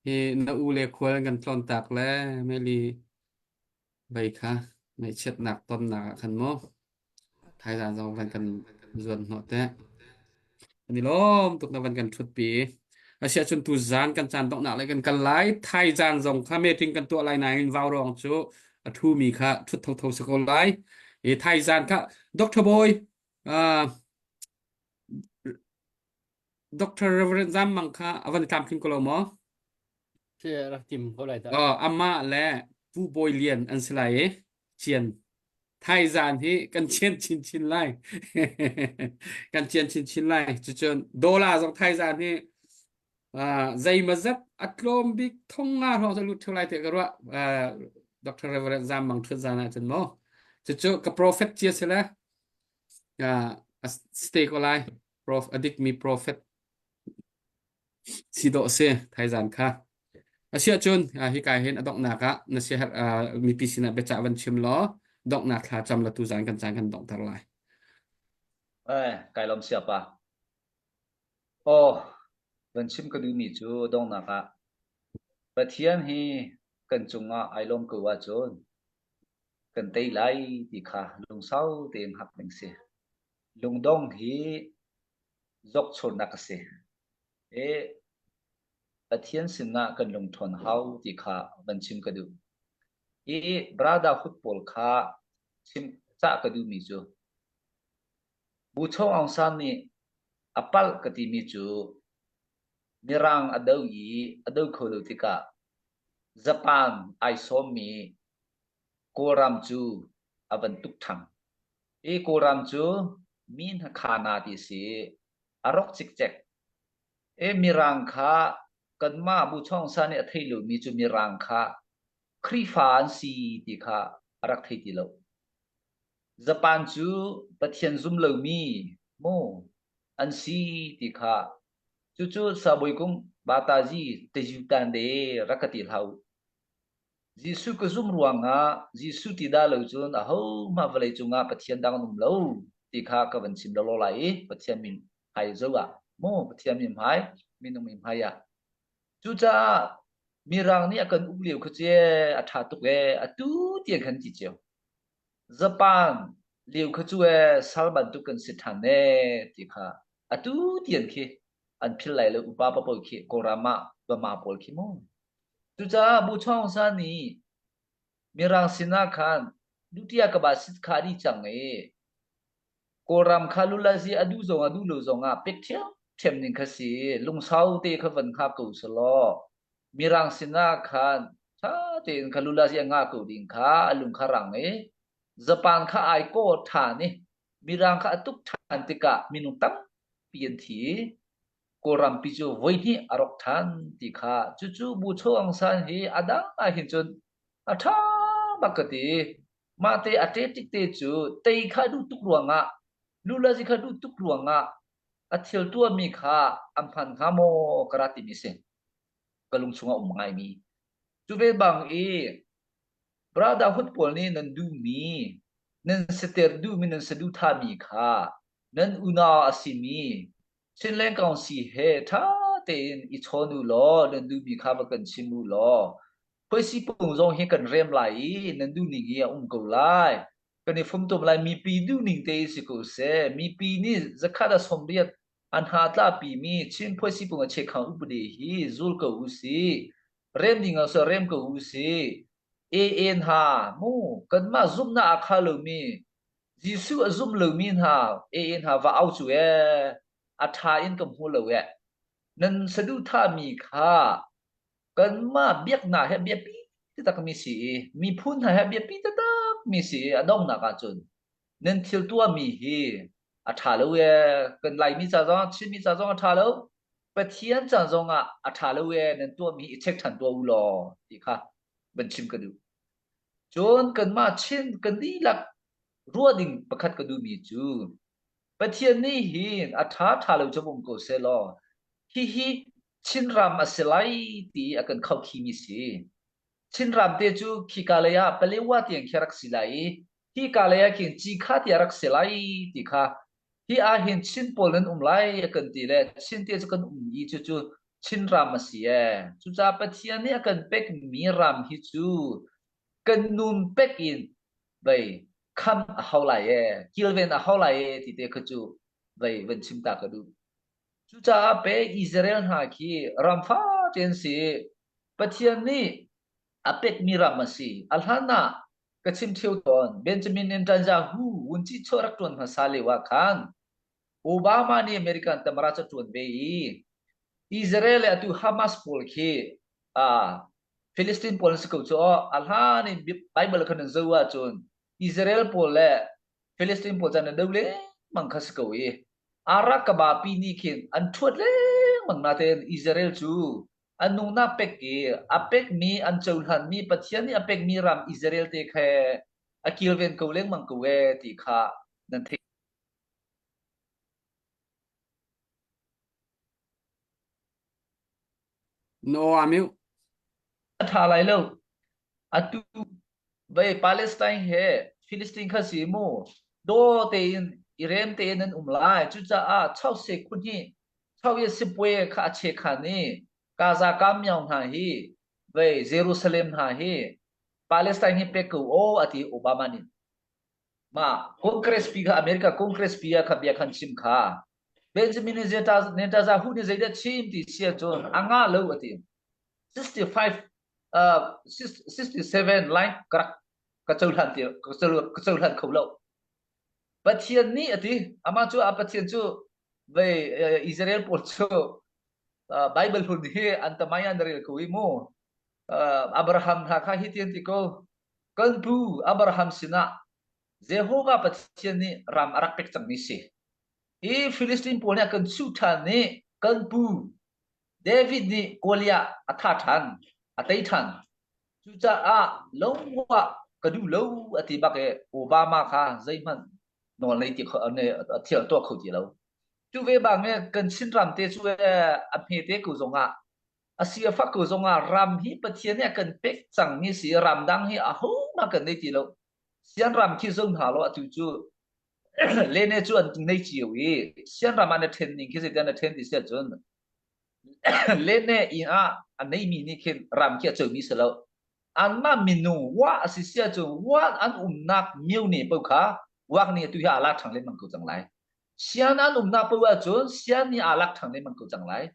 Hi na u le khual kan tlawn tak le meli vei kha ngaihchiatnak tonnak ah khan mu. Thaizan zong van kan zuan hnawh te. Kan i lawm tuk na van kan ṭhutpi. Asiahcun tu zan kan caan donghnak le kan kal lai. Thaizan zong kha meeting kan tuah lai nain vaurawng cu a ṭhumi kha ṭhut thotho si ko lai. I thaizan kha Dr. Bawi uh, Dr. Reverend Zam Mang kha a van tlamtling ko lo maw? Si rak tim ko lai dah. Oh, amah le Pu Bawi Lian an si lai i cian Thaizan hi kan cian chinchin lai. kan cian chinchin lai. Cucun dola zong thaizan hi uh, zeimazat a tlawm bik thong nga hrawng cu lut theu lai te ka ruah. Uh, Dr. Reverend Zam Mang Thut zan ah cun mo. Cucu ka prophet cia si le uh, a stay ko lai. Prof adik mi prophet Si dawh a si thaizan kha. Asiahcun hika hin a donghnak ah na siaherh mipi sinah biacah van chim law donghnak thla cam la tuzan kan caan kan donghter lai. Eh, kai lawm siapa. Oh, van chim ka duhmi cu donghnak ah Pathian hi kan cungah ai lawm ko ahcun kan tei lai ti kha lungsau tein hak ding si. Lungdong hi zokchurnak a si. I Pathian sinah kan lungṭhawn hau ti kha van chim ka duh. I brotherhood pawl kha chim cah ka duhmi cu Bu Chong Aung San nih a palh ka timi cu Mirang a do i a do kho lo tikah Japan ai sawmmi Kawlram cu a van tuk ṭhang. Hi Kawlram cu mi hnakhana ti a si i a rawk cikcek. I Mirang kha kanmah Buchawng Sa nih a theih lomi cu Mirang kha Khrihfa an si ti kha a rak thei ti lo. Japan cu Pathian zum lomi mu an si ti kha cucu Sabawikung Batazi Tejutan de rak ka ti hlah u. Jesuh ka zumh ruangah Jesuh ti dah lo cun ahohmah vawlei cungah Pathian dang an um lo ti kha ka van chim lawlaw lai i Pathian min hmai zo ah mu Pathian min hmai minung min hmai ah cucaah Mirang nih a kan uk lio kha ce a ṭha tuk ee atu tiang khan ti cio Japan lio kha cu ee sal bantuk kan si ṭhan ee ti kha atu tiang khi an philh lai lo upa papawi khi Kawlram ah Bama pawl khi mu Cucaah Bu Chawng San nih Mirang sinah khan Dutiya ka ba sit kha a dih cang i Kawlram kha lulazi a duh zong a duh lo zongah pek ṭhiamṭhiam ning kha si i lungsau te kha van hngak ko selaw Mirang sinah khan ṭha tein kha lulazi a ngah ko ding kha a lung kha rang i Japan kha ai kaw ṭhan i Mirang kha a tuk ṭhan tikah minung tampi an thi i Kawlrampi cu voihnih a rawk ṭhan ti kha cucu Bu Cho Aung San hi a dang ah hin cun a ṭha bak ka ti. Mahte a ṭeṭik te cu tei kha duh tuk ruangah lulazi kha duh tuk ruangah a thil tuahmi kha an hman hnga maw ka ra timi si. Ka lung chungah um ngaimi. Cu ve bang i Brotherhood pawl nih nan duhmi, nan sater duhmi, nan saduhthahmi kha nan unau a simi Chinland Council he ṭha tein i chawn u law nan duhmi kha va kan chim u law khuaisi pung zong hi kan rem lai i nan duhning hi a um ko lai. Kan i fumtom lai mipi duhning te si ko seh. Mipi nih zakhat a 80 an ha tlapimi Chin phuaisi pung a chekhang upade hi zul ko u sih. Rem ding ah rem ko u sih. AA hna mu kanmah zumhnak a kha lomi Jesuh a zum lomi hna AA hna va au cu ee a ṭha in ka hmu lo ee. Nan saduhthahmi kha kanmah biaknak he biapi takmi si i miphun hna he biapi takmi si i a donghnak ahcun nan thil tuahmi hi a ṭha lo ee. Kan Laimi ca zong Chinmi ca zong a ṭha lo. Pathian ca zong ah a ṭha lo ee nan tuahmi i check ṭhan tuah u law ti kha van chim ka duh. Cun kanmah Chin kan dihlak ruah ding pakhat ka duhmi cu Pathian nih hin a ṭha ṭha lo cu um ko sehlaw hihi Chinram a si lai ti a kan khaukhimi si. Chinram te cu khika lei ah Palewa tiang khi a rak si lai i hika lei ah khin Cikha ti a rak si lai ti kha hi ah hin Chin pawl nan um lai a kan ti le Chin te cu kan um i cucu Chinram a si ee. Cucaah Pathian nih a kan pekmi ram hi cu kan nun pek in vei kham a hau lai ee, kilven a hau lai ee ti te kha cu vei van chim ta ka duh. Cucaah pe Israel hna khi ram fate an si. Pathian nih a pekmi ram a si. A hlan ah ka chim ṭheo tawn Benjamin Netanyahu vunci chuah rak ṭuan hmasa lio ah khan Obama nih American tamara cu ṭuan ve i Israel le atu Hamas pawl khi uh, Philistine pawl an si ko cu a hlan in Bible khan an zoh ahcun Israel pawl le Philistine pawl caan an do lengmang kha si ko i Arab kabapi nih khin an ṭhuat lengmang natein Israel cu an nungnak pek i a pekmi an cohlanmi Pathian nih a pekmi ram Israel te khe a kilven ko lengmang ko e ti kha nan theih. No amiu. A ṭha lai lo. Atu vei Palestine he Philistine kha si mu daw tein i rem tein an um lai. Cucaah chause khun hi chau sipuai kha a che khan i Gaza kam miao hna hi vei Jerusalem hna hi Palestine hi pek ko o ati Obama nih. Ma Congress pi kha America Congress pi ah kha bia khan chim kha Benjamin Netanyahu nih zeidah chim ti si ahcun a ngah lo a ti. 65 uh, 67 line ka rak ka cohlan ti ka cohlan kho lo. Pathian nih a ti amah cu a Pathian cu vei Israel pawl cu Bible hun hi an tamai an rel ko i mu Abraham hna kha hi tian ti ko kan pu Abraham sinah Jehovah Pathian nih ram a rak pek cangmi si. Hi Philistine pawl nih a kan chuh ṭhan i kan pu David nih Goliath a thah ṭhan, a tei ṭhan. Cucaah lungwa. Ka duh lo a ti bak i Obama kha zeihmanh nawl nei ti kho ne thil tuah kho ti lo. Cu ve bang e kan Chinram te cu e a hme te ko zong ah a si a fak ko zong ah ram hi Pathian nih a kan pek cang mi si ram dang hi a ho ma kan nei ti lo. Sian ram khi zo hna lo atu cu lene cu an nei cio i sian ram ah na then ning khi zeitin na then ti si ahcun lene inn ah a neimi nih khin ram khi a comi si lo. Anmah minung wa a si si ahcun wa an umnak myo ne paoh kha wak nih atu hi aa lak ṭhang lengmang ko cang lai. Sian an umnak paoh ahcun sian nih aa lak ṭhang lengmang ko cang lai.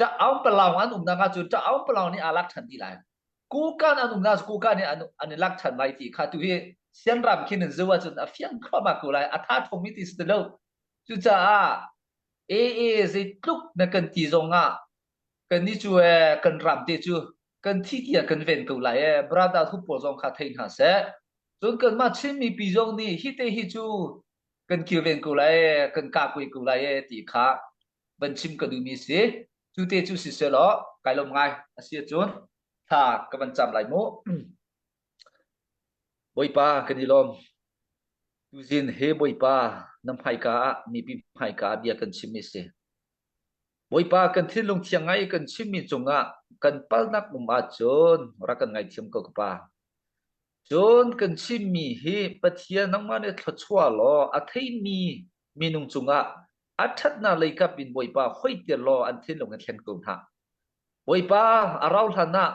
Ṭaung palaung an umnak ahcun ṭaung palaung nih aa lak ṭhan dih lai. Kukan an umnak cu kukan nih an, an i lak ṭhan lai ti kha tu hi sian ram khin in zoh ahcun a fiang thluahmah ko lai. A tha ṭhawngmi ti si ti lo. Cucaah AA zeitluk na kan ti zong ah kannih cu ee kan ram te cu kan thi tiah kan ven ko lai ee brother thu pawl zong kha thei hna seh cun kanmah Chin mipi zong nih hi te hi cu kan kilven ko lai ee kan kahkuai ko lai ee ti kha van chim ka duhmi si cu te cu si selaw kai lawm ngai a si ahcun thla ka van cam lai mu Bawipa kan i lawm tuzin he Bawipa na hmaika ah mipi hmaika ah bia kan chim mi si Bawipa kan thinlung thiang ngai kan chimmi cungah kan palnak um ahcun rak kan ngaithiam ko ka Pa. Cun kan chimmi hi Pathian nangmah nih thluachuah law a theimi minung cungah a ṭhatnak lei kap in Bawipa hoitir law an thinlung in thlen ko hna. Bawipa a rau hlan ah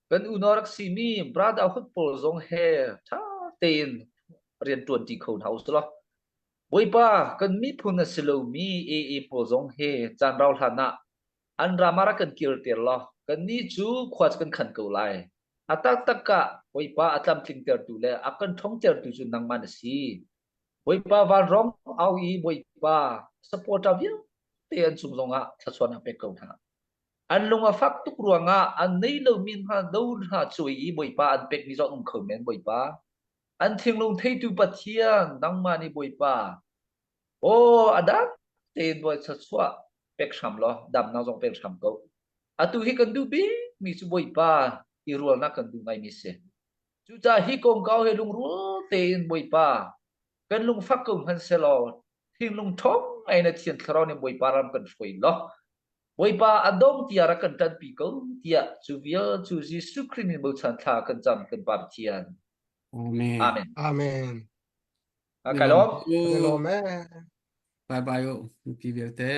kan unau rak simi brotherhood pawl zong he ṭha tein rian ṭuanṭi kho hna u sih law Bawipa, kan miphun a si lomi AA pawl zong hi caan rau hlan ah an ram ah rak kan kirter law kannih cu khua cu kan khan ko lai. A taktak ah Bawipa a tlamtlingtertu le a kan ṭhawngtertu cu nangmah na si. Bawipa vanrawng au i Bawipa supporter vialte an cung zongah thluachuahnak pek ko hna. An lung a fak tuk ruangah an nei lomi hna do hna cuai i Bawipa an pekmi zong um kho men Bawipa. An thinglung theitu Pathian, nangmah nih Bawipa, aw a dang tein Bawi thluachuah pek hram law damnak zong pek hram ko. Atu hi kan duh bikmi cu Bawipa i rualnak kan duh ngaimi si. Cucaah hi kongkau he lungrual tein Bawipa kan lungfak ko hmanh selaw thinlung ṭhawng ngai na Thiang Thlarau nih Bawipa ram kan hruai law Bawipa a dong tiah rak kan ṭanpi ko tiah cu vial cu Jesuh Khrih min bochan thla kan cam kan Pa Pathian. Amen. Amen. Amen. Kai lawm. Kan i lawm ee. Bye bye u. Mipi vialte.